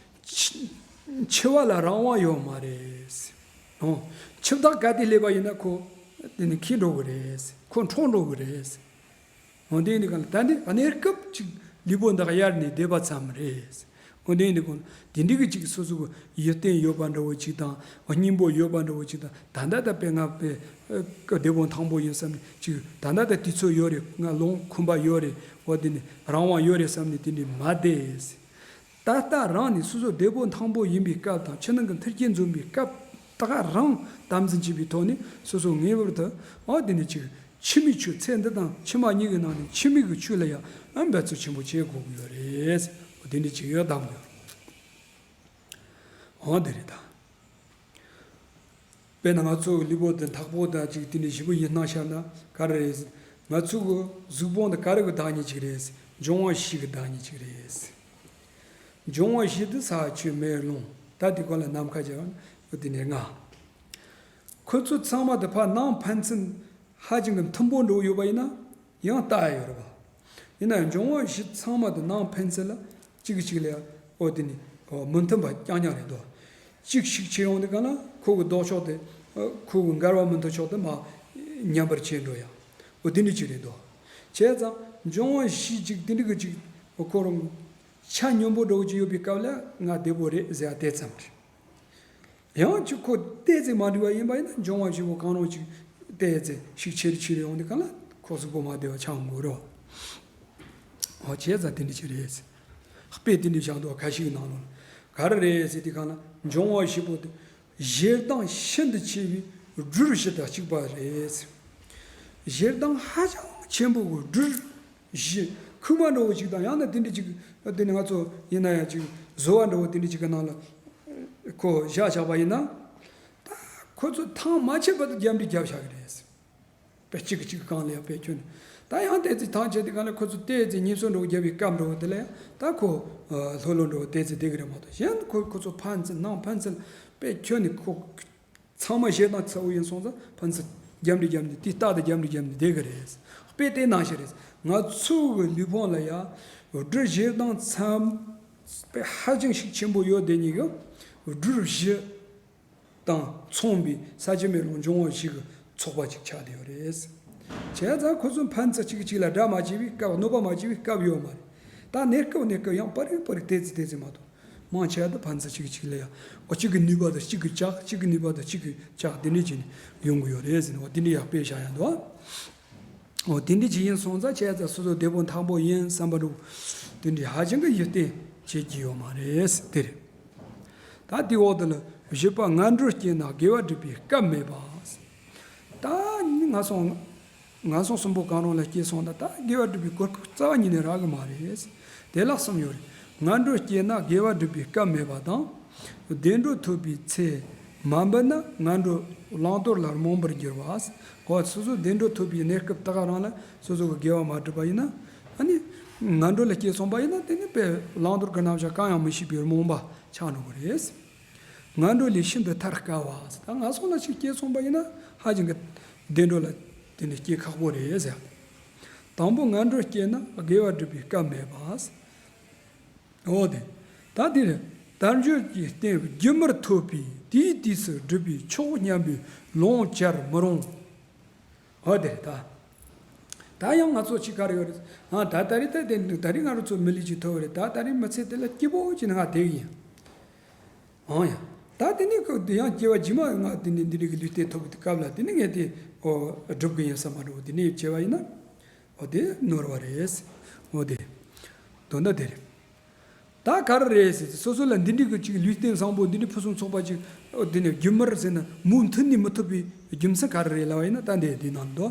གིས་འཆི་འཆི་བ་ལ་རང་དབང་ཡོད་མ་རེད། ཨོ། འཆི་བདག་ག་དེ་སླེབས་པ་ཡིན་ན་ཁོ་དེ་ནི་ཁྱེར་འགྲོ་གི་རེད། ཁོ་འཕྲོག་འགྲོ་གི་རེད། འོ་དེ་ཡིན་དུས་གང་ལ་ད་འདི་གནས་སྐབས་ཅིག་ལུས་པོ་འདི་གཡར་ནས་བསྡད་པ་ཙམ་རེད། འོ་དེ་ཡིན་དུས་གང་ལ་དེ་འདྲ་གི་ཅིག་སོ་སོ་གི་ཡིད་བརྟན་ཡོད་པ་འདྲ་བོ་ཅིག་དང་། སྙིང་པོ་ཡོད་པ་འདྲ་བོ་ཅིག་དང་། ད་ལྟ་ད་དཔེ་ང་དཔེ་ཨ་བདེ་པོ་ཐང་པོ་ཡིན་བསམ་ནས་ཅིག་ད་ལྟ་ད་དུས་ཚོད་ཡོད་རེད། ང་ལོངས་ཁོམ་པ་ཡོད་རེད། འོ་དེ་ནི་རང་དབང་ཡོད་རེད་བསམ་ནས་དེ་འདྲ་མ་བསྡད། ད་ལྟ་རང་ནི་སོ་སོ་བདེ་པོ་ཐང་པོ་ཡིན་པའི་སྐབས་དང་ཕྱི་ནང་གི་མཐུན་རྐྱེན་འཛོམས་པའི་སྐབས་ད་ག་རང་དམ་འཛིན་བྱེད་པའི་ཐོག་ནས་སོ་སོ་ངེས་པར་དུ་འོ་དེ་ནི་ཅིག་འཆི་མེད་ཆོས། ཚེ་འདི་དང་ཕྱི་མ་གཉིས་ཀྱི་ནང་ནས་འཆི་མེད་ཀྱི་ཆོས་ལ་ཡང་འབད་རྩོལ་ཆེན་པོ་བྱེད་དགོས་ཀྱི་ཡོད་རེད། འོ་དེ་འདྲ་ཅིག་ཡོད་དམ་ཡོད། འོ་དེ་རེད་ད། དཔེར་ན་ང་ཚོ་གི་ལུས་པོ་དེ་ཐག་པོ་དང་ཅིག་དེ་འདྲ་ཞིབ་པོ་ཡིན་སྣང་ཤར་ན་ག་རེ་རེད། ང་ཚོ་གི་གཟུགས་པོ་འདི་ག་རེ་གི་བདག་ཉིད་ཅིག་རེད། འབྱུང་བ་བཞི་གི་བདག་ཉིད་ཅིག་རེད། འབྱུང་བ་བཞི་དེ་ས་ཆུ་མེ་རླུང་། ད་དེ་ག་ལ་ནམ་མཁའ་བརྒྱ་འོ་དེ་ནས་ལྔ། ཁོ་ཚོ་ཚང་མ་དེ་ཕར་ནང་ཕན་ཚུན་ཧ་ཅང་གི་མཐུན་པོ་འགྲོ་ཡོད་པ་ཡིན་ན་ཡང་ལྟ་ཡ་ཡོད་རེད་བ། ཡིན་ན་ཡང་འབྱུང་བ་བཞི་ཚང་མ་དེ་ནང་ཕན་ཚུན་ལ་གཅིག་གིས་གཅིག་ལ་ཡ་འོ་དེ་ནི་འོ་མི་མཐུན་པ་རྐྱང་རྐྱང་རེད་དོ། གཅིག་ཤུགས་ཆེ་ཡོང་དུས་ག་ན་ཁོ་གི་ལྡོག་ཕྱོགས་དེ་ཨ་ཁོ་གི་འགལ་བ་མི་མཐུན་ཕྱོགས་དེ་མར་ཉམས་པར་བྱེད་འགྲོ་ཡ། འོ་དེ་འདྲ་ཅིག་རེད་དོ། བྱས་ཙང་འབྱུང་བ་བཞི་ཅིག་དེ་འདྲ་གི་ཅིག་ཁོ་རང་ཆ་སྙོམས་པོ་འགྲོ་གི་ཅིག་ཡོད་པའི་སྐབས་ལ་ང་བདེ་པོ་རེད་ཟེར་ཡ་དེ་ཙམ་རེད། ཡང་ཅིག་ཁོ་ཏོག་ཙམ་མ་འགྲིག་པ་ཡིན་པ་ཡིན་ན་འབྱུང་བ་བཞི་པོ་གང་རུང་ཅིག་ཏོག་ཙམ་ཤུགས་ཆེ་རུ་ཆེ་རུ་ཡོང་དུས་ག་ལ་ཁོ་གཟུགས་པོ་མ་བདེ་བ་ཆགས་འགྲོ་རེད་བ། འོ་བྱས་ཙང་དེ་འདྲ་ཅིག་རེད། དཔེ་དེ་འདྲ་བཞག་འདུག་བ། ཁ་ཤས་ཀྱི་ནང་ལོགས་ལ་ག་རེ་རེད་ཟེར་དུས་ག་ལ་འབྱུང་བ་བཞི་པོ་དེ་ཞེ་སྡང་ཤིན་ཏུ་ཆེ་བའི་སྦྲུལ་བཞི་དང་གཅིག་པ་རེད། ཞེ་སྡང་ཧ་ཅང་ཆེན་པོ་གི་སྦྲུལ་བཞི། ཁུག་མ་འདྲ་བོ་ཅིག་དང་ཡང་ན་དེ་འདྲ་ཅིག་དེ་ནི་ང་ཚོ་ཡིན་ན་ཡང་ཅིག་བཟོ་བ་འདྲ་བོ་དེ་འདྲ་ཅིག་གི་ནང་ལ་ཁོ་བཞག་བཞག་པ་ཡིན་ན། ད་ཁོ་ཚོ་ཐང་མ་ཆད་བར་དུ་རྒྱབ་འདྲི་རྒྱབ་བཞག་གི་རེད། དཔེ་གཅིག་གིས་གཅིག་གང་ལ་ཡང་དཔེ་ཁྱོན་ནས་ད་ཡང་ཏོག་ཙམ་ཐང་ཆད་དུས་གང་ལ་ཁོ་ཚོ་ཏོག་ཙམ་ཉེས་གསོག་འདྲ་བོ་རྒྱབ་པའི་སྐབས་འདྲ་བོ་དེ་ལ་ཡང་ད་ཁོ་ལྷོད་ལྷོད་འདྲ་བོ་ཏོག་ཙམ་བསྡད་གི་རེད་མ་གཏོགས། གཞན་ཁོ་ཁོ་ཚོ་ཕན་ཚུན་ནང་ཕན་ཚུན་དཔེ་ཁྱོན་ནས་ཁོ་ཚང་མ་ཞེ་སྡང་ཚ་བོ་ཡིན་སོང་ཙང་ཕན་ཚུན་རྒྱབ་འདྲི་རྒྱབ་འདྲི་དེ་རྟག་ཏུ་རྒྱབ་འདྲི་རྒྱབ་འདྲི་བསྡད་གི་རེད། དཔེ་དེ་ནང་བཞིན་རེད། ང་ཚོ་གི་ལུས་ཕུང་ལ་ཡང་སྦྲུལ་ཞེ་སྡང་ཚ་བོ་དཔེ་ཧ་ཅང་ཤུགས་ཆེན་པོ་ཡོད་དེ་གཉིས་ཀྱི་སྦྲུལ་བཞི་དང་མཚུངས་པའི་ས་ཆུ་མེ་རླུང་འབྱུང་བ་བཞི་གི་ཚོགས་པ་ཅིག་ཆགས་བསྡད་ཡོད་རེད། བྱས་ཙང་ཁོ་ཚོ་ཕན་ཚུན་གཅིག་གིས་གཅིག་ལ་དགྲ་མ་བྱེད་པའི་སྐབས། གནོད་པ་མ་བྱེད་པའི་སྐབས་ཡོད་མ་རེད། ད་གནས་སྐབས་གནས་སྐབས་ཡང་པར་རིག་པར་རིག་ཏོག་ཙམ་ཏོག་ཙམ་མ་གཏོགས། མང་ཆེ་བ་དེ་ཕན་ཚུན་གཅིག་གིས་གཅིག་ལ་ཡང་འོ་གཅིག་གི་ནུས་པ་དང་གཅིག་གིས་བཅག་གཅིག་གི་ནུས་པ་དང་གཅིག་གིས་བཅག་དེ་འདྲ་བྱས་ནས་ཡོང་གི་ཡོད་རེད་ཟེར་ནས་འོ་དེ་འདྲ་ཡང་དཔེ་བཞག་ཡ་འདུག་འོ་དེ་འདྲ་ཅིག་ཡིན་སོང་ཙང་བྱས་ཙང་སོ་སོ་བདེ་པོ་ཐང་པོ་ཡིན་བསམ་པ་འདྲ་བོ་དེ་འདྲ་ཧ་ཅང་གི་ཡིད་བརྟན་བྱེད་ཀྱི་ཡོད་མ་རེད་དེ་རེད། ད་དེའི་འོག་ཏུ་ལ་བཞི་པ་ངན་འགྲོར་སྐྱེས་ན་དགེ་བ་སྒྲུབ་པའི་སྐབས་མེད་པ། ད་ནི་ངན་སོང་ངན་སོང་གསུམ་པོ་གང་རུང་ལ་སྐྱེས་སོང་ན་ད་དགེ་བ་སྒྲུབ་པའི་གོ་སྐབས་རྩ་བ་ཉིད་ནས་རག་གི་མ་རེད། དེ་ལ་གསུམ་ཡོད་རེད། ངན་འགྲོར་སྐྱེས་ན་དགེ་བ་སྒྲུབ་པའི་སྐབས་མེད་པ་དང་། བདེ་འགྲོ་ཐོབ་པའི་ཚེ་མ་འབུལ་ན་ངན་འགྲོ་བླང་དོར་ལ་རྨོངས་པར་འགྱུར་བ། འོ་སོ་སོ་བདེ་འགྲོ་ཐོབ་པའི་གནས་སྐབས་ད་ག་རང་ལ་སོ་སོ་གི་དགེ་བ་མ་སྒྲུབ་པ་ཡིན་ན། ཨ་ནི་ངན་འགྲོ་ལ་སྐྱེས་སོང་པ་ཡིན་ན་དེ་ནི་དཔེ་བླང་དོར་གྱི་རྣམ་གཞག་གང་ཡང་མི་ཤེས་པའི་རྨོངས་པ་ཆགས་འགྲོ་གི་རེད། ངན་འགྲོ་ལས་ཤིན་ཏུ་ཐར་དཀའ་བ། ད་ངན་སོང་ལ་ཞིག་སྐྱེས་སོང་པ་ཡིན་ན་ཧ་ཅང་གི་བདེ་འགྲོ་ལ་དེ་ནི་སྐྱེ་ཁག་པོ་རེད་ཟེར། དང་པོ་ངན་འགྲོར་སྐྱེས་ན་དགེ་བ་སྒྲུབ་པའི་སྐབས་མེད་པ། འོ་དེ། ད་དེ་རེད། དལ་འབྱོར་གྱི་རྟེན་རྒྱུན་མར་ཐོབ་པས་དེའི་དུས་སུ་སྒྲུབ་པའི་མཆོག་སྙམ་པའི་ལོངས་སྤྱད་མི་རུང་། འོ་དེ་རེད་ད། ད་ཡང་ང་ཚོ་ཅིག་ག་རེ་ཡོད་རེད། ཨ་ད་ད་རེས་ད་དེ་ད་རེས་ང་རང་ཚོ་མི་ལུས་ཅིག་ཐོབ་པ་རེད། ད་ད་རེས་མི་ཚེ་དེ་ལ་སྐྱིད་པོ་ཅིག་ནང་བསྡད་ཀྱི་ཡིན། འོ་ཡ། ད་དེ་ནས་ཁོ་དེ་ཡང་སྐྱེ་བ་རྗེས་མ་ང་དེ་ནས་འདི་འདྲའི་གི་ལུས་རྟེན་ཐོབ་པའི་སྐབས་ལ་དེ་ནས་ངས་དེ་ཨོ་སྒྲུབ་གི་ཡིན་བསམ་མ་འགྲོ། དེ་ནས་བྱས་པ་ཡིན་ན་ཨོ་དེ་ནོར་བ་རེད། ཨོ་དེ་དོན་དག་དེ་རེད། ད་ག་རེ་རེད་ཟེར་ཚེ་སོ་སོ་ལ་འདི་འདྲའི་གི་ཅིག་ལུས་རྟེན་བཟང་པོ་འདི་འདྲའི་ཕུན་སུམ་ཚོགས་པ་ཅིག་ཨོ་དེ་ནས་རྒྱུན་མར་ཟེར་ན་མུ་མཐུད་ནས་མི་ཐོབ་པའི་རྒྱུ་མཚན་ག་རེ་རེད་ལབ་པ་ཡིན་ན། ད་འདི་འདི་ནང་དུ་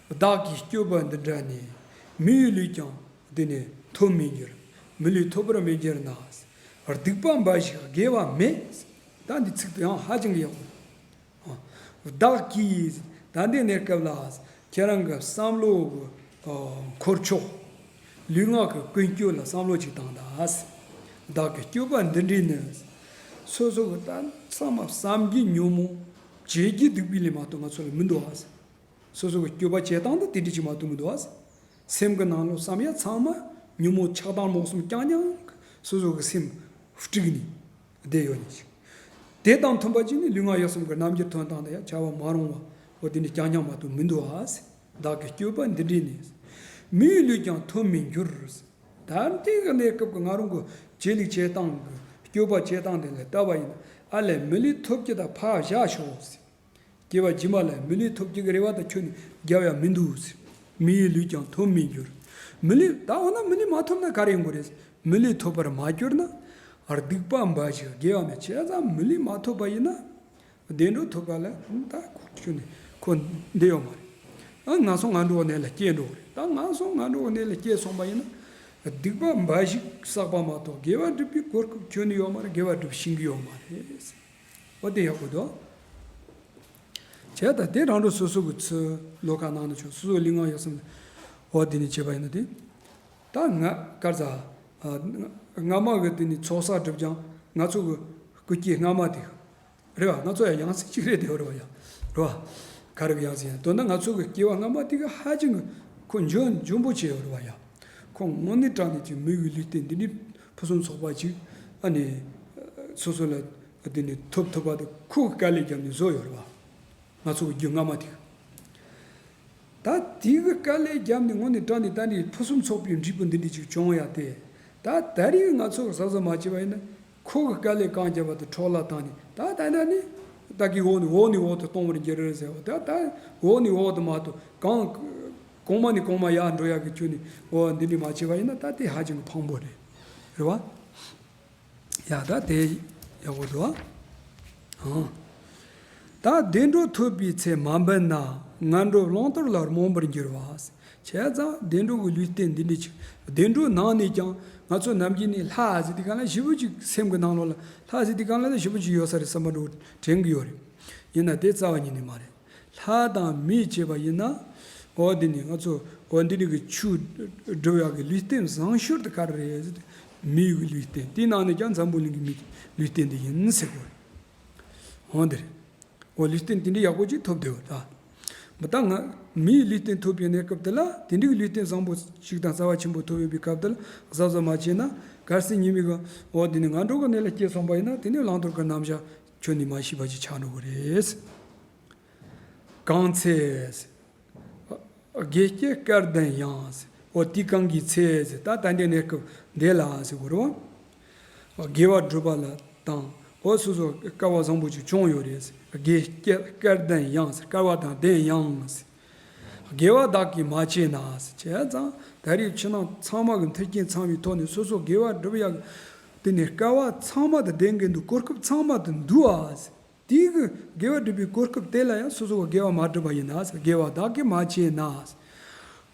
བདག་གི་སྤྱོད་པ་འདི་འདྲ་ནི་མི་ཡི་ལུས་ཀྱང་དེ་ནས་ཐོབ་མི་འགྱུར། མི་ལུས་ཐོབ་པར་མི་འགྱུར་ན། སྡིག་པ་འབའ་ཞིག་དགེ་བ་མེད། ད་འདི་ཚིག་དེ་ཡང་ཧ་ཅང་གི་ཡག་པོ། བདག་གིས་ད་འདི་གནས་སྐབས་ལ་ཁྱེད་རང་གི་བསམ་བློ་གི་འཁོར་ཕྱོགས་ལུས་ངག་གི་ཀུན་སྤྱོད་ལ་བསམ་བློ་ཅིག་བཏང་ད། བདག་གི་སྤྱོད་པ་འདི་འདྲའི་ནི་སོ་སོ་གི་ད་ཚང་མ་བསམ་གྱི་ཉོན་མོངས་བྱེད་ཀྱི་སྡིག་པའི་ལས་མ་གཏོགས་ང་ཚོ་ལ་མི་འདུག་ཨ། སོ་སོ་གི་སྤྱོད་པ་བྱེད་སྟངས་དེ་དེ་འདྲ་ཅིག་མ་གཏོགས་མི་འདུག་ཨ། སེམས་ཀྱི་ནང་ལོགས་བསམ་ཡ་ཚང་མ་ཉོན་མོངས་ཆགས་སྡང་རྨོངས་གསུམ་རྐྱང་རྐྱང་གི་སོ་སོ་གི་སེམས་དཀྲུགས་ནས་བསྡད་ཡོད་ནི་ཅིག་དེ་དང་མཐུན་པ་ཅིག་ནི་ལུས་ངག་ཡིད་གསུམ་གྱི་རྣམ་འགྱུར་ཐོན་སྟངས་དེ་ཡང་བྱ་བ་མ་རུང་བ་འོ་དེ་ནི་རྐྱང་རྐྱང་མ་གཏོགས་མི་འདུག་ཨ། བདག་གི་སྤྱོད་པ་འདི་འདྲའི་ནི། མི་ཡི་ལུས་ཀྱང་ཐོབ་མི་འགྱུར། ད་ལྟའི་གི་གནས་སྐབས་ཀྱི་ང་རང་གི་བྱེད་ལུགས་བྱེད་སྟངས་ཀྱི་སྤྱོད་པ་བྱེད་སྟངས་དེ་ལ་བལྟས་པ་ཡིན་ན། ཨ་ལས་མི་ལུས་ཐོབ་རྒྱུ་དང་ཕར་བཞག་ཤོག་ཟེར། སྐྱེ་བ་རྗེས་མ་ལ་མི་ལུས་ཐོབ་རྒྱུ་གི་རེ་བ་དང་ཁྱོན་ནས་རྒྱབ་ཡ་མི་འདུག་ཟེར། མི་ཡི་ལུས་ཀྱང་ཐོབ་མི་འགྱུར། མི་ལུས་ད་འོ་ན་མི་ལུས་མ་ཐོབ་ན་ག་རེ་ཡོང་གི་རེད། མི་ལུས་ཐོབ་པར་མ་གྱུར་ན། སྡིག་པ་འབའ་ཞིག་དགེ་བ་མེད། བྱས་ཙང་མི་ལུས་མ་ཐོབ་པ་ཡིན་ན། བདེ་འགྲོ་ཐོབ་པ་ལ་ད་ཁོ་ཁྱོན་ནས་ཁོ་འདི་ཡོད་མ་རེད། ཨ་ངན་སོང་ངན་འགྲོ་གནས་ལ་སྐྱེས་འགྲོ་གི་རེད། ད་ངན་སོང་ངན་འགྲོ་གནས་ལ་སྐྱེས་སོང་པ་ཡིན་ན། སྡིག་པ་འབའ་ཞིག་བསགས་པ་མ་གཏོགས་དགེ་བ་སྒྲུབ་པའི་གོ་སྐབས་ཁྱོན་ནས་ཡོད་མ་རེད། དགེ་བ་སྒྲུབ་ཤེས་ཀྱི་ཡོད་མ་རེད། འོ་དེ་ཡག་པོ་འདུག་བྱས་ད་དེ་རང་གྲོལ་སོ་སོ་གི་ཚུལ་ལོ་ཁ་ནང་ནས་ཆོག་སོ་སོ་ལུས་ངག་ཡིད་གསུམ་འོ་དེ་ནས་བྱས་པ་ཡིན་ན་དེ། ད་ང་དཀར་ཟ་སྔ་མ་གི་དེ་ནས་ཚོགས་བསགས་སྒྲུབ་ཀྱང་ང་ཚོ་གི་སྐུ་སྐྱེ་སྔ་མ་དེ་རེད་བ། ང་ཚོ་ཡང་ཡང་སྲིད་གཅིག་རེད་དེ་རེད་བ་ཡ། རེད་བ། ག་རེ་གི་ཡང་སྲིད་ཡང་དོན་ན་ང་ཚོ་གི་སྐྱེ་བ་སྔ་མ་དེ་གི་ཧ་ཅང་གི་ཁོ་འཇོན་འཇོན་པོ་བྱས་ཡོད་རེད་བ་ཡ། ཁོ་དངོས་གནས་དྲང་གནས་ཀྱི་མི་གི་ལུས་རྟེན་འདི་འདྲའི་ཕུན་སུམ་ཚོགས་པ་ཅིག་ཨ་ནི་སོ་སོ་ལ་དེ་ནས་ཐོབ་ཐུབ་པ་དེ་ཁོ་གི་དཀའ་ལས་བརྒྱབ་ནས་བཟོ་ཡོད་རེད་བ། ང་ཚོ་གི་རྒྱུ་སྔ་མ་དེ་གི། ད་དེ་གི་དཀའ་ལས་བརྒྱབ་ནས་དངོས་གནས་དྲང་གནས་ད་འདི་ཕུན་སུམ་ཚོགས་པའི་འབྲས་བུ་འདི་འདྲ་ཅིག་བྱུང་ཡ་དེ། ད་ད་རེས་ང་ཚོ་གི་གཟབ་གཟབ་མ་བྱས་པ་ཡིན་ན། ཁོ་གི་དཀའ་ལས་གང་བརྒྱབ་པ་དེ་འཕྲོ་བརླག་བཏང་ནས་ད་ད་ན་ནི་ད་གི་འོག་ནས་འོག་ནས་འོག་ཏུ་གཏོང་བར་འགྱུར་ཟེར་བ་དེ། ད་འོག་ནས་འོག་ཏུ་མ་གཏོགས་གང་གོང་མ་ནས་གོང་མ་ཡར་འགྲོ་ཡག་གི་ཁྱོན་ནས་འོ་འདི་འདྲ་མ་བྱས་པ་ཡིན་ན་ད་དེ་ཧ་ཅང་གི་ཕངས་པོ་རེད། རེད་བ། ཡ་ད་དེ་ཡག་པོ་འདུག་ཨ། ད་བདེ་འགྲོ་ཐོབ་པའི་ཚེ་མ་འབད་ན་ངན་འགྲོ་བླང་དོར་ལ་རྨོངས་པར་འགྱུར་བ། བྱས་ཙང་བདེ་འགྲོ་གི་ལུས་རྟེན་འདི་འདྲ་ཅིག་བདེ་འགྲོ་ནང་ནས་ཀྱང་ང་ཚོ་ནམ་རྒྱུན་ནས་ལྷ་ཟེར་དུས་སྒང་ལ་ཞེ་པོ་ཅིག་སེམས་ཀྱི་ནང་ལོགས་ལ་ལྷ་ཟེར་དུས་སྒང་ལ་ཞེ་པོ་ཅིག་ཡོད་ས་རེད་བསམ་པ་འདྲ་དྲན་གྱི་ཡོད་རེད། ཡིན་ན་དེ་རྩ་བ་ཉིད་ནས་མ་རེད། ལྷ་དང་མི་བྱས་པ་ཡིན་ན། འོ་འདི་ནི་ང་ཚོ་འོ་འདི་ནི་གི་ཆོས་སྒྲུབ་ཡག་གི་ལུས་རྟེན་བཟང་ཤོས་དེ་ག་རེ་རེད་ཟེར་ཏེ། མི་ཡི་ལུས་རྟེན་དེའི་ནང་ནས་ཀྱང་འཛམ་བུ་གླིང་གི་མི་ལུས་རྟེན་དེ་ཡིན་ཟེར་གོ། འོ་འདི་རེད། འོ་ལུས་རྟེན་དེ་འདྲའི་ཡག་པོ་ཅིག་ཐོབ་བསྡད་ཡོད་ད། མི་ད་ང་མི་ཡི་ལུས་རྟེན་ཐོབ་པའི་གནས་སྐབས་དེ་ལ་དེ་འདྲའི་གི་ལུས་རྟེན་བཟང་པོ་ཞིག་དང་རྩ་བ་ཆེན་པོ་ཐོབ་ཡོད་པའི་སྐབས་དེ་ལ་གཟབ་གཟབ་མ་བྱས་ན། གལ་སྲིད་ཉེས་དམིགས་གི་འོ་འདི་ནི་ངན་འགྲོ་གི་གནས་ལ་སྐྱེས་སོང་པ་ཡིན་ན། དེ་ནི་བླང་དོར་གི་རྣམ་གཞག་ཁྱོན་ནས་མ་ཤེས་པ་ཅིག་ཆགས་འགྲོ་གི་རེད། གང་ཚེ། དགེ་བསྐྱེད་སྐལ་ལྡན་ཡང་། འོ་དེ་གང་གི་ཚེ་ཟེར་ད་ད་འདི་གནས་སྐབས་འདི་ལ་ཟེར་གོ་རེད་བ། དགེ་བ་སྒྲུབ་པ་ལ་དང་འོ་སོ་སོ་སྐལ་བ་བཟང་པོ་ཅིག་བྱུང་ཡོད་རེད་ཟེར། དགེ་བསྐྱེད་སྐལ་ལྡན་ཡང་ཟེར། སྐལ་བ་དང་ལྡན་ཡང་ཟེར། དགེ་བ་བདག་གིས་མ་བྱས་ན་ཟེར། བྱས་ཙང་ད་རེས་ཕྱི་ནང་ཚང་མ་གི་མཐུན་རྐྱེན་ཚང་བའི་ཐོག་ནས་སོ་སོ་དགེ་བ་སྒྲུབ་ཡག་དེ་ནས་སྐལ་བ་ཚང་མ་དང་ལྡན་གི་འདུག་གོ་སྐབས་ཚང་མ་དང་འདུག་ཨ་ཟེར། དེའི་གི་དགེ་བ་སྒྲུབ་པའི་གོ་སྐབས་དེ་ལ་ཡང་སོ་སོ་གི་དགེ་བ་མ་བསྒྲུབས་པ་ཡིན་ན་ཟེར། དགེ་བ་བདག་གིས་མ་བྱས་ན་ཟེར།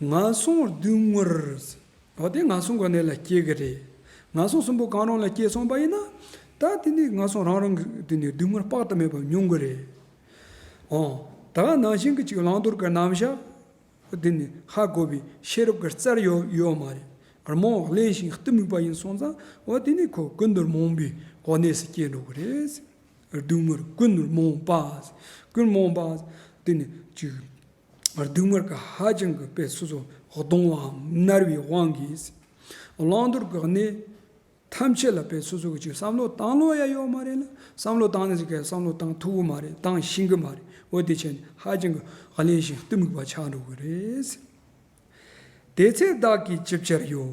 ངན་སོང་སྡུག་བསྔལ་ཟེར། འོ་དེ་ངན་སོང་གི་གནས་ལ་སྐྱེ་གི་རེད། ངན་སོང་གསུམ་པོ་གང་རུང་ལ་སྐྱེས་སོང་པ་ཡིན་ན། ད་དེ་ནི་ངན་སོང་རང་རང་གི་དེ་ནི་སྡུག་བསྔལ་དཔག་ཏུ་མེད་པ་མྱོང་གི་རེད། འོ། ད་ག་ནང་བཞིན་གི་ཅིག་བླང་དོར་གི་རྣམ་གཞག་དེ་ནི་ཧ་གོ་བའི་ཤེས་རབ་ཀྱི་རྩལ་ཡོད་ཡོད་མ་རེད། རྨོངས་གླེན་ཞིང་གཏི་མུག་པ་ཡིན་སོང་ཙང་འོ་དེ་ནི་ཁོ་ཀུན་ཏུ་རྨོངས་པའི་གོ་གནས་སུ་སྐྱེས་འགྲོ་གི་རེད། སྡུག་བསྔལ་ཀུན་རྨོངས་པ། ཀུན་རྨོངས་པ། དེ་ནི་ཅིག་སྡུག་བསྔལ་གྱི་ཧ་ཅང་གི་དཔེ་སོ་སོ་གདུང་བའམ་མནར་བའི་དབང་གིས། བླང་དོར་གྱི་གནས་ ཐམས་ཅད་ལ་དཔེ་སོ་སོ་གི་ཅིག་བསམ་བློ་བཏང་ལོང་ཡ་ཡོད་མ་རེད་ལ། བསམ་བློ་བཏང་ནས་ཅིག་ག་བསམ་བློ་བཏང་ཐུབ་གི་མ་རེད། བཏང་ཤེས་གི་མ་རེད། འོ་དེ་བྱས་ནས་ཧ་ཅང་གི་གླེན་ཞིང་གཏི་མུག་པ་ཆགས་འགྲོ་གི་རེད། དེ་ཚེ་བདག་གིས་ཅི་བྱར་གཡོལ།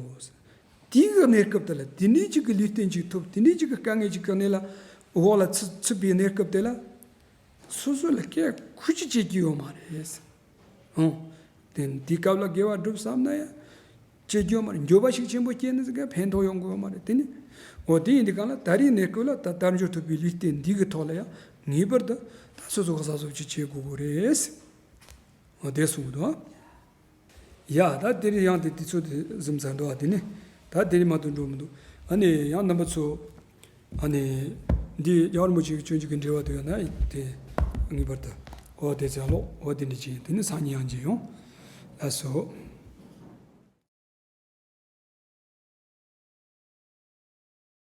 དེའི་གནས་སྐབས་དེ་ལ། དེ་ནས་ཅིག་གི་ལུས་རྟེན་ཅིག་ཐོབ། དེ་ནས་ཅིག་གི་དཀའ་ངལ་ཅིག་གི་གནས་ལ་འོག་ལ་ཚུད་ཚུད་པའི་གནས་སྐབས་དེ་ལ། སོ་སོ་ལ་སྐད་ཁུ་ཅི་བྱེད་ཀྱི་ཡོད་མ་རེད། ཨང་། དེ་དེའི་སྐབས་ལ་དགེ་བ་སྒྲུབ་བསམ་ན་ཡང་བྱེད་རྒྱུ་མ་རེད། འགྱོད་པ་ཞིག་ཆེན་པོ་སྐྱེས་ནས་ཟིག་ག་ཕན་ཐོགས་ཡོང་གི་ཡོད་མ་རེད། དེ་ནི། འོ་དེ་ཡིན་དུས་གང་ལ་ད་རེས་གནས་སྐབས་ལ་ད་དལ་འབྱོར་ཐོབ་པའི་ལུས་རྟེན་འདི་གི་ཐོག་ལ་ཡང་ངེས་པར་དུ་ད་སོ་སོ་ག་ས་སོ་ཅིག་བྱེད་དགོས་གི་རེད། འོ་དེ་གསུངས་འདུག། ཡ་ད་དེ་རིང་ཡང་དེ་དུས་ཚོད་དེ་ཟིན་ཚར་འདུག་ཨ། དེ་ནི་ད་དེ་རིང་མ་གཏོགས་འགྲོ་མི་འདུག། ཨ་ནི་ཡང་རྣམ་པ་ཚོ། ཨ་ནི། འདི་རྒྱལ་བ་རིན་པོ་ཆེ་གི་སྤྱོད་འཇུག་གི་འགྲེལ་བ་དེ་ཡོད་ན་དེ་ངེས་པར་དུ། འོ་དེ་ཚེ་ཀློག། འོ་དེ་འདྲ་བྱས། དེ་ནི་སང་ཉིན་ཡང་མཇལ་ཡོང་། ལགས་སོ།